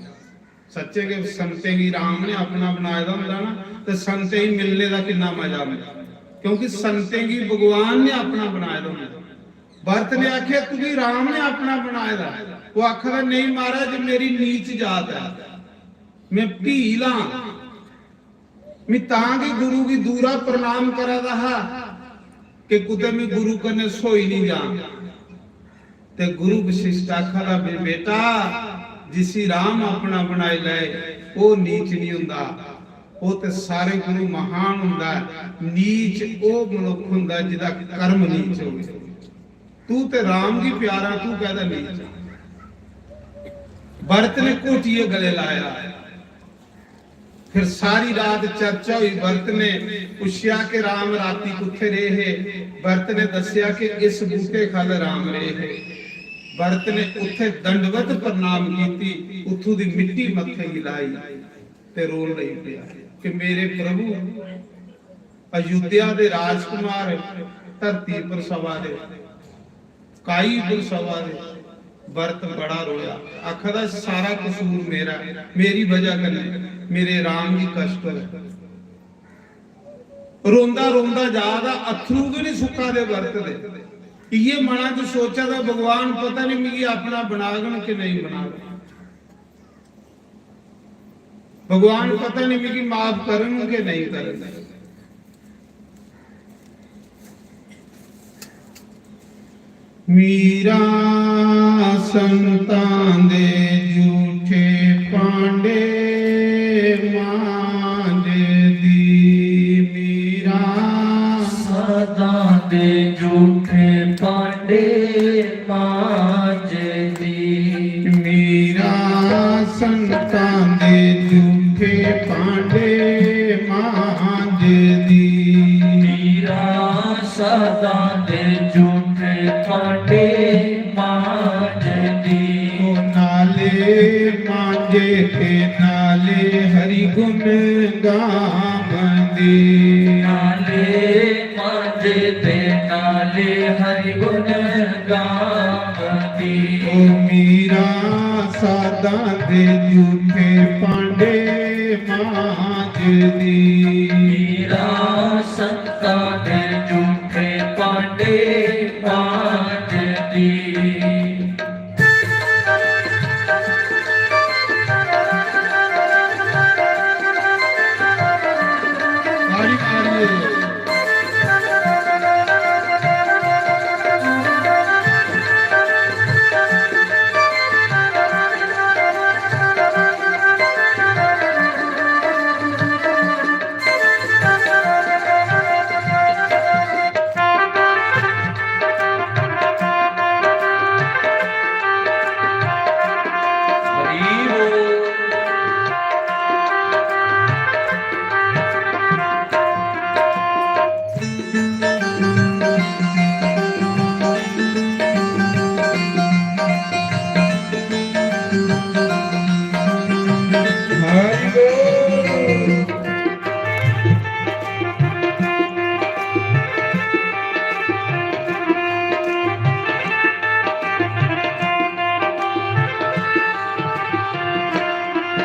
सच्चे गै संतें गी राम ने अपना बनाए दा होंदा ना, ते संतें गी मिलने दा किन्ना मजा आंदा, क्योंकि संतें गी भगवान ने अपना बनाए दा होंदा। भरत ने आखेआ, "तुगी राम ने अपना बनाए दा?" वो आखदा, "नहीं महाराज, मेरी नीच जात है, मैं भील आं।" मैं तां गै गुरु गी दूरा प्रणाम करा दा हा कि कुतै मैं गुरु कन्नै सोई नहीं जां। ते गुरु वशिष्ठ आखा दा, "बे-, बेटा, जिसी राम अपना बनाई लै, ओह नीच नहीं हुंदा, ओह ते सारे कोलू महान हुंदा है। नीच ओह मनुख हुंदा जिदा कर्म नीच होवे। तू ते राम गी प्यारा, तू कहदा नीच?" भरत ने घोटिये गले लाया। फिर सारी रात चर्चा हुई। भरत ने पुछया कि राम राती कुत्थे रहे हे? भरत ने दसिया कि इस बूटे खल राम रहे हे। भरत ने उत्थे दंडवत प्रणाम कीती, उत्थों दी मिट्टी मत्थे गी लाई ते रोन लगी पिया कि मेरे प्रभु, अयोध्या दे राजकुमार धरती पर सवा दे, काई पर सवा दे। भरत बड़ा रोया, आखदा, "सारा कसूर मेरा, मेरी वजह कन्नै मेरे राम गी कष्ट होया।" रोंदा रोंदा जा दा, अत्थरू गै नहीं सुक्का दे भरत दे। इये मना च सोचा दा, "भगवान पता नहीं मिगी अपना बनागन कि नहीं बनागन।" भगवान पता नहीं मिगी माफ करन के नहीं करन। मीरा संतां दे झूठे भांडे मांजदी, मीरा संतां दे झूठे भांडे मांजदी। मीरा संतां दे झूठे भांडे मांजदी। मीरा संतां दे झूठे भांडे मांजदी। ओ नाले मांजे ते नाले हरि गुण गावंदी। नाले मांजे ते नाले हरि गुण गावंदी। ओ मीरा साधां दे झूठे भांडे मांजदी। मीरा संतां दे झूठे भांडे मांजदी।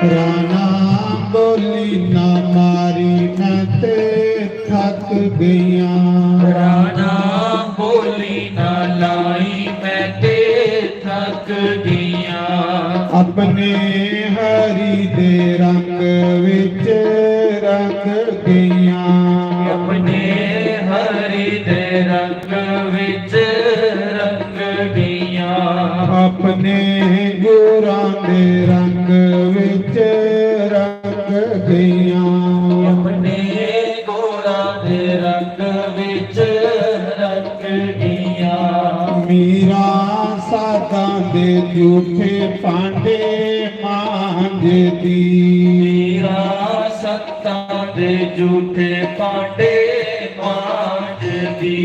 राणा बोली ना मारी, मैं ते थक गईयां। राणा बोली ना लाई, मैं ते थक गईयां। अपने हरि दे रंग विच रंग गईयां। अपने हरि दे रंग विच रंग गईयां। अपने गुरां दे रंग विच रंग गईयां। अपने झूठे भांडे मांजदी। मीरा संतां दे झूठे भांडे मांजदी।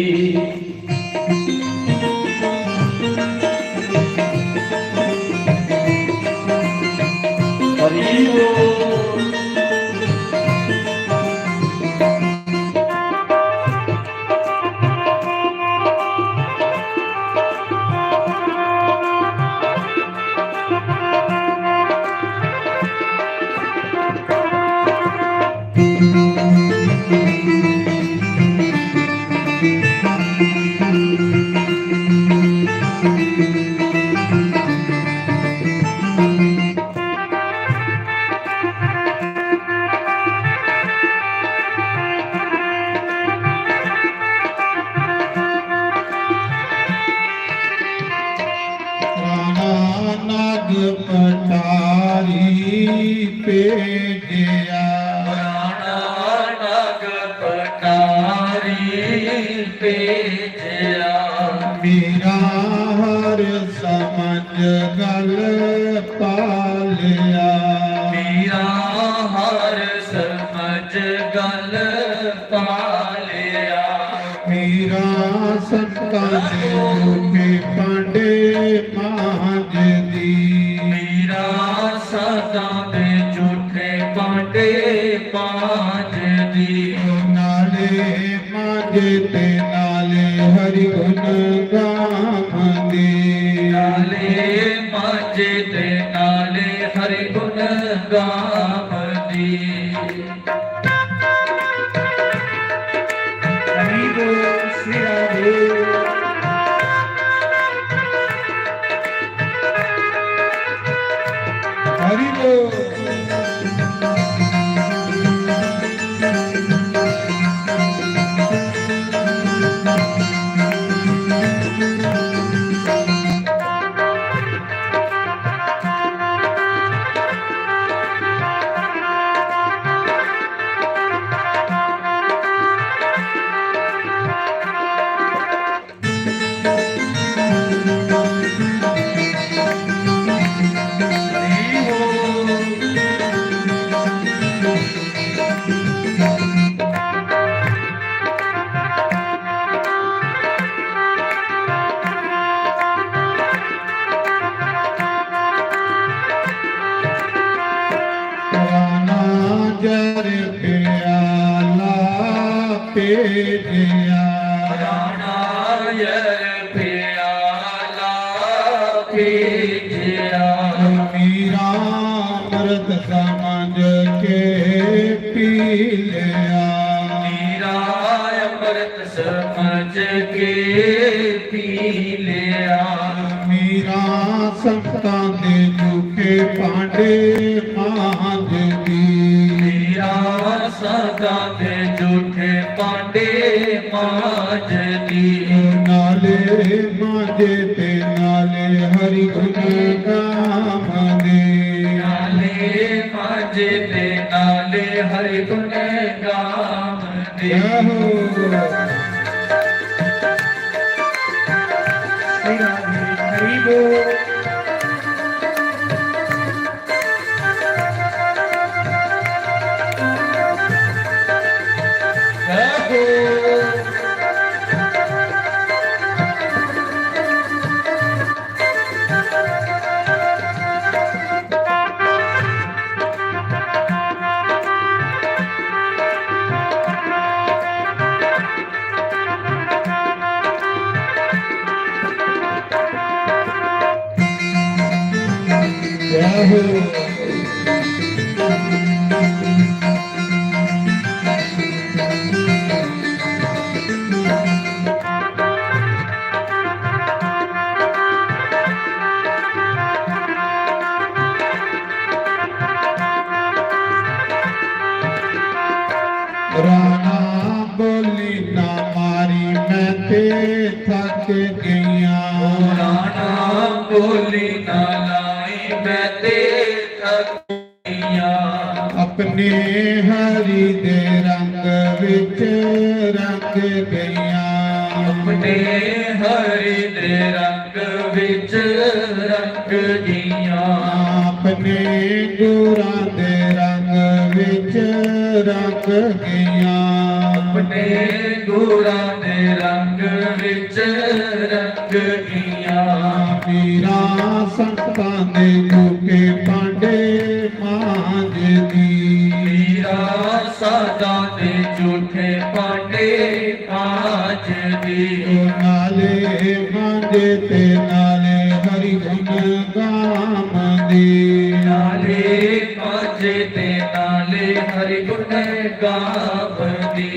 हरि बोल। राणा नाग पटारी भेजेया। राणा नाग पटारी भेजेया। मीरा हर समझ गल पालिया। मीरा हर समझ गल पालिया। मीरा संतां दे झूठे भांडे मांजदी। मीरा संतां दे झूठे भांडे मांजदी। नाले मांजे ते नाले हरि गुण गावंदी। नाले मांजे ते नाले हरि गुण गावंदी। हरि बोल श्री राधे। हरि बोल। राणा जर प्याला भेजया। राणा जर प्याला भेजया। मीरा अमृत समझ के पी लिया। मीरा अमृत समझ के पी लिया। मीरा संतां दे झूठे भांडे मांजदी। मीरा संतां दे झूठे भांडे मांजदी। नाले मांजे ते नाले हरि गुण गावंदी। नाले मांजे ते नाले हरि गुण गावंदी। जय हो। श्री राधे हरि बोल। जय हो। जय हो। राणा बोली ना मारी, मैं ते थक गईयां। राणा बोली ना लाई, मैं ते थक गईयां। अपने हरि दे रंग विच रंग गईयां। अपने हरि दे रंग विच रंग अपने गुरां दे रंग विच रंग गईयां। अपने गुरां दे रंग विच रंग गईयां। मीरां संतां दे झूठे भांडे मांजदी। मीरां संतां दे झूठे भांडे मांजदी। ओ नाले मांजे ते नाले हरि गुण गावंदी। नाले मांजे ते नाले हरि गुण गावंदी।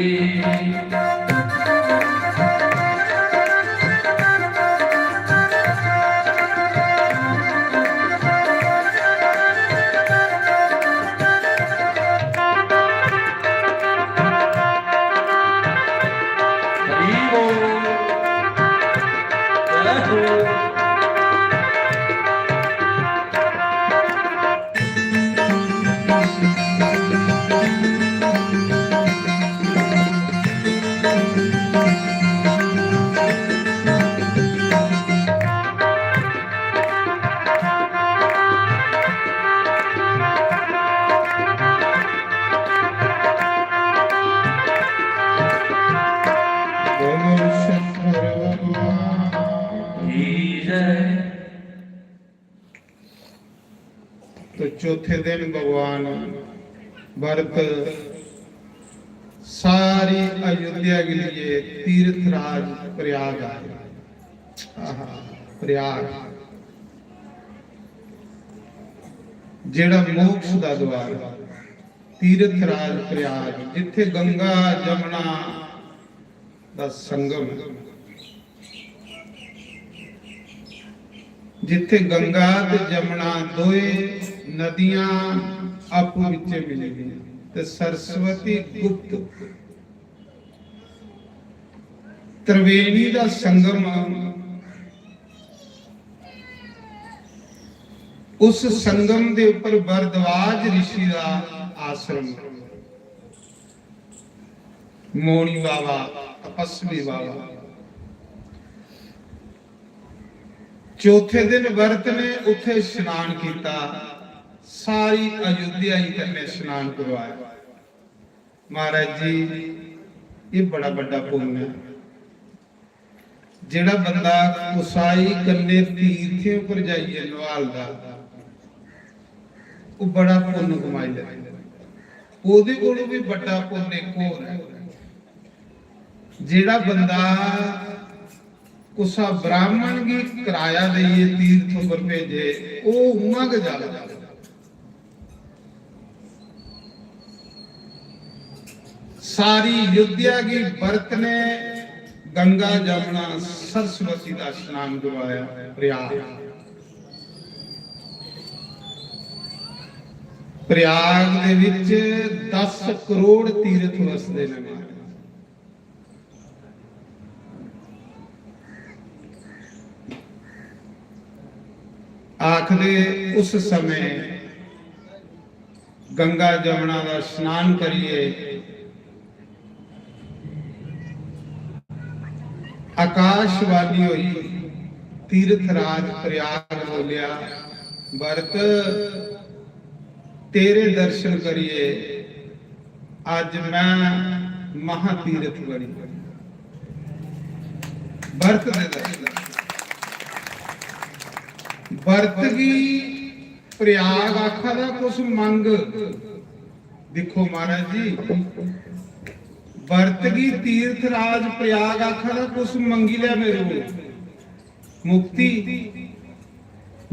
बोलो शंकर भगवान की जय। तो चौथे दिन भगवान भरत सारी अयोध्या के लिए तीर्थराज प्रयाग आए। आहा, प्रयाग, जेड़ा मोक्ष दा द्वार, तीर्थराज प्रयाग, जिथे गंगा जमुना दा संगम, जिथे गंगा ते जमुना दोए नदियां आपू विचे मिलदियां ते सरस्वती गुप्त त्रिवेणी दा संगम, उस संगम दे ऊपर भरद्वाज ऋषि दा आश्रम। मौनी बाबा, तपस्वी बाबा। चौथे दिन भरत ने उत्थे स्नान किया, सारी अयोध्या ही कन्ने स्नान करवाया। महाराज जी, ये बड़ा बड़ा पुण्य है। जेड़ा बंदा कुसाई कन्ने तीर्थे उपर जाइए नहालदा, वो बड़ा पुण्य कमाई लैंदा। ओदे कोलों भी बड़ा पुण्य एक होर है। जेड़ा बंदा कुसा ब्राह्मण गी किराया देइयै तीर्थ उप्पर भेजे, ओह उ'आं गै जावे। सारी अयोध्या गी बरत ने गंगा, जमुना, सरस्वती दा स्नान करवाया। प्रयाग, प्रयाग दे विच दस करोड़ तीर्थ वसदे ने महाराज। आखदे उस समय गंगा जमुना दा स्नान करिए आकाशवाणी हुई, तीर्थराज प्रयाग बोलिया, भरत, तेरे दर्शन करिए अज मैं महातीर्थ बनी। भरत दे दर्शन। भरत गी प्रयाग आखा दा कुछ मंग। दिक्खो महाराज जी, भरत गी तीर्थराज प्रयाग आखा दा कुछ मंगी लै मेरे कोल। मुक्ति,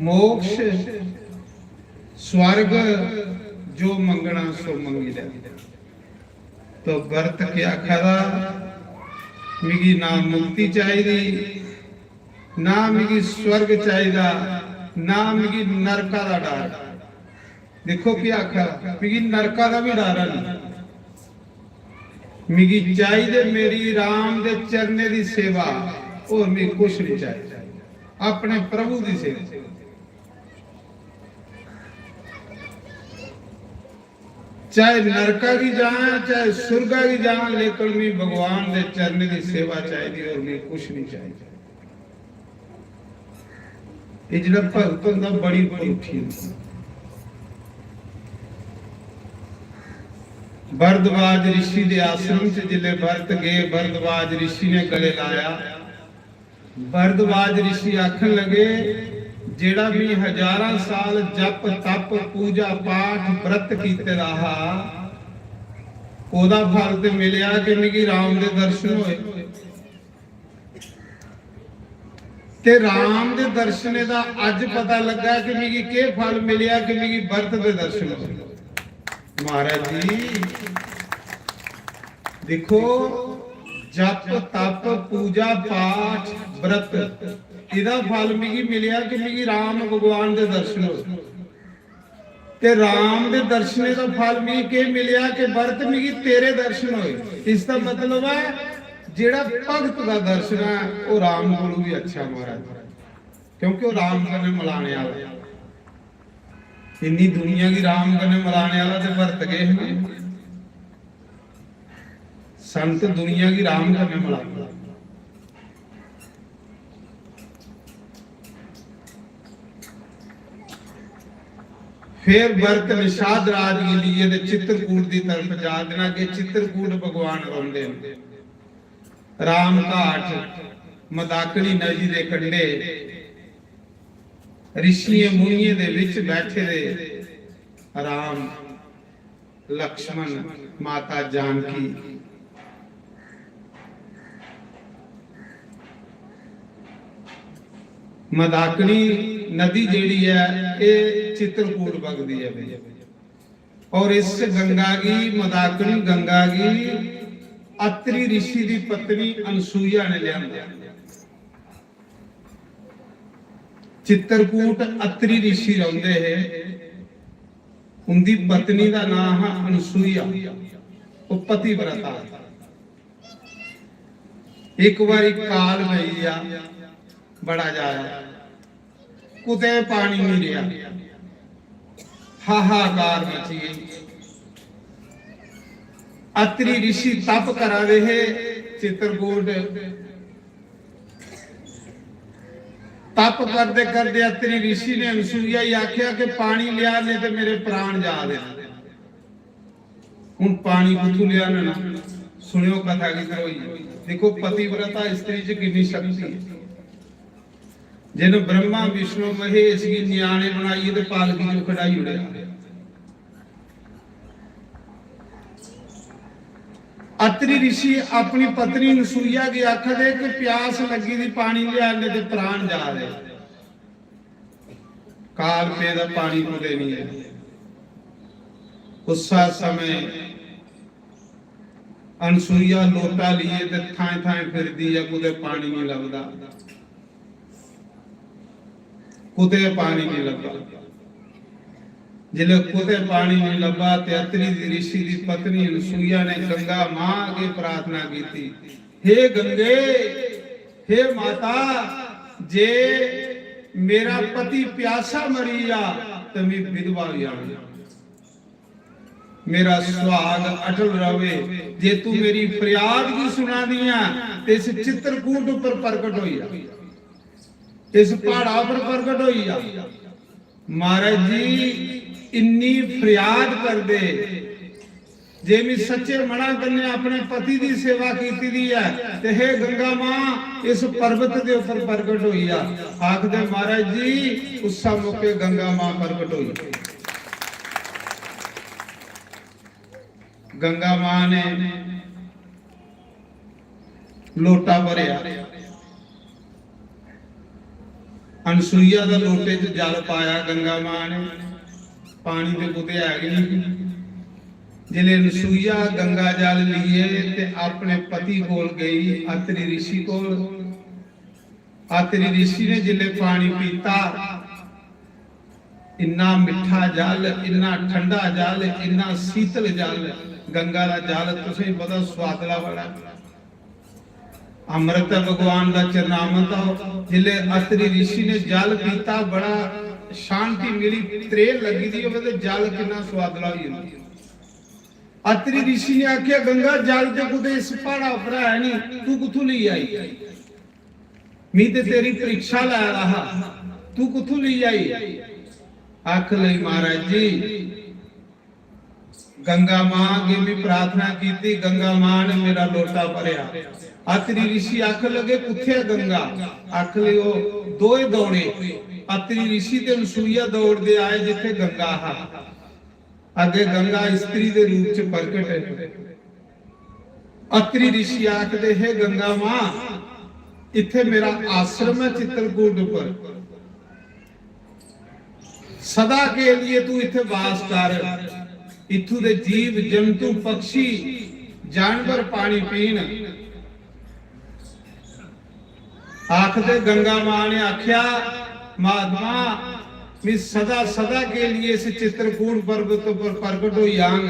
मोक्ष, स्वर्ग, जो मंगना सो मंगी लै। तो भरत केह् आखा दा, मिगी ना मुक्ति चाहिदी, ना मिगी स्वर्ग चाहिदा, ना मिगी नरका दा डर। दिक्खो केह् आखा दा, मिगी नरका दा बी डर है नहीं। मिगी चाहिदे मेरी राम दे चरणे दी सेवा, होर मिगी कुछ नहीं चाहिदा, अपने प्रभु दी सेवा। चाहे नरका गी जां, चाहे सुरगा गी जां, लेकिन मिगी भगवान दे चरणे दी सेवा चाहिदी, होर मिगी कुछ नहीं चाहिदा। एह् जेह्ड़ा भगत होंदा, बड़ी उप्पर उठी जंदा। भरद्वाज ऋषि दे आश्रम च जिसलै भरत गे, भरद्वाज ऋषि ने गले लाया। भरद्वाज ऋषि आखन लगे, "जेह्ड़ा मी हजारां साल जप तप पूजा पाठ व्रत कीते दा हा, ओह्दा फल ते मिलेआ कि मिगी राम दे दर्शन होए।" ते राम दे दर्शनें दा अज्ज पता लग्गा कि मिगी केह् फल मिलेआ कि मिगी भरत दे दर्शन होए। महाराज जी, दिक्खो, जप, तप, पूजा, पाठ, व्रत, एह्दा फल मिगी मिलेआ कि मिगी राम भगवान दे दर्शन होए। ते राम दे दर्शनें दा फल मिगी केह् मिलेआ कि भरत, मिगी तेरे दर्शन होए। इसदा मतलब ऐ, जेह्ड़ा भगत दा दर्शन ऐ, ओह् राम कोलू बी अच्छा, महाराज, क्योंकि ओह् राम कन्नै मलाने आह्ला। इन्नी दुनिया गी राम कन्नै मलाने आह्ला ते भरत गै है ना। संत दुनिया गी राम कन्नै मलांदा। फिर भरत निषाद राज गी लेइयै ते चित्रकूट दी तरफ जा देना कि चित्रकूट भगवान रौंह्दे न। राम घाट, मंदाकिनी नदी दे कंढे ऋषियें मुनियें दे विच बैठे दे राम, लक्ष्मण, माता जानकी। मंदाकिनी नदी जेह्ड़ी ऐ, एह् चित्रकूट बगदी ऐ भई। और इस गंगा गी, मंदाकिनी गंगा गी अत्रि ऋषि दी पत्नी अनसूया ने लेआंदा। चित्रकूट अत्रि ऋषि रौंह्दे हे, उंदी पत्नी दा नांऽ हा अनसूया, ओह् पतिव्रता। इक बारी काल पेई गेआ बड़ा ज्यादा, कुतै पानी निं रेहा, हाहाकार मची गेई। अत्रि ऋषि तप करा दे हे चित्रकूट। तप करदे करदे अत्रि ऋषि ने अनसूया गी आखेआ कि पानी लेआ, नेईं ते मेरे प्राण जा दे न। हुन पानी कुत्थूं लेआना? सुनेओ कथा गी धरोई। दिक्खो, पतिव्रता स्त्री च किन्नी शक्ति ऐ, जिन ब्रह्मा विष्णु महेश गी ञ्याणे बनाइयै ते पालकी च खड़ाई ओड़ेआ। अत्रि ऋषि अपनी पत्नी अनसूया गी आखदे कि प्यास लग्गी दी, पानी लेआ, नेईं ते प्राण जा दे। काल पेदा, पानी कुतै निं ऐ। उस्सै समें अनसूया लोटा लेइयै ते थाएं-थाएं फिरदी ऐ, कुतै पानी निं लभदा, कुतै पानी निं लब्भा। जिसलै कुतै पानी निं लब्भा ते अत्रि दी ऋषि दी पत्नी अनसूया ने गंगा मां अग्गें प्रार्थना कीती, "हे गंगे, हे माता, जे मेरा पति प्यासा मरी जा ते मैं विधवा होई जाना, मेरा सुहाग अटल रवे। जे तू मेरी फरियाद गी सुना दी ऐ ते इस चित्रकूट उप्पर प्रकट होई जा, इस प्हाड़ा उप्पर प्रकट होई जा।" महाराज जी, इन्नी फरियाद करदे, जे मैं सच्चे मना कन्नै अपने पति दी सेवा कीती दी ऐ, ते हे गंगा मां, इस पर्वत दे उप्पर प्रकट होई जा। आखदे महाराज जी, उस्सै मौके गंगा मां प्रकट होई। गंगा मां ने लोटा भरेआ, अनसूया दा लोटे च जल पाया गंगा मां ने, पानी ते कुतै है गै नहीं। जिसलै अनसूया गंगा जल लेइयै ते अपने पति कोल गई, अत्रि ऋषि कोल, अत्रि ऋषि ने जिसलै पानी पीता, इन्ना मिट्ठा जल, इन्ना ठंडा जल, इन्ना शीतल जल, गंगा दा जल तुसेंगी पता सुआदला बड़ा। अमृत ऐ भगवान दा चरणामृत। जिसलै अत्रि ऋषि ने जल पीता, बड़ा शांति मिली। त्रेह् लग्गी दी होवे ते जल किन्ना सुआदला होई जंदा। अत्रि ऋषि ने आखेआ, "गंगा, जल ते कुतै इस प्हाड़ा उप्पर है नहीं, तू कुत्थूं लेई आई? मी ते तेरी परीक्षा लै दा हा।" तू कुत्थों लेई आई? आख लई, महाराज जी, गंगा मां अग्गें भी प्रार्थना कीती, गंगा मां ने मेरा लोटा भरया। अत्रि ऋषि आख लगे, कुत्थे ऐ गंगा? आख लगे, ओ दोए दौड़े, अत्रि ऋषि ते अनसुईया दौड़दे आए जिथे गंगा हा। अग्गे गंगा स्त्री दे रूप च प्रकट है। अत्रि ऋषि आखदे, हे गंगा मां, इत्थे मेरा आश्रम है चित्रकूट पर, सदा के लिए तू इत्थे वास कर, इत्थू दे जीव जंतु पक्षी जानवर पानी पीन। आखदे गंगा मां ने आख्या, महात्मा, मी सदा सदा के लिए इस चित्रकूट पर्वत पर प्रकट हो जांग,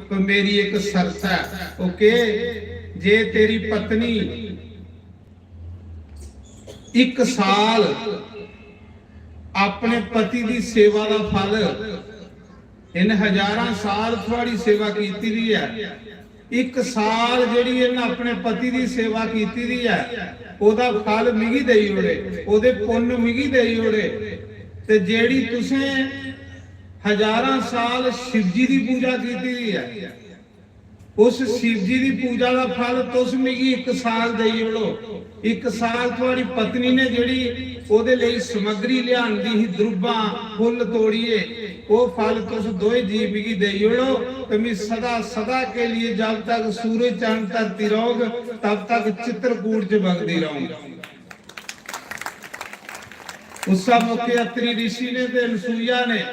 तो मेरी एक शर्त है। ओके, जे तेरी पत्नी एक साल अपने पति दी सेवा दा फल, इन हजारां साल थुआड़ी सेवा कीती दी है, एक साल जेड़ी इन अपने पति दी सेवा कीती दी है, ओदा फल मिगी देई ओड़े, ओदे पुन्न मिगी देई ओड़े। ते जेड़ी तुसें हजारां साल शिवजी दी पूजा कीती दी है, उस शिवजी दी पूजा दा फल तुस मिगी एक साल देई ओड़ो। एक साल थुआड़ी पत्नी ने जेड़ी ओदे लेई समग्री लिआंदी ही, द्रुब्बां, फुल्ल तोड़िए, ओह् फल तुस दोए जी मिगी देई ओड़ो, ते मी सदा सदा के लिए, जब तक सूरज चंद धरती रौह्ग, तब तक चित्रकूट च बगदी रौह्ग। उस्सा मौके अत्रि ऋषि ने ते अनसुईया ने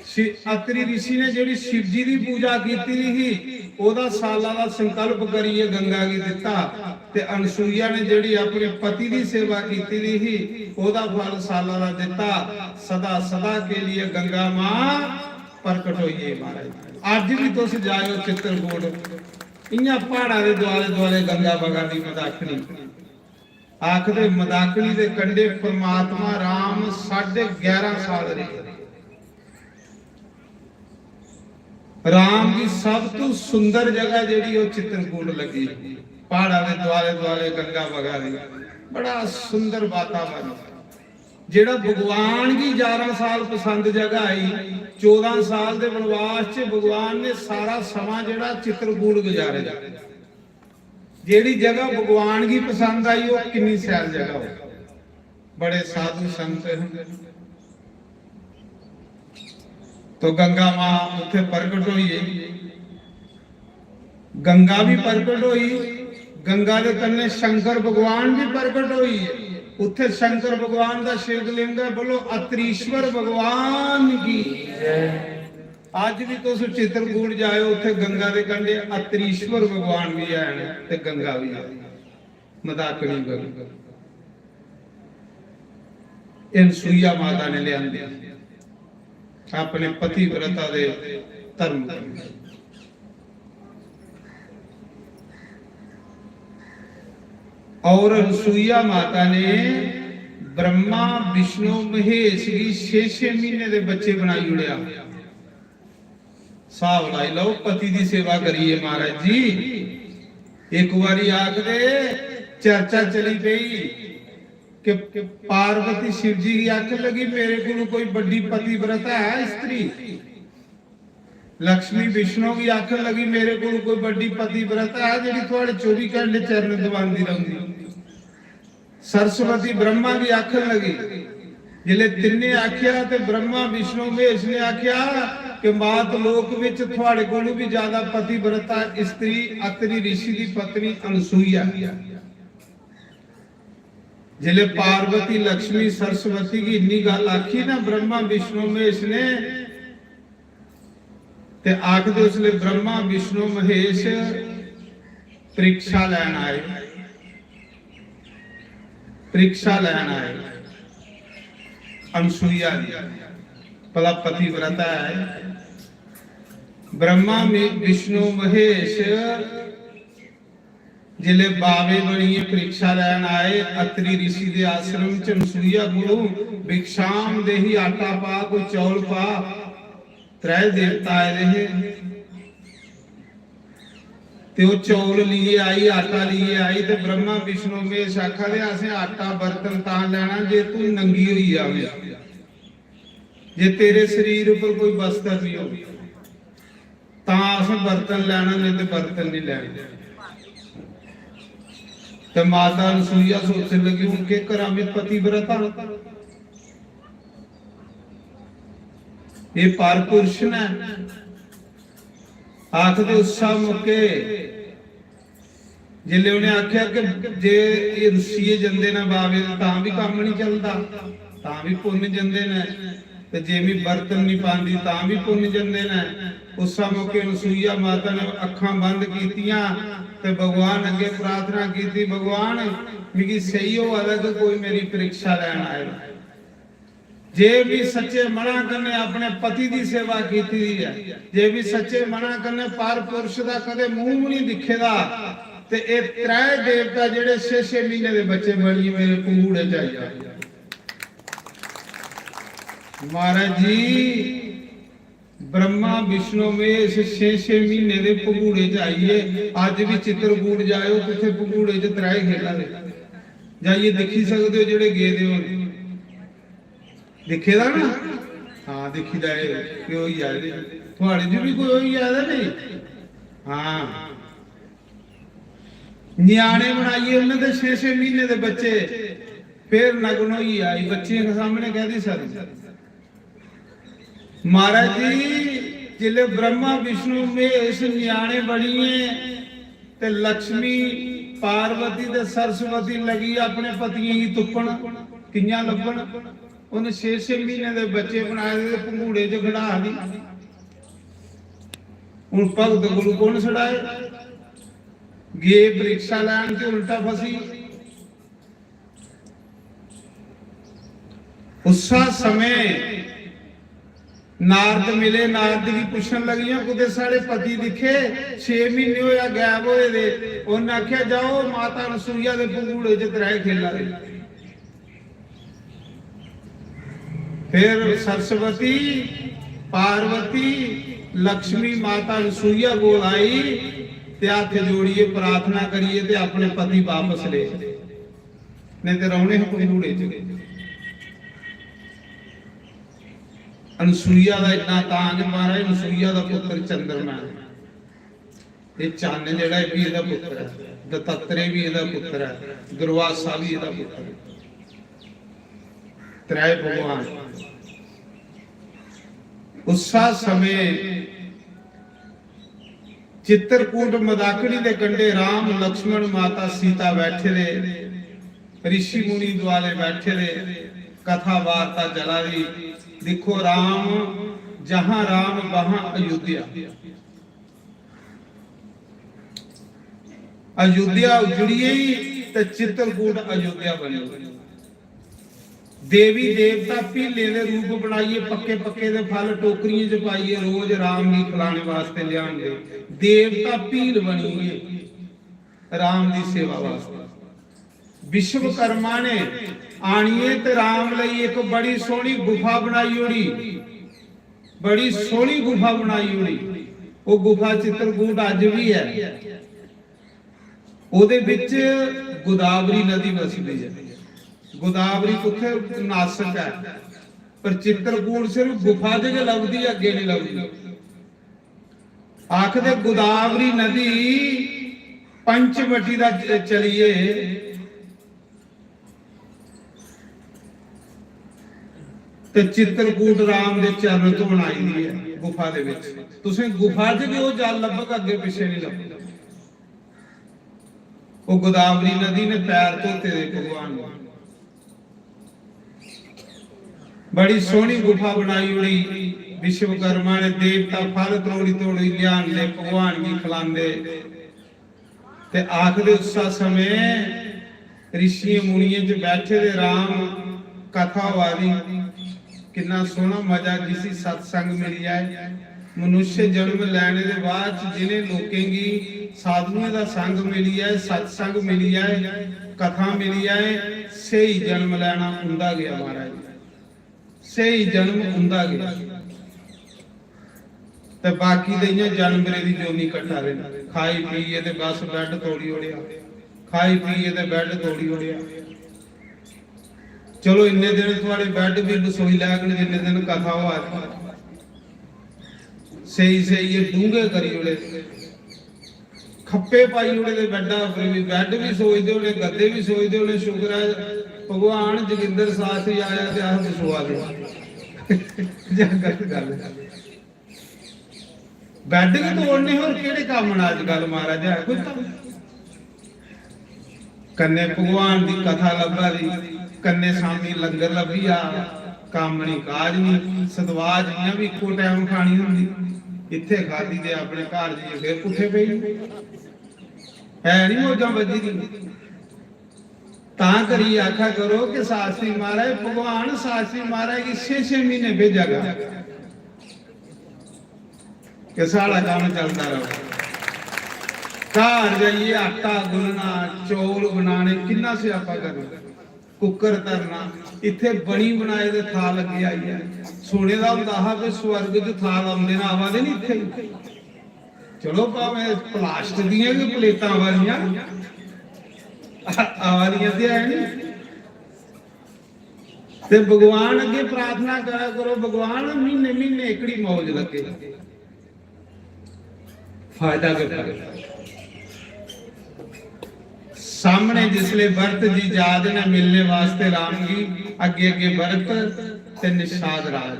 शि-, अत्रि ऋषि ने जेह्ड़ी शिवजी दी पूजा कीती दी ही, ओह्दा साला दा संकल्प करियै गंगा गी दित्ता, ते अनसुईया ने जेह्ड़ी अपने पति दी सेवा कीती दी ही, ओह्दा फल साला दा दित्ता। सदा सदा के लिए गंगा मां प्रकट होई गेई महाराज। अज्ज भी तुस जाएओ चित्रकूट, इ'यां प्हाड़ा दे दुआले दुआले गंगा बगा दी, मंदाकिनी। आखदे मंदाकिनी दे कंढे परमात्मा राम साढ़े ग्यारह साल रेह्। राम गी सब तू सुंदर जगह जेह्ड़ी ओह् चित्रकूट लग्गी, प्हाड़ा दे दुआले दुआले गंगा बगा दी, बड़ा सुंदर वातावरण। जेह्ड़ा भगवान गी ग्यारह साल पसंद जगह आई, चौदह साल दे वनवास च भगवान ने सारा समां जेह्ड़ा चित्रकूट गुजारे दा। जेह्ड़ी जगह भगवान गी पसंद आई, ओह् किन्नी शैल जगह हो। बड़े साधु संत हैं। तो गंगा मां उत्थे प्रगट होई, गंगा भी प्रगट होई, गंगा दे कन्ने शंकर भगवान भी प्रगट होई। उत्थे शंकर भगवान दा शिवलिंग है, बोलो अत्रीश्वर भगवान की। अज भी तुस चित्रकूट जाओ, उत्थे गंगा दे कंढे अत्रीश्वर भगवान भी हैन ते गंगा भी है। मंदाकिनी गंगा अनसुईया माता ने लिआंदी अपने पतिव्रता दे धर्म कन्नै। और अनसुईया माता ने ब्रह्मा, विष्णु, महेश गी छे छे महीने दे बच्चे बनाई ओड़ेआ। हिसाब लाई लैओ, पति दी सेवा करिए महाराज जी। इक बारी आखदे चर्चा चली पेई कि पार्वती शिव जी गी आखन लगी, मेरे कोल कोई बड्डी पतिव्रता है स्त्री? लक्ष्मी विष्णु गी आखन लगी, मेरे कोल कोई बड्डी पतिव्रता है जेह्ड़ी थुआड़े चौबी घंटे चरण दबांदी रौंह्दी? सरस्वती ब्रह्मा गी आखन लगी। जिसले तिन्ने आख्या ते ब्रह्मा, विष्णु, महेश ने आख्या कि मात लोक विच थुआड़े कोलू भी ज्यादा पतिव्रता स्त्री अत्रि ऋषि दी पत्नी अनसुईया। जिसले पार्वती, लक्ष्मी, सरस्वती गी इन्नी गल आखी ना ब्रह्मा, विष्णु, महेश ने, ते आखदे उसले ब्रह्मा, विष्णु, महेश परीक्षा लैन आए, परीक्षा लैन आए अनसुईया दी, भला पतिव्रता है। ब्रह्मा, मि-, विष्णु, महेश जिसले बावे बनिए परीक्षा लैन आए अत्रि ऋषि दे आश्रम च अनसुईया कोलू, भिक्षाम देही, आटा पा, कोई चौल पा, त्रै देवता आए दे हे। ते ओह् चौल लेइयै आई, आटा लेइयै आई, ते ब्रह्मा विष्णु महेश आखा दे, "असें आटा बर्तन तां लैना जे तू नंगी होई जावे, जे तेरे शरीर उप्पर कोई बस्तर नहीं हो, तां असें बर्तन लैना, नहीं ते बर्तन नहीं लैना।" ते माता अनसुईया सोचन लगी, "हून केह् करां, में पतिव्रता, एह् पर पुरुष न।" आखदे उस्सा मौके जिसलै उ'नें आखेआ कि जे एह् रुस्सियै जंदे न बावे, तां बी कम्म निं चलदा, तां बी पुन्न जंदे न, ते जे मी बर्तन निं पांदी, तां बी पुन्न जंदे न। उस्सा मौके अनसुईया माता ने अक्खां बंद कीतियां ते भगवान अग्गें प्रार्थना कीती, "भगवान, मिगी सेही होआ दा कि कोई मेरी परीक्षा लैन आए दा।" जे भी सच्चे मना कन्नै अपने पति दी सेवा कीती दी ऐ, जे भी सच्चे मना कन्नै पर पुरुष दा कदे मूंह भी नहीं दिखे दा, ते एह् त्रै देवता जेह्ड़े छे छे म्हीने दे बच्चे बनियै मेरे पंघूड़े च आई जाए। महाराज जी, ब्रह्मा विष्णु महेश छे छे म्हीने दे पंघूड़े च आइयै अज्ज भी चित्रकूट जाओ, उत्थै पंघूड़े च त्रै खेला दे, जाइयै दिक्खी सकदे हो जेह्ड़े गेदे होन। दिक्खे दा ना? हां, दिक्खी दा एह्, एह् होई जा ते। थुआड़े च बी कोई होई जा ते नेईं? हां। ञ्याणे बनाइयै उ'नें ते छे छे म्हीने दे बच्चे, फिर नग्न होई आई, बच्चें दे सामने कैह्दी शर्म? महाराज जी, जिसलै ब्रह्मा विष्णु महेश ञ्याणे बनियै ते लक्ष्मी, पार्वती ते सरस्वती लगी अपने पतियें गी तुप्पन, कि'यां लब्भन? उ'नें छे छे म्हीने दे बच्चे बनाए दे, पंघूड़े च खड़ा दी। हून भगत कोलू कु'न छड़ाए? गे परीक्षा लैन ते उल्टा फसी। उस्सा समें नारद मिले, नारद गी पुच्छन लगियां, "कुतै साढ़े पति दिक्खे? छे म्हीने होया गैब होए दे।" उ'न्नै आखेआ, "जाओ, माता अनसूया दे पंघूड़े च त्रै खेला दे।" फिर सरस्वती, पार्वती, लक्ष्मी माता अनसूया कोल आई ते हत्थ जोड़ियै प्रार्थना करियै ते अपने पति वापस ले, नेईं ते रौह्ने हे पंघूड़े च। अनसूया दा इन्ना तां कि महाराज अनसूया दा पुत्तर चंद्रमा ऐ। एह् चन्न जेह्ड़ा, एह् बी एह्दा पुत्तर ऐ, दत्तात्रेय बी एह्दा पुत्तर ऐ, दुर्वासा बी एह्दा पुत्तर ऐ। त्रै भगवान। उस्सा समें चित्रकूट मदाकड़ी दे कंढे राम, लक्ष्मण, माता सीता बैठे दे, ऋषि मुनि दुआले बैठे दे, कथा वार्ता चला दी। दिक्खो, राम जहां राम वहां अयोध्या। अयोध्या उजड़ी गेई ते चित्रकूट अयोध्या बनी। देवी देवता भीलें दे रूप बनाइयै पक्के पक्के दे फल टोकरियें च पाइयै रोज राम गी खलाने वास्ते लिआंदे। देवता भील बनी गे राम दी सेवा वास्ते। विश्वकर्मा ने आनियै ते राम लेई इक बड़ी सोहनी गुफा बनाई ओड़ी, बड़ी सोहनी गुफा बनाई ओड़ी। ओह् गुफा चित्रकूट अज्ज बी ऐ। ओह्दे बिच गोदावरी नदी बसदी ऐ। गोदावरी कुत्थै? नासक ऐ, पर चित्रकूट सिर्फ गुफा च गै लभदी, अग्गें निं लभदी। आखदे गोदावरी नदी पंचवटी दा च-, चलिए ते चित्रकूट राम दे चरण धोन आई दी ऐ गुफा दे विच। तुसें गुफा च गै ओह् जल लब्भग, अग्गें पिच्छें निं लब्भग। ओह् गोदावरी नदी ने पैर धोते दे भगवान ने। बड़ी सोहनी गुफा बनाई ओड़ी। विश्वकर्मा ने देवता फल त्रोड़ी त्रोड़ी लिआंदे, भगवान गी खलांदे। ते आखदे उस्सा समें ऋषियें मुनियें च बैठे दे राम, कथा होआ दी। किन्ना सोहना मजा, जिसी सत्संग मिली जाए। मनुष्य जन्म लैने दे बाद च जिनें लोकें गी साधुएं दा संग मिली जाए, सत्संग मिली जाए, कथा मिली जाए, स्हेई जन्म लैना उंदा गै, महाराज, स्हेई जन्म उंदा गै। ते बाकी ते इ'यां जानवरें दी जोनी कट्टा दे न। खाई पीए ते बस बैड तोड़ी ओड़ेआ, खाई पीए ते बैड तोड़ी ओड़ेआ। चलो, इन्ने दिन थुआड़े बैड बी बसोई लैगन, जिन्ने दिन कथा होआ दी। स्हेई स्हेई एह् डूंगे करी ओड़े, खप्पे पाई ओड़े दे बैडा उप्पर बी, बैड बी सोचदे होने, गद्दे बी सोचदे होने, शुक्र ऐ भगवान जोगिंदर शास्त्री आया ते अस बसोआ दे। जां गलत गल्ल ऐ। बैड गै तोड़ने, होर केह्ड़े कम्म न अजकल महाराज, है कोई कम्म? कन्नै भगवान दी कथा लब्भा दी, कन्नै शामी लंगर लब्भी जा, कम्म निं काज निं, सतवाह् जि'यां बी इक्को टैम खानी होंदी, इत्थै खाद्धी ते अपने घर जाइयै फिर पुट्ठे पेई। है निं मौजां बज्जी दियां। तां करियै आखा करो कि शास्त्री महाराज, भगवान शास्त्री महाराज गी छे छे म्हीने भेजा कर कि साढ़ा कम्म चलदा र'वै। घर जाइयै आटा गुन्नना, चौल बनाने, किन्ना स्यापा करना, कुकर धरना। इत्थै बनी बनाए दे थाल अग्गें आई जाने। सुने दा होंदा हा कि स्वर्ग च थाल औंदे न, आवा दे निं इत्थै। चलो, भामें प्लास्टिक दियां गै प्लेटां आवा दियां, आवा दियां ते है निं। ते भगवान अग्गें प्रार्थना करा करो, "भगवान, म्हीने म्हीने एकड़ी मौज लग्गे, फायदा गै फायदा।" सामने जिसले बरत जी जा दे न मिलने वास्ते राम गी, अग्गे अग्गे बरत ते निषाद राज,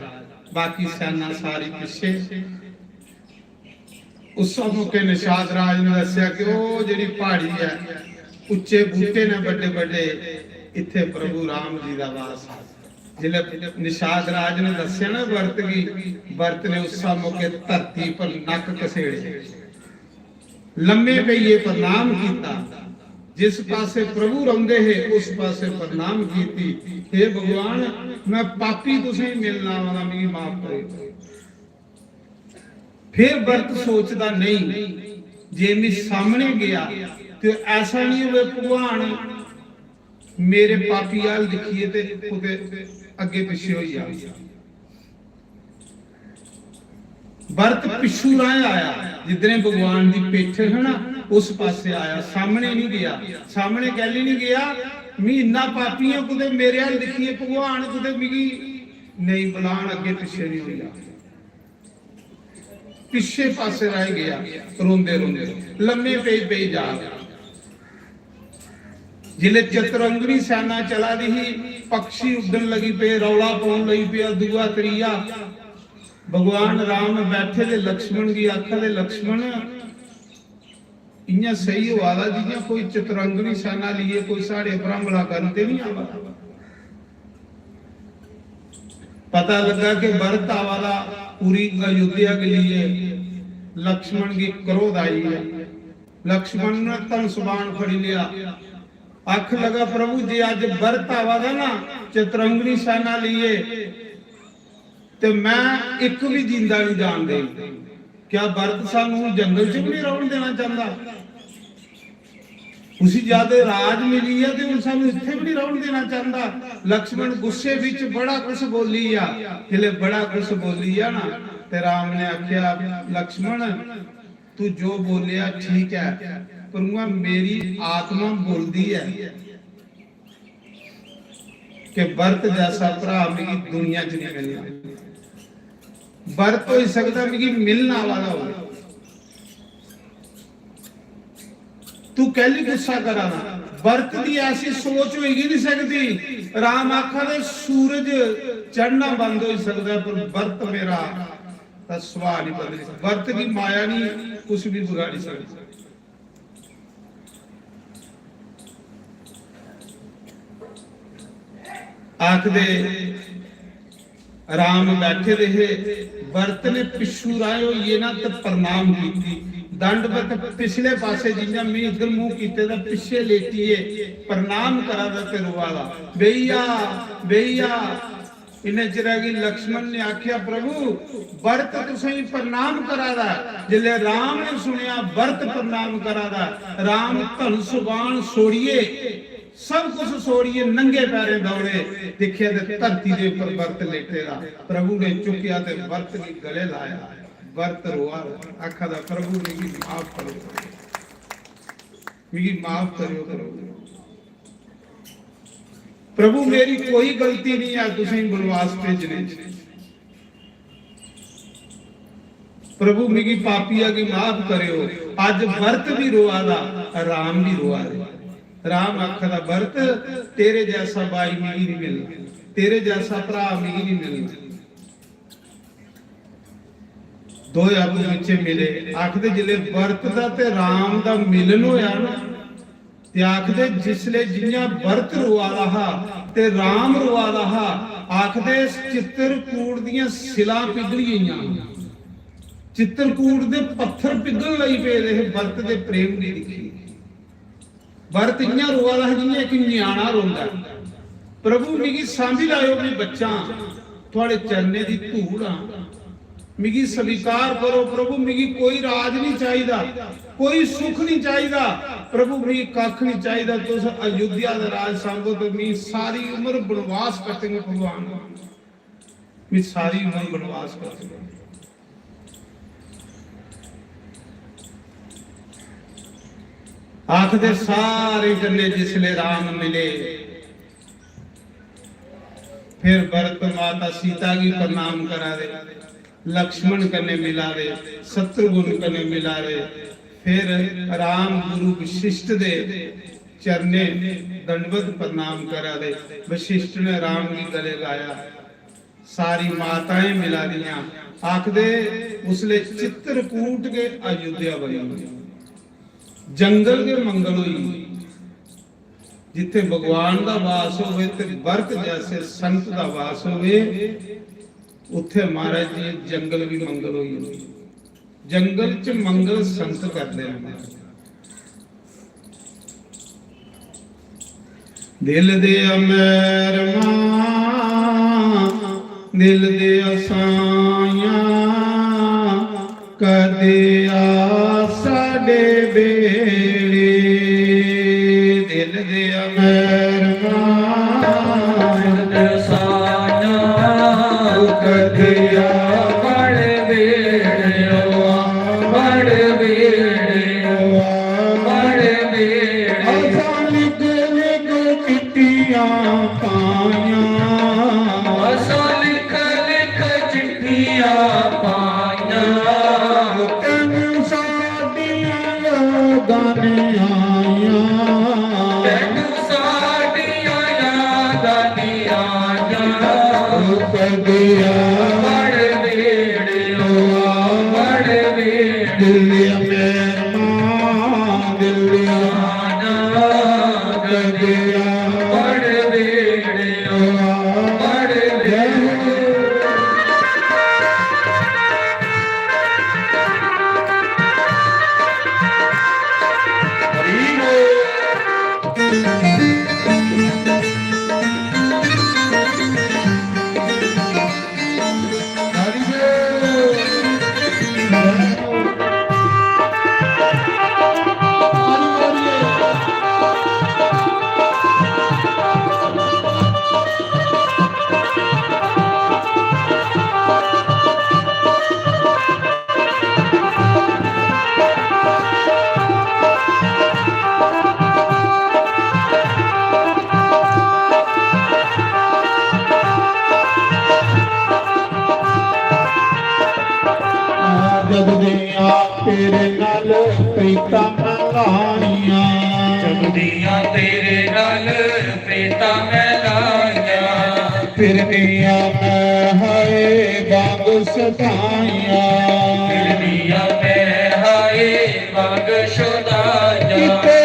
बाकी सैना सारी पिछे। उस मौके निषाद राज ने दस्सेआ कि ओह् जेह्ड़ी प्हाड़ी ऐ, उच्चे बूह्टे न बड्डे बड्डे, इत्थै प्रभु राम जी दा वास ऐ। जिसलै निषाद राज ने दस्सेआ ना बरत गी, बरत ने उस मौके धरती पर नक्क घसेड़े, लम्मे पेइयै प्रणाम कीता। जिस पासे प्रभु रौंदे हे, उस पासे प्रणाम कीती, "हे भगवान, मैं पापी तुसेंगी मिलना आवा दा, मिगी माफ करो।" फिर बरत सोचदा नेईं जे मैं सामने गेआ ते ऐसा निं होवे भगवान मेरे पापी हाल दिक्खियै ते कुतै अग्गें पिच्छें होई जा। बरत पिच्छू राहें आया, जिद्धरें भगवान दी पिट्ठ है ना, उस पासे आया, सामने निं गेआ। सामने कैल्ली निं गेआ? "मी इन्ना पापी आं, कुतै मेरे हाल दिक्खियै भगवान कुतै मिगी नेईं बलान, अग्गें पिच्छें निं होई जा।" पिछे पासे रह गया, रोंदे रोंदे लम्मे पेई पेई जा। जिले चतुरंगनी सेना चला दी ही, पक्षी उड्डन लगी पे, रौला पौन लगी पिया, दूआ त्रीया। भगवान राम बैठे दे लक्ष्मण गी आखा दे, "लक्ष्मण, इयां सेही होआ दा जियां कोई चतुरंगनी सेना लेइयै कोई साढ़े पर हमला करन ते नहीं आवा दा।" पता लगा कि भरत आवा दा पूरी अयोध्या के लिए, लक्ष्मण की क्रोध आई है। लक्ष्मण ने धनुष बाण फड़ी लिया, आख लगा, "प्रभु जी, अज भरत आवा दा ना चतुरंगनी सेना लिए, ते मैं इक भी जिंदा नहीं जान दे।" क्या भरत सानू जंगल च भी नहीं रौहन देना चाहता? उसी ज्यादा राज मिली है ते हुन सानू इत्थे भी नहीं रौहन देना चाहता। लक्ष्मण गुस्से विच बड़ा कुछ बोली आ, जिसले बड़ा कुछ बोली आ ना, ते राम ने आख्या, "लक्ष्मण, तू जो बोलिया ठीक है, पर उ'आं मेरी आत्मा बोलदी है कि भरत जैसा भरा मिगी दुनिया च नहीं मिलना। भरत होई सकदा मिगी मिलना आवा दा होवे। तू कैली गुस्सा करा ना? भरत दी ऐसी सोच होई गै नहीं सकदी।" राम आखा दे, "सूरज चढ़ना बंद होई सकदा है, पर भरत मेरा दा सुभाऽ नहीं बदली सकदा। भरत की माया नहीं कुछ भी बिगाड़ी सकदी।" आखदे राम बैठे दे हे, भरत ने पिछू राह होइए ना ते प्रणाम कीती। दंडवत पिछले पासे, जियां मैं इधर मुंह कीते दा, पिछे लेटिए प्रणाम करा दा ते रोआ दा, "बेइया, बेइया।" इन्ने चिरै गी लक्ष्मण ने आख्या, "प्रभु, भरत तुसेंगी प्रणाम करा दा है।" जिसलै राम ने सुनया भरत प्रणाम करा दा, राम धनुष बाण छोड़िए, सब कुछ छोड़िए नंगे पैरें दौड़े, दिक्खेआ ते धरती दे उप्पर भरत लेटे दा। प्रभु ने चुक्केआ ते भरत गी गले लाया। बरत रोआ दा, आखा दा, "प्रभु, मिगी माफ करो, मिगी माफ करो प्रभु। प्रभु, मेरी कोई गलती नहीं है तुसें बनवास भेजने च। प्रभु, मिगी पापिया गी माफ करो।" अज बरत भी रोआ दा, राम भी रोआ दे। राम आखा दा, "बरत, तेरे जैसा भाई मिगी नहीं मिलना, तेरे जैसा भरा मिगी नहीं मिलना।" दोए आपूं बिच्चे मिले। आखदे, जिसले बरत दा ते राम दा मिलन होया ना, ते आखदे, जिसले जियां बरत रोआ दा हा ते राम रोआ दा हा, आखदे, इस चित्रकूट दियां सिलां पिघली गेइयां, चित्रकूट दे पत्थर पिघलन लगी पेदे हे बरत दे प्रेम गी दिक्खी। बरत इयां रोआ दा हा जियां इक ञ्याणा रोंदा ऐ। "प्रभु, मिगी सांभी लैओ, में बच्चा आं, थुआड़े चरणें दी धूड़ आं, मिगी स्वीकार करो प्रभु, मिगी कोई राज नहीं चाहिदा, कोई सुख नहीं चाहिदा प्रभु, मिगी कक्ख नहीं चाहिदा, तुस अयोध्या दा राज सांभो ते मिगी सारी उम्र बनवास कट्टने भगवान, मिगी सारी उम्र बनवास कट्टने।" आखदे, सारे कन्नै जिसले राम मिले, फिर भरत माता सीता गी प्रणाम करा दे, लक्ष्मण कन्नै मिला दे, शत्रुघ्न कन्नै मिला दे, फिर राम गुरु वशिष्ठ दे चरणे दंडवत प्रणाम करा दे। वशिष्ठ ने राम गी गले लाया। सारी माताएं मिला दियां। आखदे, उसले चित्रकूट गै अयोध्या बनी, जंगल गै मंगल होई। जिथे भगवान दा वास होवे ते भरत जैसे संत दा वास होवे, उत्थे महाराज जी जंगल भी मंगल होई जंदे। जंगल च मंगल संत करदे न। दिल दे मैरमा, दिल दे साइयां, कदे आ साडे बेड़े। दिल दे मैरमा, दिल दे साइयां, कदे आ बड़ बेड़े, बड़ बेड़े, बड़ बेड़े। असां लिख लिख चिट्ठियां पाइयां। असां लिख लिख चिट्ठियां पाइयां। तैनू साडियां यादां नी आइयां। तैनू साडियां यादां नी आइयां। ओ कदिया बड़ बेड़े, ओ बड़ बेड़े। दिल्ली मेहमान, दिल्ली आना, कदिया बड़ बेड़े, ओ बड़ बेड़े। जगदियां तेरे नाल प्रीतां मैं लाइयां। जगदियां तेरे नाल प्रीतां मैं लाइयां। फिरनियां मैं हाय वांग सताइयां। फिरनियां मैं हाय वांग सताइयां। किते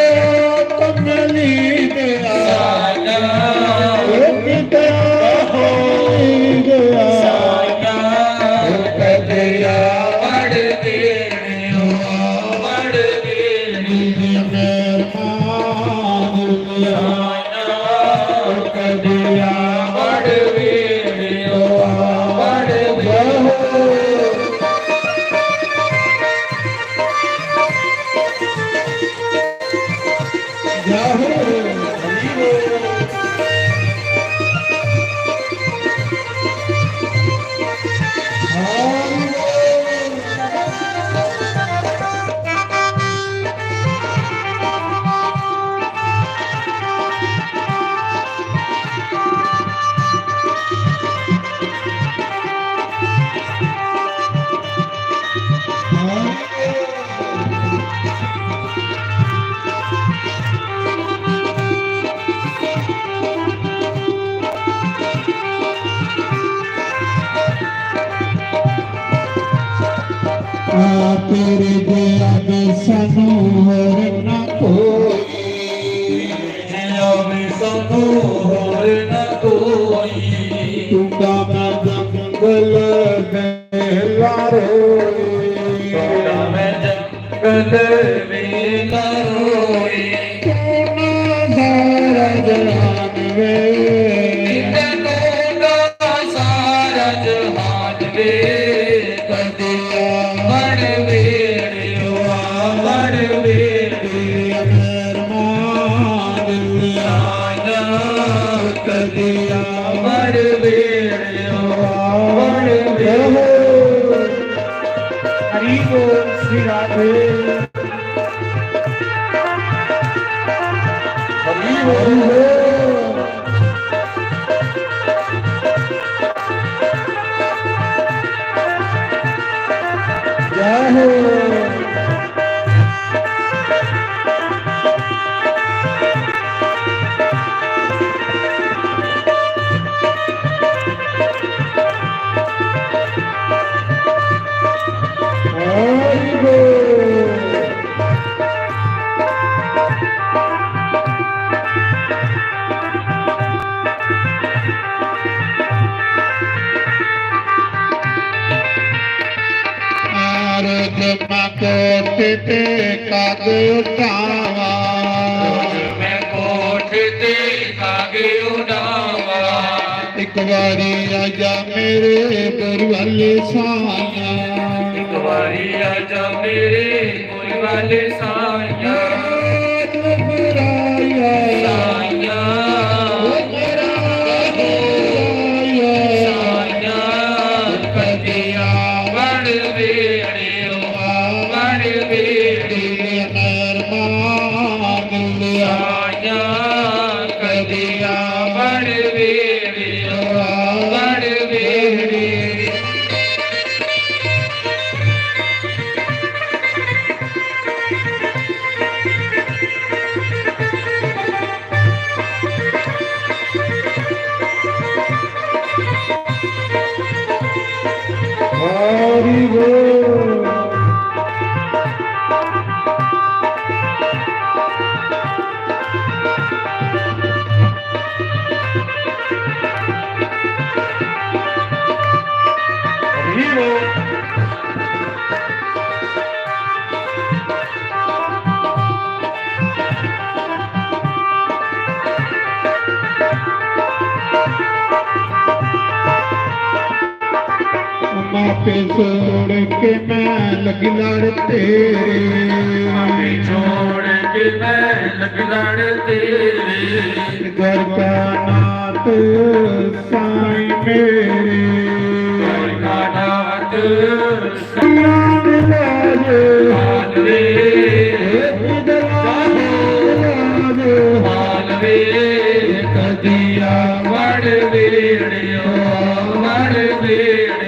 कमली दे साया। ओ किते कमली दे साया। ओ कदया बड़ बेड़े, ओ बड़ बेड़े। मेहरबान दुनिया। तेरे जिया भी सानू होर ना कोई, जिया भी सानू होर ना कोई। टूटा मैं जंगल बेला रोई, टूटा मैं जंगल बेला रोई। तू ना सारा जहान वे, तू ना सारा जहान वे। कदिया बड़ बेड़ियो, बड़ बेड़ियो, मेहरबान आया। कदिया बड़ बेड़ियो, बड़ बेड़ियो। हरि बोल श्री राधे। हरि बोल। जय हो। हरि बोल। रोज मैं कोठ ते काग उठावा, रोज मैं कोठ ते काग उठावा। एक बारी आजा मेरे पुरवाले साया, एक बारी आजा मेरे पुरवाले साया। साया, साया, कदिया बड़ बेड़ियो, बड़ बेड़ियो, मेहरबान आया। कदिया बड़ बेड़ियो, बड़ बेड़ियो। हरि बोल। हरि बोल। मापे छोड़ के मैं लगी लड़ तेरे, मापे छोड़ के मैं लगी लड़ तेरे। द्वारकानाथ साईं मेरे, द्वारकानाथ साईं मेरे। मालवे कदिया बड़ बेड़ियो, बड़ बेड़ियो।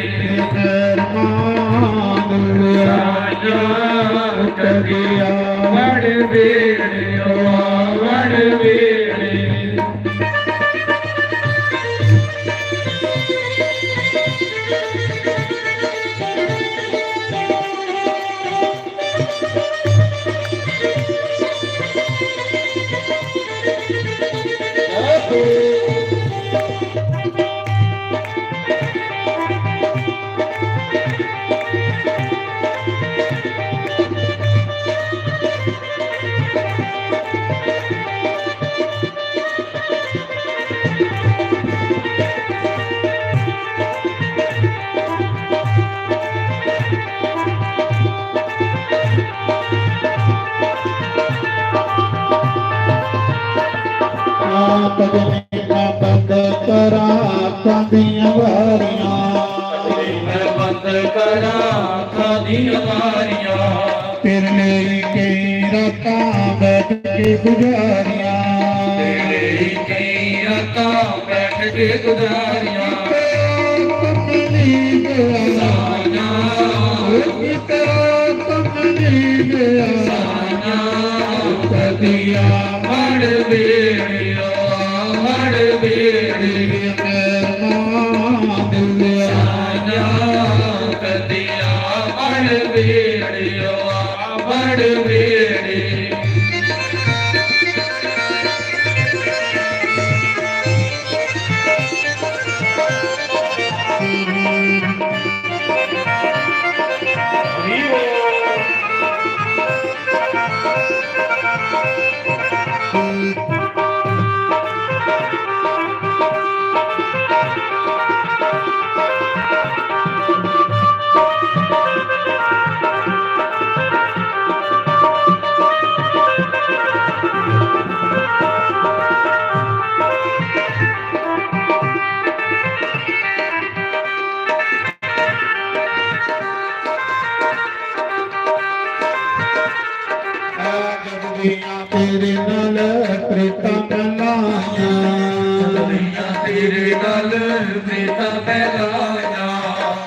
राजा कदिया बड़ बेड़ियो, बड़ बेड़ियो। बंद करा अखां दियां बारियां, मैं बंद करा अखां दियां बारियां। तेरे लेई केई रातां बैठ के गुजारियां, तेरे लेई केई रातां बैठ के गुजारियां। कमली दे साया, कमली दे साया, कदिया बड़ बेड़ियो, बड़ बेड़ियो। साया, कदिया बड़ बेड़ियो, बड़ बेड़ी। जगदियां तेरे नाल प्रीतां मैं लाइयां। जगदियां तेरे नाल प्रीतां मैं लाइयां।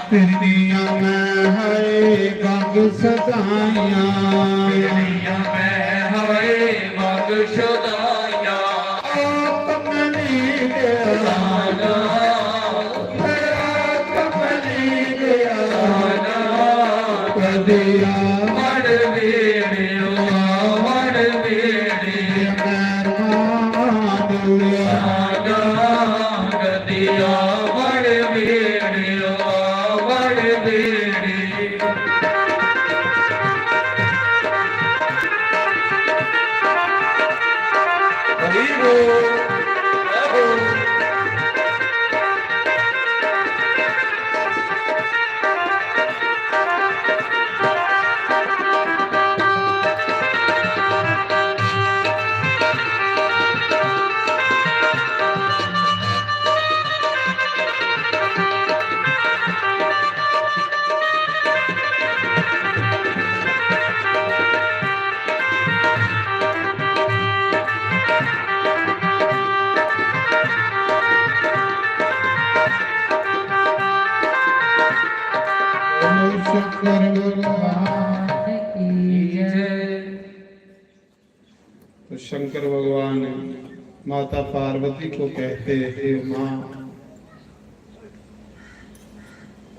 तेरियां मैं हाय बंग सदाइयां। तेरियां मैं हाय बंग सदाइयां। ओ कमली दे राजा। कदिया वण वेड़ियो, वण वेड़ी। कदिया वण वेड़ियो, वण वेड़ी। हरि बोल। शंकर भगवान की जय। तो शंकर भगवान माता पार्वती को कहते, हे माँ,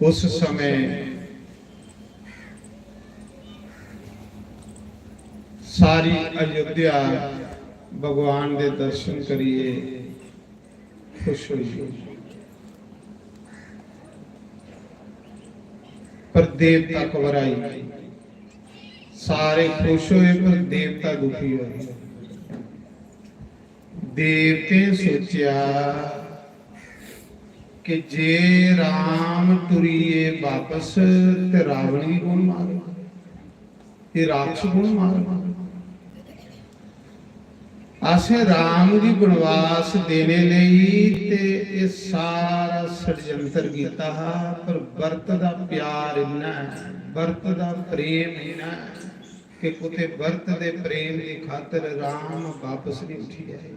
उस समय सारी अयोध्या भगवान दे दर्शन करिए खुश हुई, पर देवता घबराई। सारे खुश हुए, पर देवता दुखी हुए। देवतें सोचेआ कि जे राम टुरिये वापस, ते रावण गी कौन मारग? ये राक्षस कौन मारग? असें राम गी बनवास देने लेई ते एह् सारा षडयंत्र कीता हा, पर भरत दा प्यार इन्ना ऐ, भरत दा प्रेम इन्ना ऐ कि कुतै भरत दे प्रेम दी खातर राम वापस नहीं उठी आए।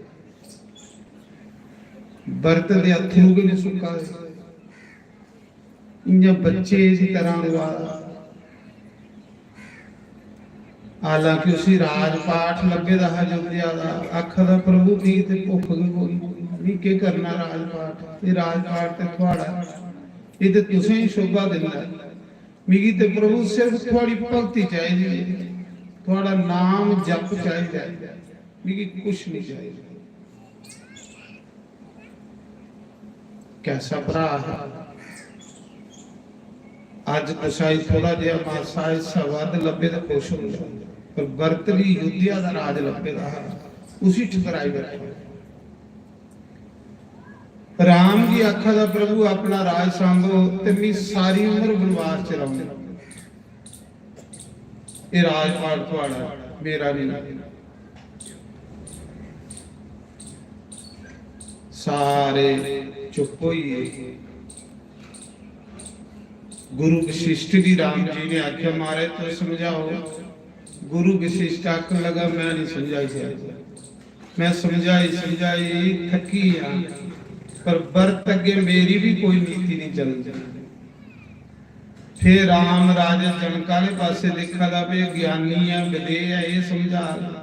भरत दे अत्थरू भी नहीं सुक्का दे। इ'यां बच्चे दी तरह रोआ दा। हालांकि उसी राजपाठ लब्भे दा हा अयोध्या दा। आखा दा, "प्रभु, मिगी ते भुक्ख गै कोई, मिगी केह् करना राजपाठ? एह् राजपाठ ते थुआड़ा, एह् ते तुसें गी शोभा दिंदा ऐ। मिगी ते प्रभु सिर्फ थुआड़ी भक्ति चाहिदी ऐ, थुआड़ा नाम जप चाहिदा ऐ, मिगी कुछ नहीं चाहिदा।" कैसा भरा हा। अज कुसै गी थोड़ा जिहा मासा हिस्सा बद्ध लब्भे ते खुश होंदा, पर भरत गी अयोध्या दा राज लब्भे दा हा, उसी ठुकराई बैठा। राम गी आखा दा, "प्रभु, अपना राज सांभो ते मी सारी उम्र वनवास च रौह्ने।" एह् राजपाट थुआड़ा, मेरा नहीं। सारे चुप होई गे। गुरु वशिष्ठ गी राम जी ने आख्या, "महाराज, तुस समझाओ।" गुरु वशिष्ठ आखन लगा, "मैं नहीं समझाई सकदा, मैं समझाई समझाई थकी आं, पर भरत अग्गे मेरी भी कोई नीति नहीं चलदी।" फिर राम राजे जनक आह्ले पासे दिक्खा दा, "भी ज्ञानी ऐ, विदेह ऐ, एह् समझा।"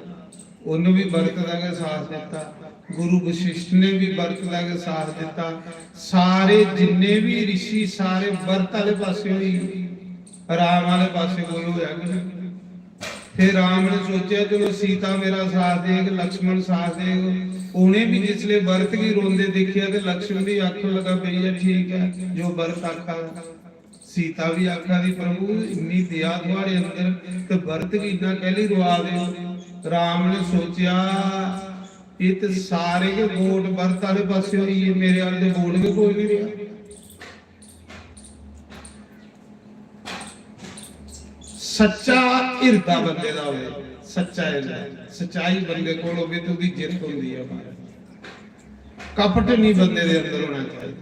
उन्न भी भरत दा गै साथ दित्ता, गुरु वशिष्ठ ने भी भरत दा गै साथ दित्ता। सारे जिन्ने भी ऋषि, सारे भरत आह्ले पासे होई गे। राम आह्ले पासै कोई होआ गै नेईं। फिर राम ने सोचेआ, "चलो, सीता मेरा साथ देग, लक्ष्मण साथ देग।" उ'नें बी जिसलै भरत गी रोंदे दिक्खेआ ते लक्ष्मण बी आखन लगा, "भैया, ठीक ऐ जो भरत आखा दा।" सीता बी आखा दी, "प्रभु, इन्नी दया थुआढ़े अंदर, ते भरत गी इन्ना कैह्ली रोआ दे ओ?" राम ने सोचेआ, "एह् ते सारे गै वोट भरत आह्ले पासै होई गे, मेरे आह्ले ते वोट गै कोई निं रेहा।" सच्चा हिरदा बंदे दा होवे, सच्चा हिरदा, सच्चाई बंदे कोल होवे ते ओह्दी जित्त होंदी ऐ। महाराज, कपट नहीं बंदे दे अंदर होना चाहिए।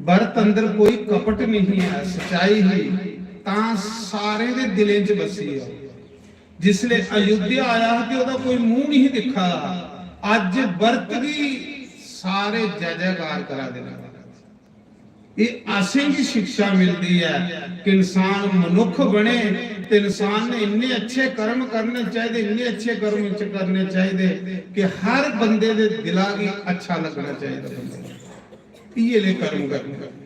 भरत अंदर कोई कपट नहीं है, सच्चाई ही तां सारे दे दिलें च बसी ऐ। जिसले अयोध्या आया हा ते ओह्दा कोई मूंह नहीं दिक्खा दा, अज्ज भरत गी सारे जय जयकार करा दे न। एह् असेंगी शिक्षा मिलदी ऐ कि इंसान मनुक्ख बने ते इंसान ने इन्ने अच्छे कर्म करने चाहिदे, इन्ने अच्छे कर्म च करने चाहिदे कि हर बंदे दे दिला गी अच्छा लगना चाहिदा बंदे दा। इयै ले कर्म करने।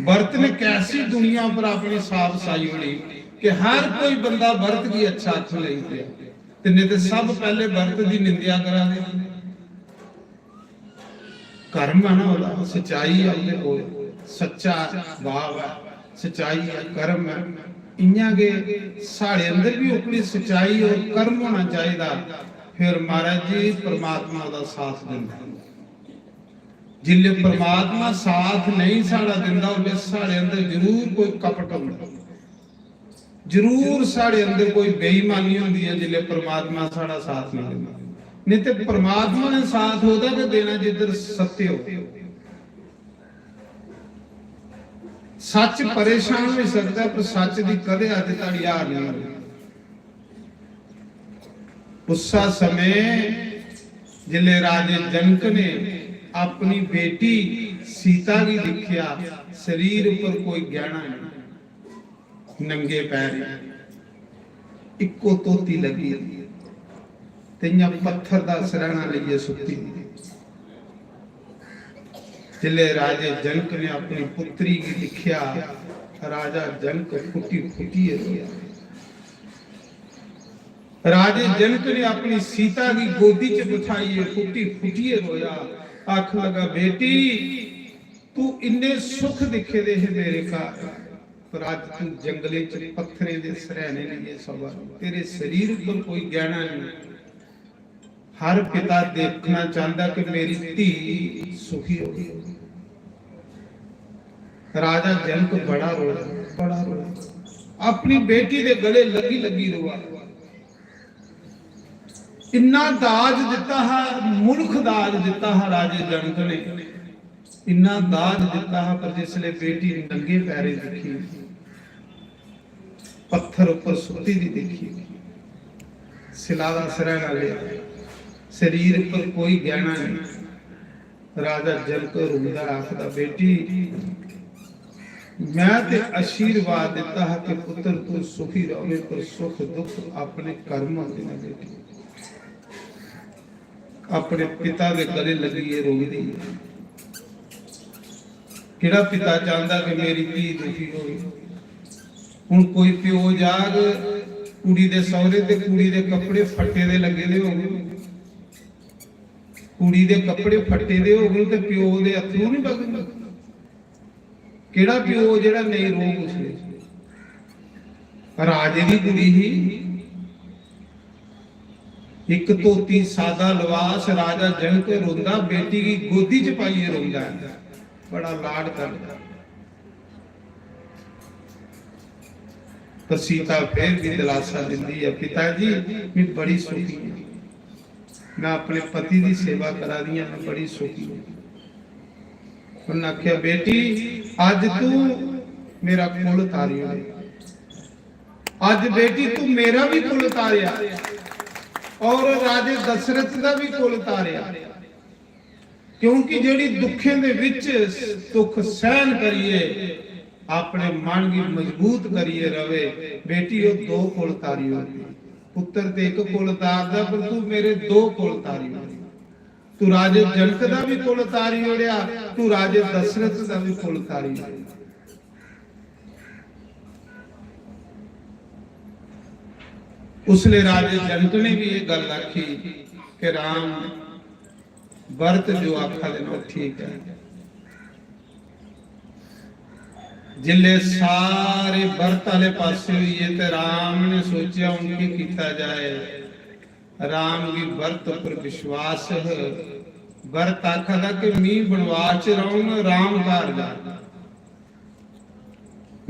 भरत ने कैसी दुनिया पर अपनी छाप छाई ओड़ी कि हर कोई बंदा भरत गी अच्छा आखन लगी पेआ। ते नेईं ते सब पैह्ले भरत दी निंदेआ करा दे। कर्म है ना ओह्दा, सच्चाई है ओह्दे कोल, सच्चा भाव है, सच्चाई है, कर्म है। इ'यां गै साढ़े अंदर बी ओकड़ी सच्चाई और कर्म होना चाहिदा। फिर महाराज जी परमात्मा ओह्दा साथ दिंदा। जिसले परमात्मा साथ नहीं साढ़ा दिंदा, उसले साढ़े अंदर जरूर कोई कपट होंदा। जरूर साढ़े अंदर कोई बेईमानी होंदी है जिसले परमात्मा साढ़ा साथ नहीं दिंदा। नहीं ते परमात्मा ने साथ ओह्दा गै देना जिद्धर सत्य हो। सच परेशान हो सकता है, पर सच दी कदे अज्ज धड़ी हार नहीं होनी। उस्सा समें जिसले राजे जनक ने अपनी बेटी सीता गी दिक्खेआ, शरीर उपर कोई गैहना नहीं, नंगे पैर, इक्को धोती लगी ते इ'यां पत्थर दा सरैह्ना लेइयै सुत्ती दी। जिसले राजे जनक ने अपनी पुत्री गी दिक्खेआ, राजा जनक फुटी फुटियै रोया। राजे जनक ने अपनी सीता गी गोदी च बठाइयै फुटी फुटियै रोया। आख लगा, "बेटी, तू इन्ने सुख दिक्खे दे हे मेरे घर, पर अज्ज तू जंगले च पत्थरें दे सरैह्ने लेइयै सवा, तेरे शरीर पर कोई गैहना नहीं।" हर पिता देखना चाहता कि मेरी धी सुखी हो। राजा जनक बड़ा रोया, बड़ा रोया, अपनी बेटी दे गले लगी लगी रोआ। इन्ना दाज दिता हा, मुल्ख दाज दिता हा राजे जनक ने, इन्ना दाज दिता हा, पर जिसले बेटी नंगे पैरें दिखी, पत्थर उपर सुत्ती दी दिखी, सिला दा सरैह्ना लेआ, शरीर उपर कोई गैहना नहीं। राजा जनक रोंदा आखदा, "बेटी, मैं ते आशीर्वाद दिता हा कि पुत्र तू सुखी रहे, पर सुख दुख अपने कर्म होंदे ने बेटी।" अपने पिता दे गले लगी एह् रोंदी ऐ। केह्ड़ा पिता चांहदा कि मेरी धी दुखी होवे? हुन कोई प्यो जाग, कुड़ी दे सौह्रे ते कुड़ी दे कपड़े फट्टे दे लग्गे दे होङन, कुड़ी दे कपड़े फट्टे दे होङन ते प्यो दे अत्थरू नहीं बगङन? केह्ड़ा प्यो जेह्ड़ा नेईं रोग उसलै? राजे दी कुड़ी ही, इक धोती सादा लबास, राजा जनक रोंदा, बेटी गी गोदी च पाइयै रोंदा ऐ, बड़ा लाड करदा। पर सीता फिर भी दिलासा दिंदी ऐ, "पिता जी, मैं बड़ी सुखी आं, मैं अपने पति दी सेवा करा दी आं, मैं बड़ी सुखी आं।" उन्नै आखेआ, "बेटी, अज्ज तू मेरा कुल तारी ओड़ेआ, अज्ज बेटी तू मेरा भी कुल तारेआ और राजे दशरथ दा भी कुल तारेआ, क्योंकि जेह्ड़ी दुखें दे विच दुख सहन करियै अपने मन गी मजबूत करियै रवे, बेटी, ओह् दो कुल तारी ओड़दी। पुत्तर ते इक कुल तारदा, पर तू मेरे दो कुल तारी ओड़दी।" तू राजे जनक दा भी कुल तारी ओड़ेआ, तू राजे दशरथ दा भी कुल तारी ओड़ेआ। उसले राजे जनक ने भी ये गल आखी कि राम बरत जो आखा दे न, ओह् ठीक ऐ। जिसले सारे बरत आले पासे होई गे ते राम ने सोचेआ, "हुन की कीता जाए?" राम गी बरत उप्पर विश्वास है। बरत आखा दा कि "मी बनवास च रौह्ङ, राम घर जा।"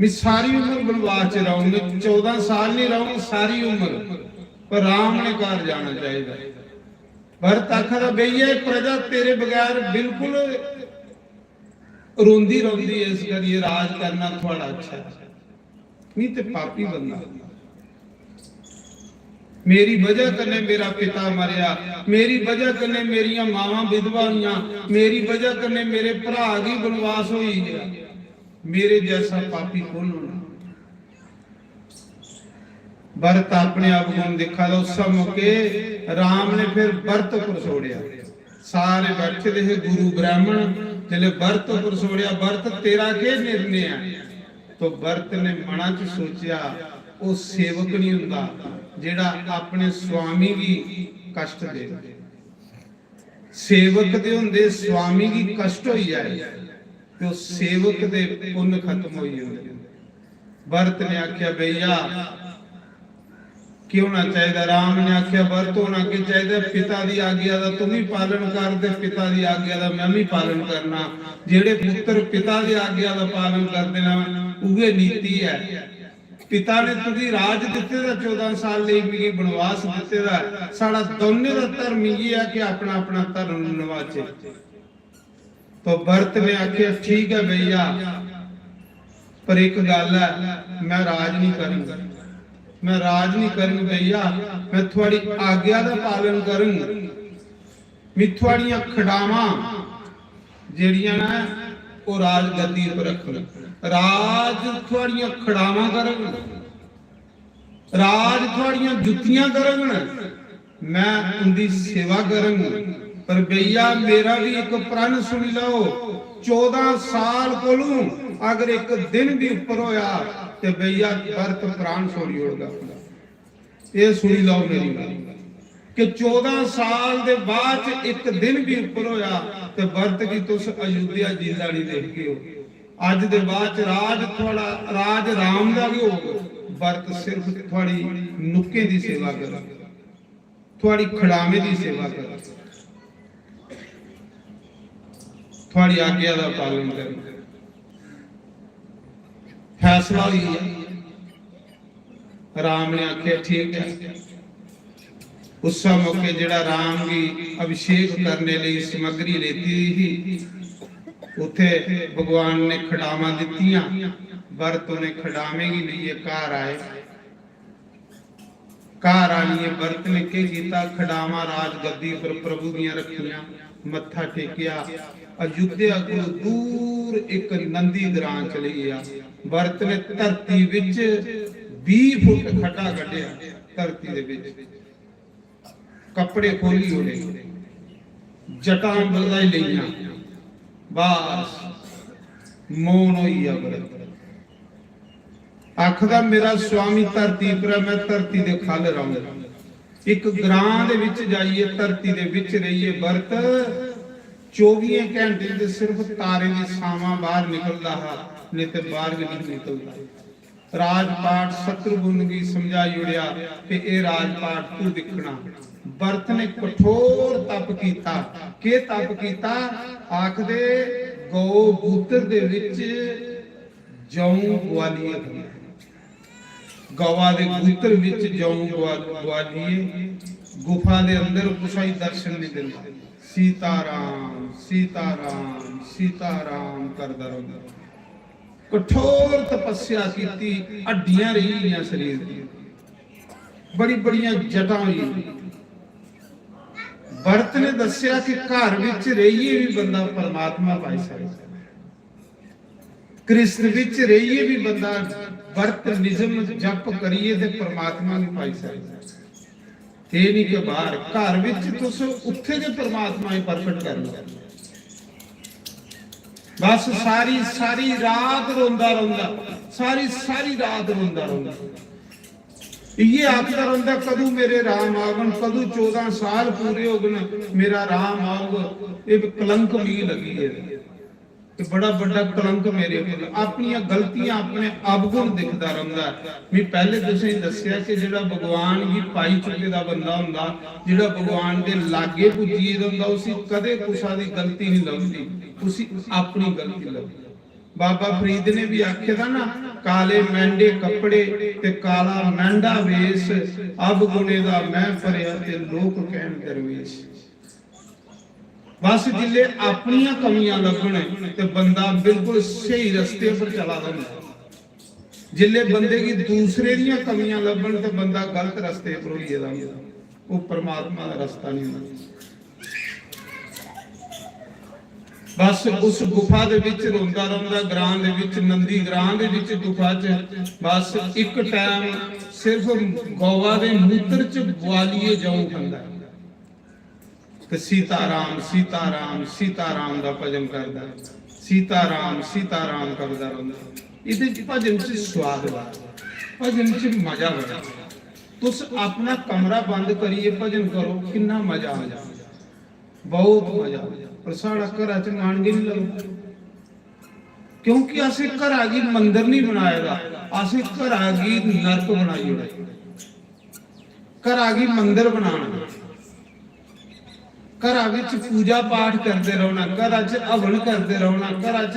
"मी सारी उम्र बनवास च रौह्ङ, चौदां साल नहीं रौह्ङ, सारी उम्र, पर राम ने घर जाना चाहिए।" भरत आखा दा, "भैया, प्रजा तेरे बगैर बिल्कुल रोंदी रौंदी है, इस करियै राज करना थुआड़ा अच्छा है। मी ते पापी बंदा, मेरी वजह कन्नै मेरा पिता मरेआ, मेरी वजह कन्नै मेरियां मावां विधवा होइयां, मेरी वजह कन्नै मेरे भरा गी बनवास होई गया, मेरे जैसा पापी कौन होना?" भरत अपने आप गुण दिखा दा, उस मौके राम ने फिर भरत पर छोड़िया। सारे बैठे दे हे गुरु ब्राह्मण, जिसले भरत पर छोड़िया, "भरत, तेरा के निर्णय है?" तो भरत ने मना च सोचिया, "ओह सेवक नहीं हुंदा जेड़ा अपने स्वामी गी कष्ट दे।" सेवक दे होंदे स्वामी गी कष्ट होई जाए ते ओह सेवक दे पुन्न खत्म होई जंदे। भरत ने आख्या, "भैया, केह् होना चाहिदा?" राम ने आख्या, "भरत, होना केह् चाहिदा? पिता दी आज्ञा दा तू भी पालन कर ते पिता दी आज्ञा दा मैं भी पालन करना। जेह्ड़े पुत्र पिता दी आज्ञा दा पालन करदे न, उ'ऐ नीति ऐ।" पिता ने तुगी राज दित्ते दा, चौदां साल लेई मिगी बनवास दित्ते दा ऐ। साढ़ा दौनें दा धर्म इ'यै ऐ कि अपना अपना धर्म नभाचै। तो भरत ने आखेआ, "ठीक ऐ भैया, पर इक गल्ल ऐ, मैं राज नहीं करंग, मैं राज नहीं करंग भैया, मैं थुआड़ी आज्ञा दा पालन करंग।" मी थुआड़ियां खड़ावां जेड़ियां न, ओह राजगद्दी पर रखन। राज थुआड़ियां खड़ावां करन, राज थुआड़ियां जुत्तियां करन, मैं उंदी सेवा करंग। पर भैया, मेरा भी इक प्रण सुनी लैओ, चौदां साल कोलू अगर इक दिन भी उप्पर होया ते भैया, भरत प्राण छोड़ी ओड़गा। एह सुनी लैओ मेरी गल्ल कि चौदां साल दे बाद च इक दिन भी उप्पर होया ते भरत गी तुस अयोध्या जींदा नहीं देखगे हो। अज दे बाद च राज थुआड़ा, राज राम दा भी होग। भरत सिर्फ थुआड़ी नुक्कें दी सेवा करग, थुआड़ी खड़ावें दी सेवा करग, थुआड़ी आज्ञा दा पालन करग। फैसला होई गया। राम ने आखेआ, "ठीक है।" उस मौके जेड़ा राम गी अभिषेक करने लेई समग्री लेती दी ही, उत्थे भगवान ने खड़ावां दित्तियां। भरत उन्हें खड़ावें गी लेइयै घर आए। घर आनियै भरत ने केह् कीता? खड़ावां राजगद्दी पर प्रभु दियां रखियां, मत्था टेकेआ। अयोध्या कोल दूर इक नंदी ग्रां चली गया। भरत ने धरती विच बीह फुट खड्डा कड्ढेआ, धरती दे विच कपड़े खोली ओड़े, जटां बधाई लेइयां। बस, मौन होई गेआ भरत। आखदा, "मेरा स्वामी धरती पर है, मैं धरती दे खल रहां।" इक ग्रां दे विच जाइयै, धरती दे विच रहियै भरत चौबियें घैंटे दे सिर्फ तारें दी छावां बाहर निकलदा हा, नेईं ते बाहर भी नहीं निकलदा। राजपाट शत्रुघ्न गी समझाई ओड़ेआ कि एह राजपाट तू दिक्खना। भरत ने कठोर तप कीता। केह तप कीता? आखदे, गौ गूत्र दे विच जौं बुआलियै खंदा। गवा दे गूत्र विच जौं बुआ-, बुआलियै गुफा दे अंदर कुसै गी दर्शन नहीं दिंदा। "सीताराम, सीताराम, सीताराम" करदा रौंहदा। कठोर तपस्या कीती, हड्डियां रेही गेइयां शरीर दी, बड़ी बड़ियां जटां होई गेइयां। भरत ने दस्सेआ कि घर विच रेहियै भी बंदा परमात्मा पाई सकदा, कृष्ण विच रेहियै भी बंदा व्रत निजम जप करियै ते परमात्मा गी पाई सकदा। एह नहीं कि बाहर, घर विच तुस उत्थे गै परमात्मा गी प्रकट कर लो। बस सारी सारी रात रोंदा रौंदा, सारी सारी रात रोंदा रौंदा। इयै आखदा रौंह्दा, "कदूं मेरे राम आगन, कदूं चौदां साल पूरे होगन, मेरा राम आग।" एह् कलंक मिगी लगी ऐ, ते बड़ा बड्डा कलंक मेरे उप्पर। अपनियां गलतियां, अपने अवगुण दिखदा रौंह्दा ऐ। मैं पैह्ले तुसेंगी दस्सेआ कि जेह्ड़ा भगवान गी पाई चुके दा बंदा होंदा, जेह्ड़ा भगवान दे लागे पुज्जी गेदा होंदा, उसी कदें कुसा दी गलती नहीं लभदी, उसी अपनी गलती लभदी। बाबा फरीद ने भी आखे दा ना, "काले मैंडे कपड़े ते काला मैंडा वेश, अवगुणे दा मैं भरेआ ते लोक कहन दरवेश।" बस जिल्ले अपनियां कमियां लब्भन ते बंदा बिल्कुल स्हेई रस्ते पर चला दा होंदा। जिल्ले बंदे गी दूसरे दियां कमियां लब्भन ते बंदा गलत रस्ते पर होई गेदा होंदा। ओह् परमात्मा दा रस्ता नहीं होंदा। बस उस गुफा दे विच रोंदा रौंदा, ग्रां दे विच, नंदी ग्रां दे विच गुफा च। बस इक टाइम सिर्फ गौवा दे मूत्र च बुआलिए जौं खंदा ऐ। ते सीताराम, सीताराम, सीताराम दा भजन करदा ऐ। सीताराम, सीताराम करदा रौंदा। इदे च भजन च स्वाद बड़ा, भजन च मजा बड़ा। तुस अपना कमरा बंद करिए भजन करो, किन्ना मजा आ जाए। बहुत मजा। पर साढ़ा घरा च मन गै नहीं लगदा, क्योंकि असें घरा गी मंदर नहीं बनाए दा, असें घरा गी नरक बनाई ओड़े। घरा गी मंदर बनाना, घरा विच पूजा पाठ करदे रौहना, घरा च हवन करदे रौहना, घरा च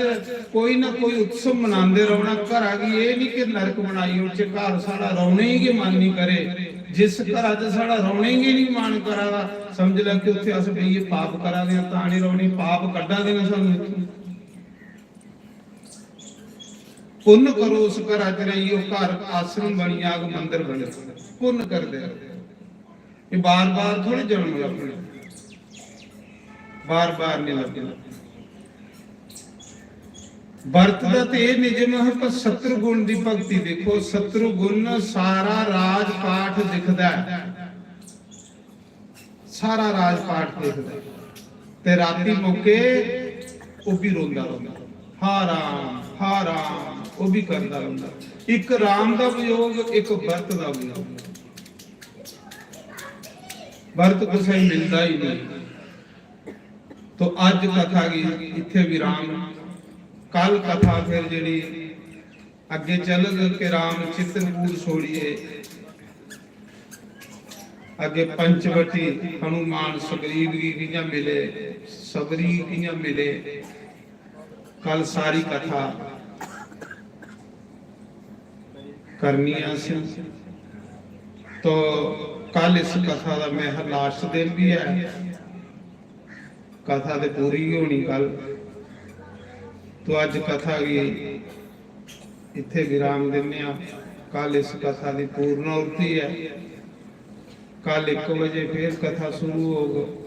कोई ना कोई उत्सव मनांदे रौहना। घरा गी एह नहीं कि नरक बनाई ओड़चे, घर साढ़ा रौहने गी गै मन नहीं करे। जिस घरा च साढ़ा रौहने गी नहीं मन करा दा, समझ लै कि उत्थे अस बेहियै पाप करा दे आं, तां नहीं रौहने, पाप कड्ढा दे न सानू इत्थूं। पुन्न करो उस घरा च रहियै, ओह घर आश्रम बनी जाग, मंदर बने। पुन्न करदे रहो। एह बार-बार थोड़े जन्म लब्भने, बार-बार नहीं लब्भने। बरत दा ते एह निजम है, पर सतरगुण दी भक्ति देखो, सतरगुण सारा राजपाठ दिखदा है, सारा राजपाठ दिखदा है। ते राती मौके ओह भी रोंदा रौंदा, "हा राम, हा राम", ओह भी करदा रौंदा। इक राम दा वियोग, इक बरत दा वियोग। बरत कुसै गी मिलदा ही नहीं। तो अज्ज कथा गी इत्थे विराम। कल कथा फिर जेह्ड़ी अग्गे चलग कि राम चित्रकूट छोड़िए अग्गे पंचवटी हनुमान सुग्रीव गी कि'यां मिले, सबरी गी कि'यां मिले, कल सारी कथा करनी ऐ असें। तो कल इस कथा दा मेरा लास्ट दिन भी है, कथा ते पूरी गै होनी कल। तो अज्ज कथा गी इत्थे विराम दिन्ने आं। कल इस कथा दी पूर्णाहुति ऐ। कल इक बजे फिर कथा शुरू होग।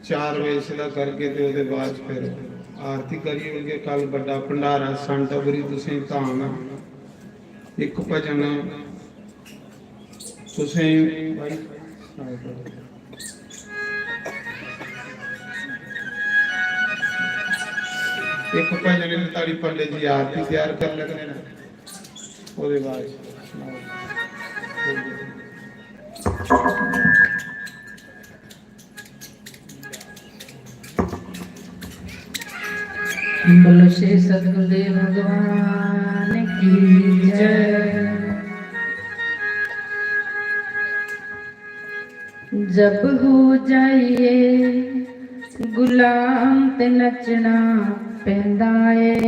चार बजे सिद्धा करगे ते ओह्दे बाद च फिर आरती करी ओड़गे। कल बड्डा भंडारा, संत अबरी तुसें धाम ऐ। इक भजन तुसें भाई इक भजन इन्ने ताड़ी पंडित जी आरती त्यार कर लैंदे न। ओह्दे बाद च सनाओ। बोलो श्री सतगुरुदेव भगवान की जय। जब हो जाइए गुलाम ते नचना पैंदा ए।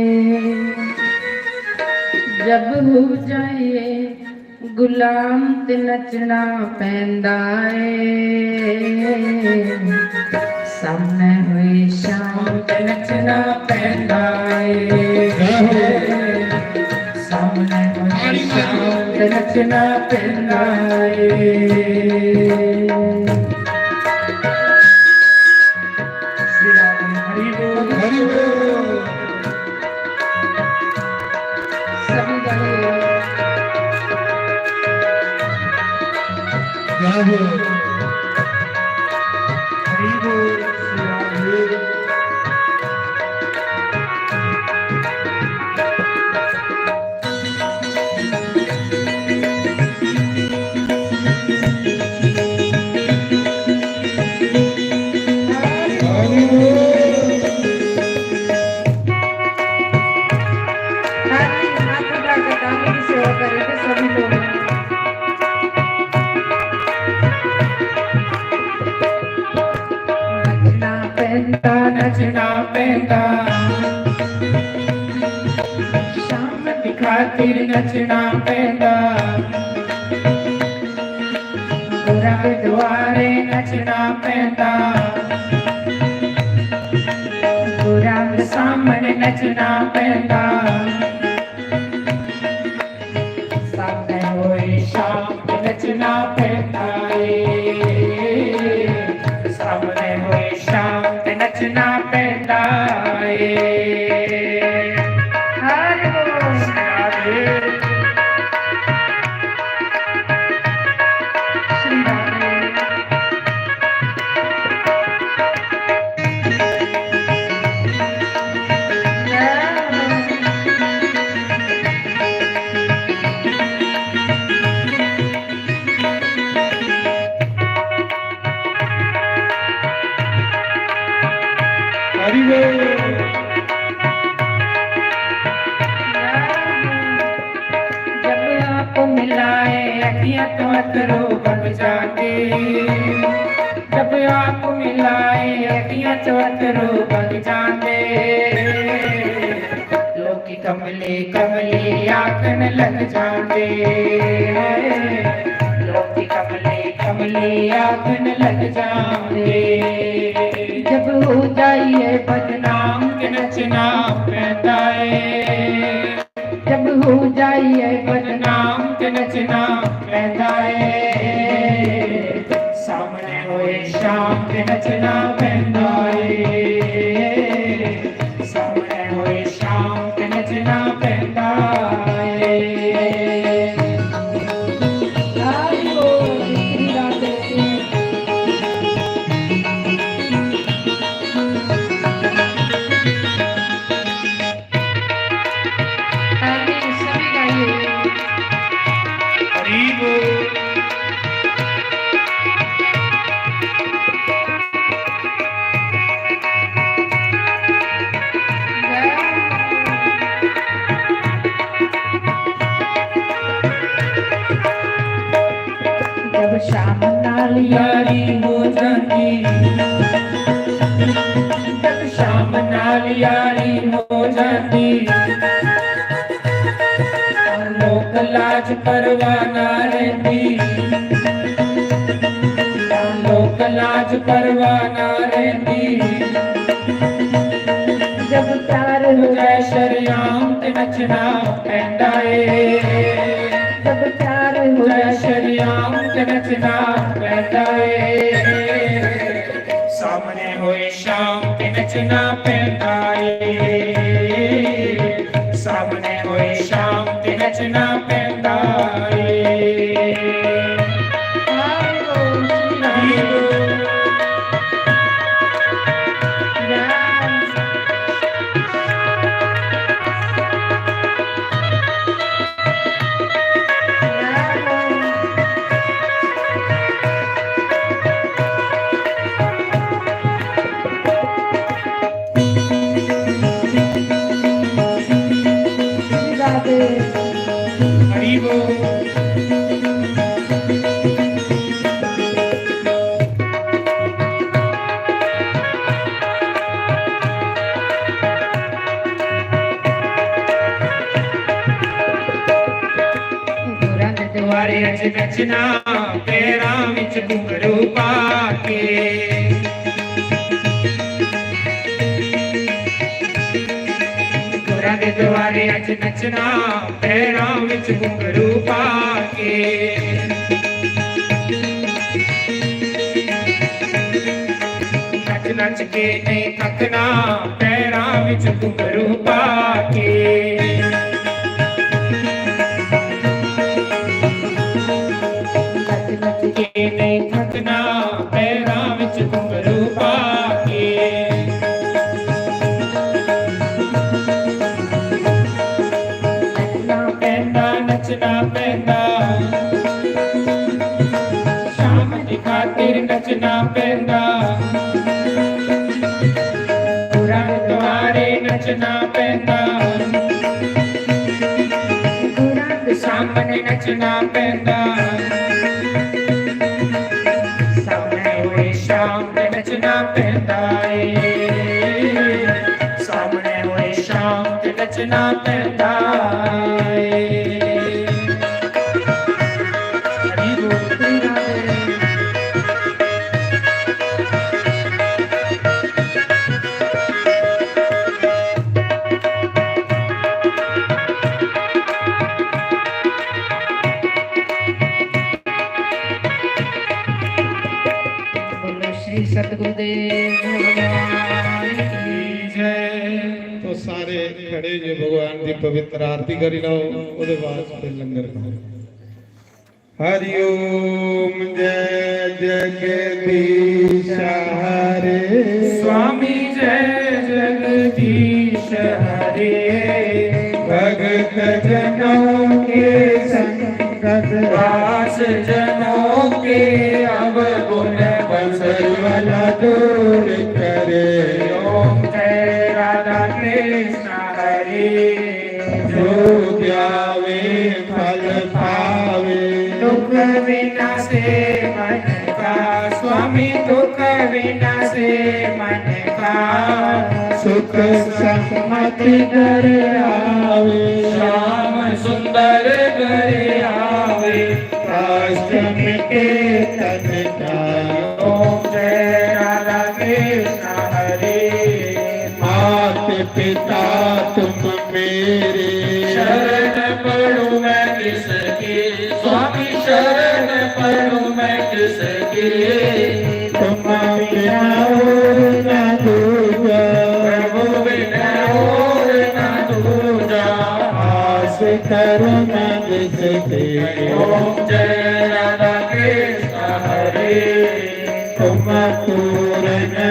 जब हो जाइए गुलाम ते नचना पैंदा ए। सामने होए शाम ते नचना पैंदा ए। सामने होए शाम ते नचना पैंदा ए। श्री राम हरि बोल। हरि बोल। सभी जने जय हो। हरि बोल, श्री राम बोल। खातिर नचना पैंदा, गुरां दे दुआरे नचना पैंदा, गुरां दे सामने नचना पैंदा। सामने होए शाम ते नचना पैंदा ਏ, सामने होए शाम ते नचना पैंदा ਏ। हरि बोल। श्री राधे। श्री राधे। हरि बोल। जब आप मिलाए अखियां तो अथरू बग जाते, जब आप मिलाए अखियां तो अथरू बग जाते। लोकी कमली कमली आखन लग जाते, लोकी कमली कमली आखन लग जाते। जब हो जाइए बदनाम ते नचना पैंदा ਏ, जब हो जाइए बदनाम ते नचना पैंदा ਏ। सामने होए शाम ते नचना पैंदा ਏ, सामने होए शाम ते नचना पैंदा ਏ। हरि बोल, श्री राधे। ताली सभी गाइए। हरि बोल। जब शाम नाल यारी हो जाती, जब शाम नाल यारी हो जाती, लोक लाज परवाह ना रहंदी, लोक लाज परवाह ना रहंदी। जब प्यार हो जाए शरेआम ते नचना पैंदा ਏ, जब प्यार हो जाए शरेआम ते नचना पैंदा ਏ। सामने होए शाम ते नचना पैंदा ਏ, सामने होए शाम ते नचना पैंदा ਏ। हरि बोल। गुरां दे द्वारे अज नचना, पैरां विच घुंघरू पा के। गुरां दे द्वारे अज नचना, पैरां विच घुंघरू पा के। नच नच के नहीं थकना, पैरां विच घुंघरू पा के। नच नच के नहीं थकना, पैरां विच घुंघरू पा के। नचना पैंदा, नचना पैंदा, शाम दी खातिर नचना पैंदा। गुरां दे द्वारे नचना पैंदा, गुरां दे सामने नचना पैंदा। सामने होए शाम ते नचना पैंदा ਏ, सामने होए शाम ते नचना पैंदा ਏ। तो सारे खड़े जे भगवान दी पवित्र आरती करी लो, ओदे बाद फिर लंगर खाओ। हरि ओम। जय जगदीश हरे। स्वामी जय जगदीश हरे। भगत जनों के संकट, दास जनों के अवगुण, बंसवाला दूर करे। ओम जय राधा कृष्ण हरे। जो ध्यावे फल पावे। दुख विनाशे मन का स्वामी, दुख विनाशे मन का। सुख समति घर आवे। श्याम सुंदर घर आवे। कष्ट मिटे तन का। ओम जय राधा कृष्ण हरे। मात पिता तुम मेरे। शरण पड़ूं मैं किसकी, स्वामी शरण पड़ूं मैं किसकी। तुम बिना और न दूजा। प्रभु बिना और न दूजा। आस करूं मैं जिसकी। ओम जय राधा कृष्ण हरे। तुम पूर्ण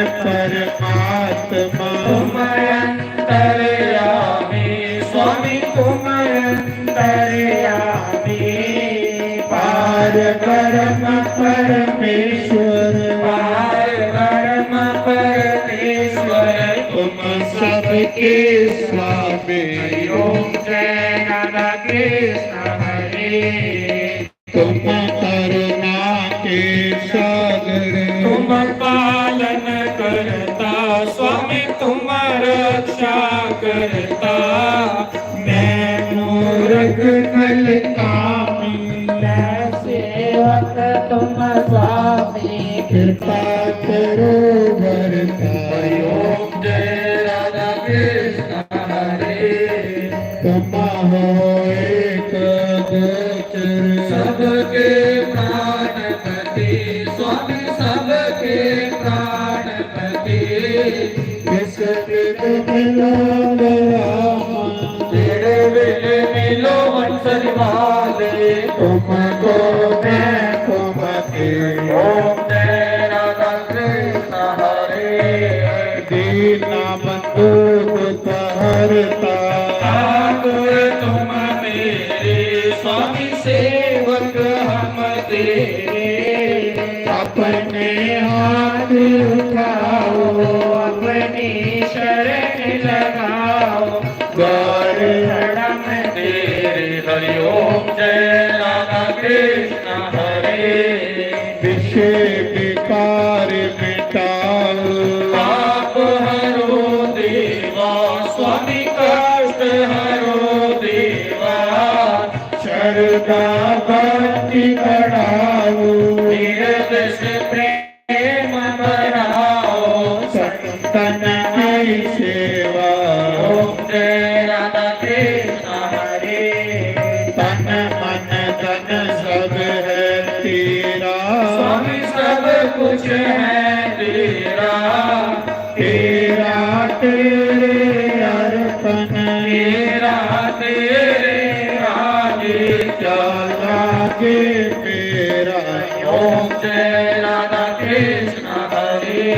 परमात्मा। तुम अंतर्यामी स्वामी, तुम अंतर्यामी। पार ब्रह्म परमेश्वर। पार ब्रह्म परमेश्वर। तुम सबके स्वामी। ओम जय राधा कृष्ण हरे। तुम करुणा के सागर। तुम पालन करता स्वामी, तुम रक्षा करता। मैं मूर्ख खल कामी। मैं सेवक तुम स्वामी। कृपा करो वरता। हरि ओम जय राधा कृष्ण हरे। तुम हो एक गोचर। सबके प्राणपति स्वामी, सबके प्राणपति। किस बिन मिलो रामा। तेरे बिन मिलो वंशज वाले। तुमको मैं तुमके। ओम जय राधा कृष्ण हरे। दीना बंधु दुख हरता। ठाकुर तुम मेरे स्वामी, सेवक हम तेरे। अपने हाथ उठाओ, अपनी शरण लगाओ। द्वार धर्म तेरे। हरि ओम जय राधा कृष्ण हरे। विषय विकार मिटाओ। पाप हरो देवा स्वामी, कष्ट हरो देवा। श्रद्धा भक्ति बढ़ाओ। निरत से प्रेम बढ़ाओ। संतन की सेवा। ओम जय राधा कृष्ण हरे। तन मन धन सब है तेरा। स्वामी सब कुछ है तेरा। तेरा तेरे अर्पण। तेरा तेरे आगे। क्या लागे मेरा। ओम जय राधा कृष्ण हरे।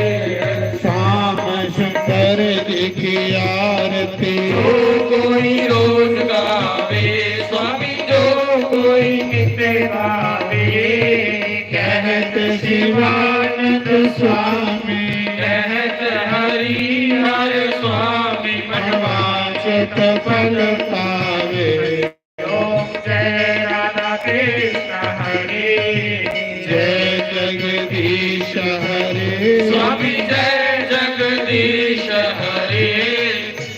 श्याम सुंदर जी की आरती। जो कोई रोज गावे स्वामी, जो कोई नित्य गावे। कहत शिवानंद स्वामी। कहत हरि हर स्वामी। मनवांछित फल पावे। ओम जय राधा कृष्ण हरे। जय जगदीश हरे। स्वामी जय जगदीश हरे।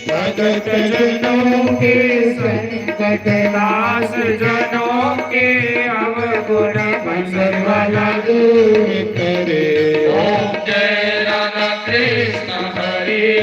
भगत जनों के संकट, दास जनों के अवगुण, बंसवाला दूर करे। ओम जय राधा कृष्ण हरे।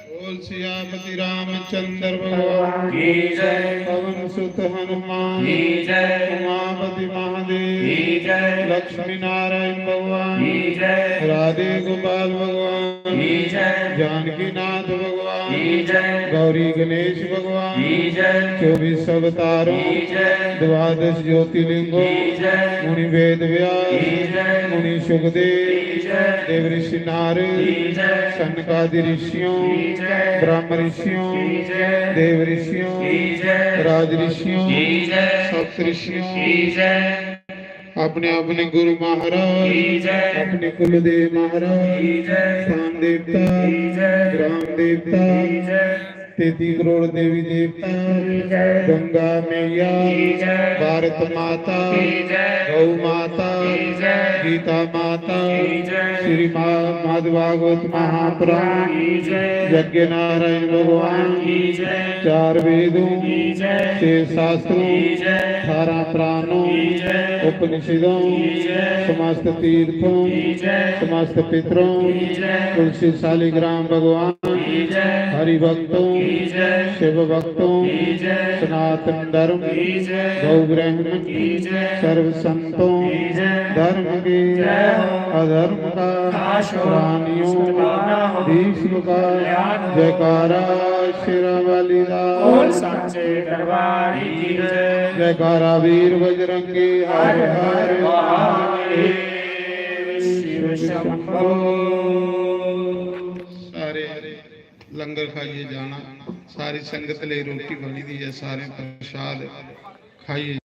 बोल सियापति रामचंद्र भगवान की जय। पवन सुत हनुमान की जय। उमापति महादेव की जय। लक्ष्मी नारायण भगवान की जय। राधे गोपाल भगवान की जय। जानकी नाथ भगवान की जय। गौरी गणेश भगवान की जय। चौबीस अवतारों की जय। द्वादश ज्योतिर्लिंगों की जय। मुनि वेद व्यास की जय। मुनि सुखदेव की जय। देव ऋषि नारद की जय। सनकादि ऋषियों की जय। ब्रह्म ऋषियों की जय। देव ऋषियों की जय। राज ऋषियों की जय। सप्त ऋषियों की जय। अपने अपने गुरु महाराज की जय। अपने कुलदेव महाराज की जय। स्थान देवता की जय। ग्राम देवता की जय। तैंती करोड़ देवी देवता की जय। गंगा मैया की जय। भारत माता की जय। गौ माता की जय। गीता माता की जय। श्री मा- माधव भागवत महापुराण की जय। यज्ञ नारायण भगवान की जय। चार वेदों की जय। छह शास्त्रों की जय। अठारह पुराणों की जय। उपनिषदों की जय। समस्त तीर्थों की जय। समस्त पितरों की जय। तुलसी शालिग्राम भगवान की जय। हरि भक्तों की जय। शिव भक्तों की जय। सनातन धर्म की जय। गौ ब्राह्मण की जय। सर्व संतों की जय। धर्म के जय हो। अधर्म का नाश हो। प्राणियों सत्पावना हो। भीष्म का कल्याण हो। जयकारा शेरां वाली दा। बोल सांचे दरबार की जय। जयकारा वीर बजरंगी हर हर महादेव शिव शंभो। सारे लंगर खाइए जाना। सारी संगत ले रोटी बनी दी है, सारे प्रसाद खाइए।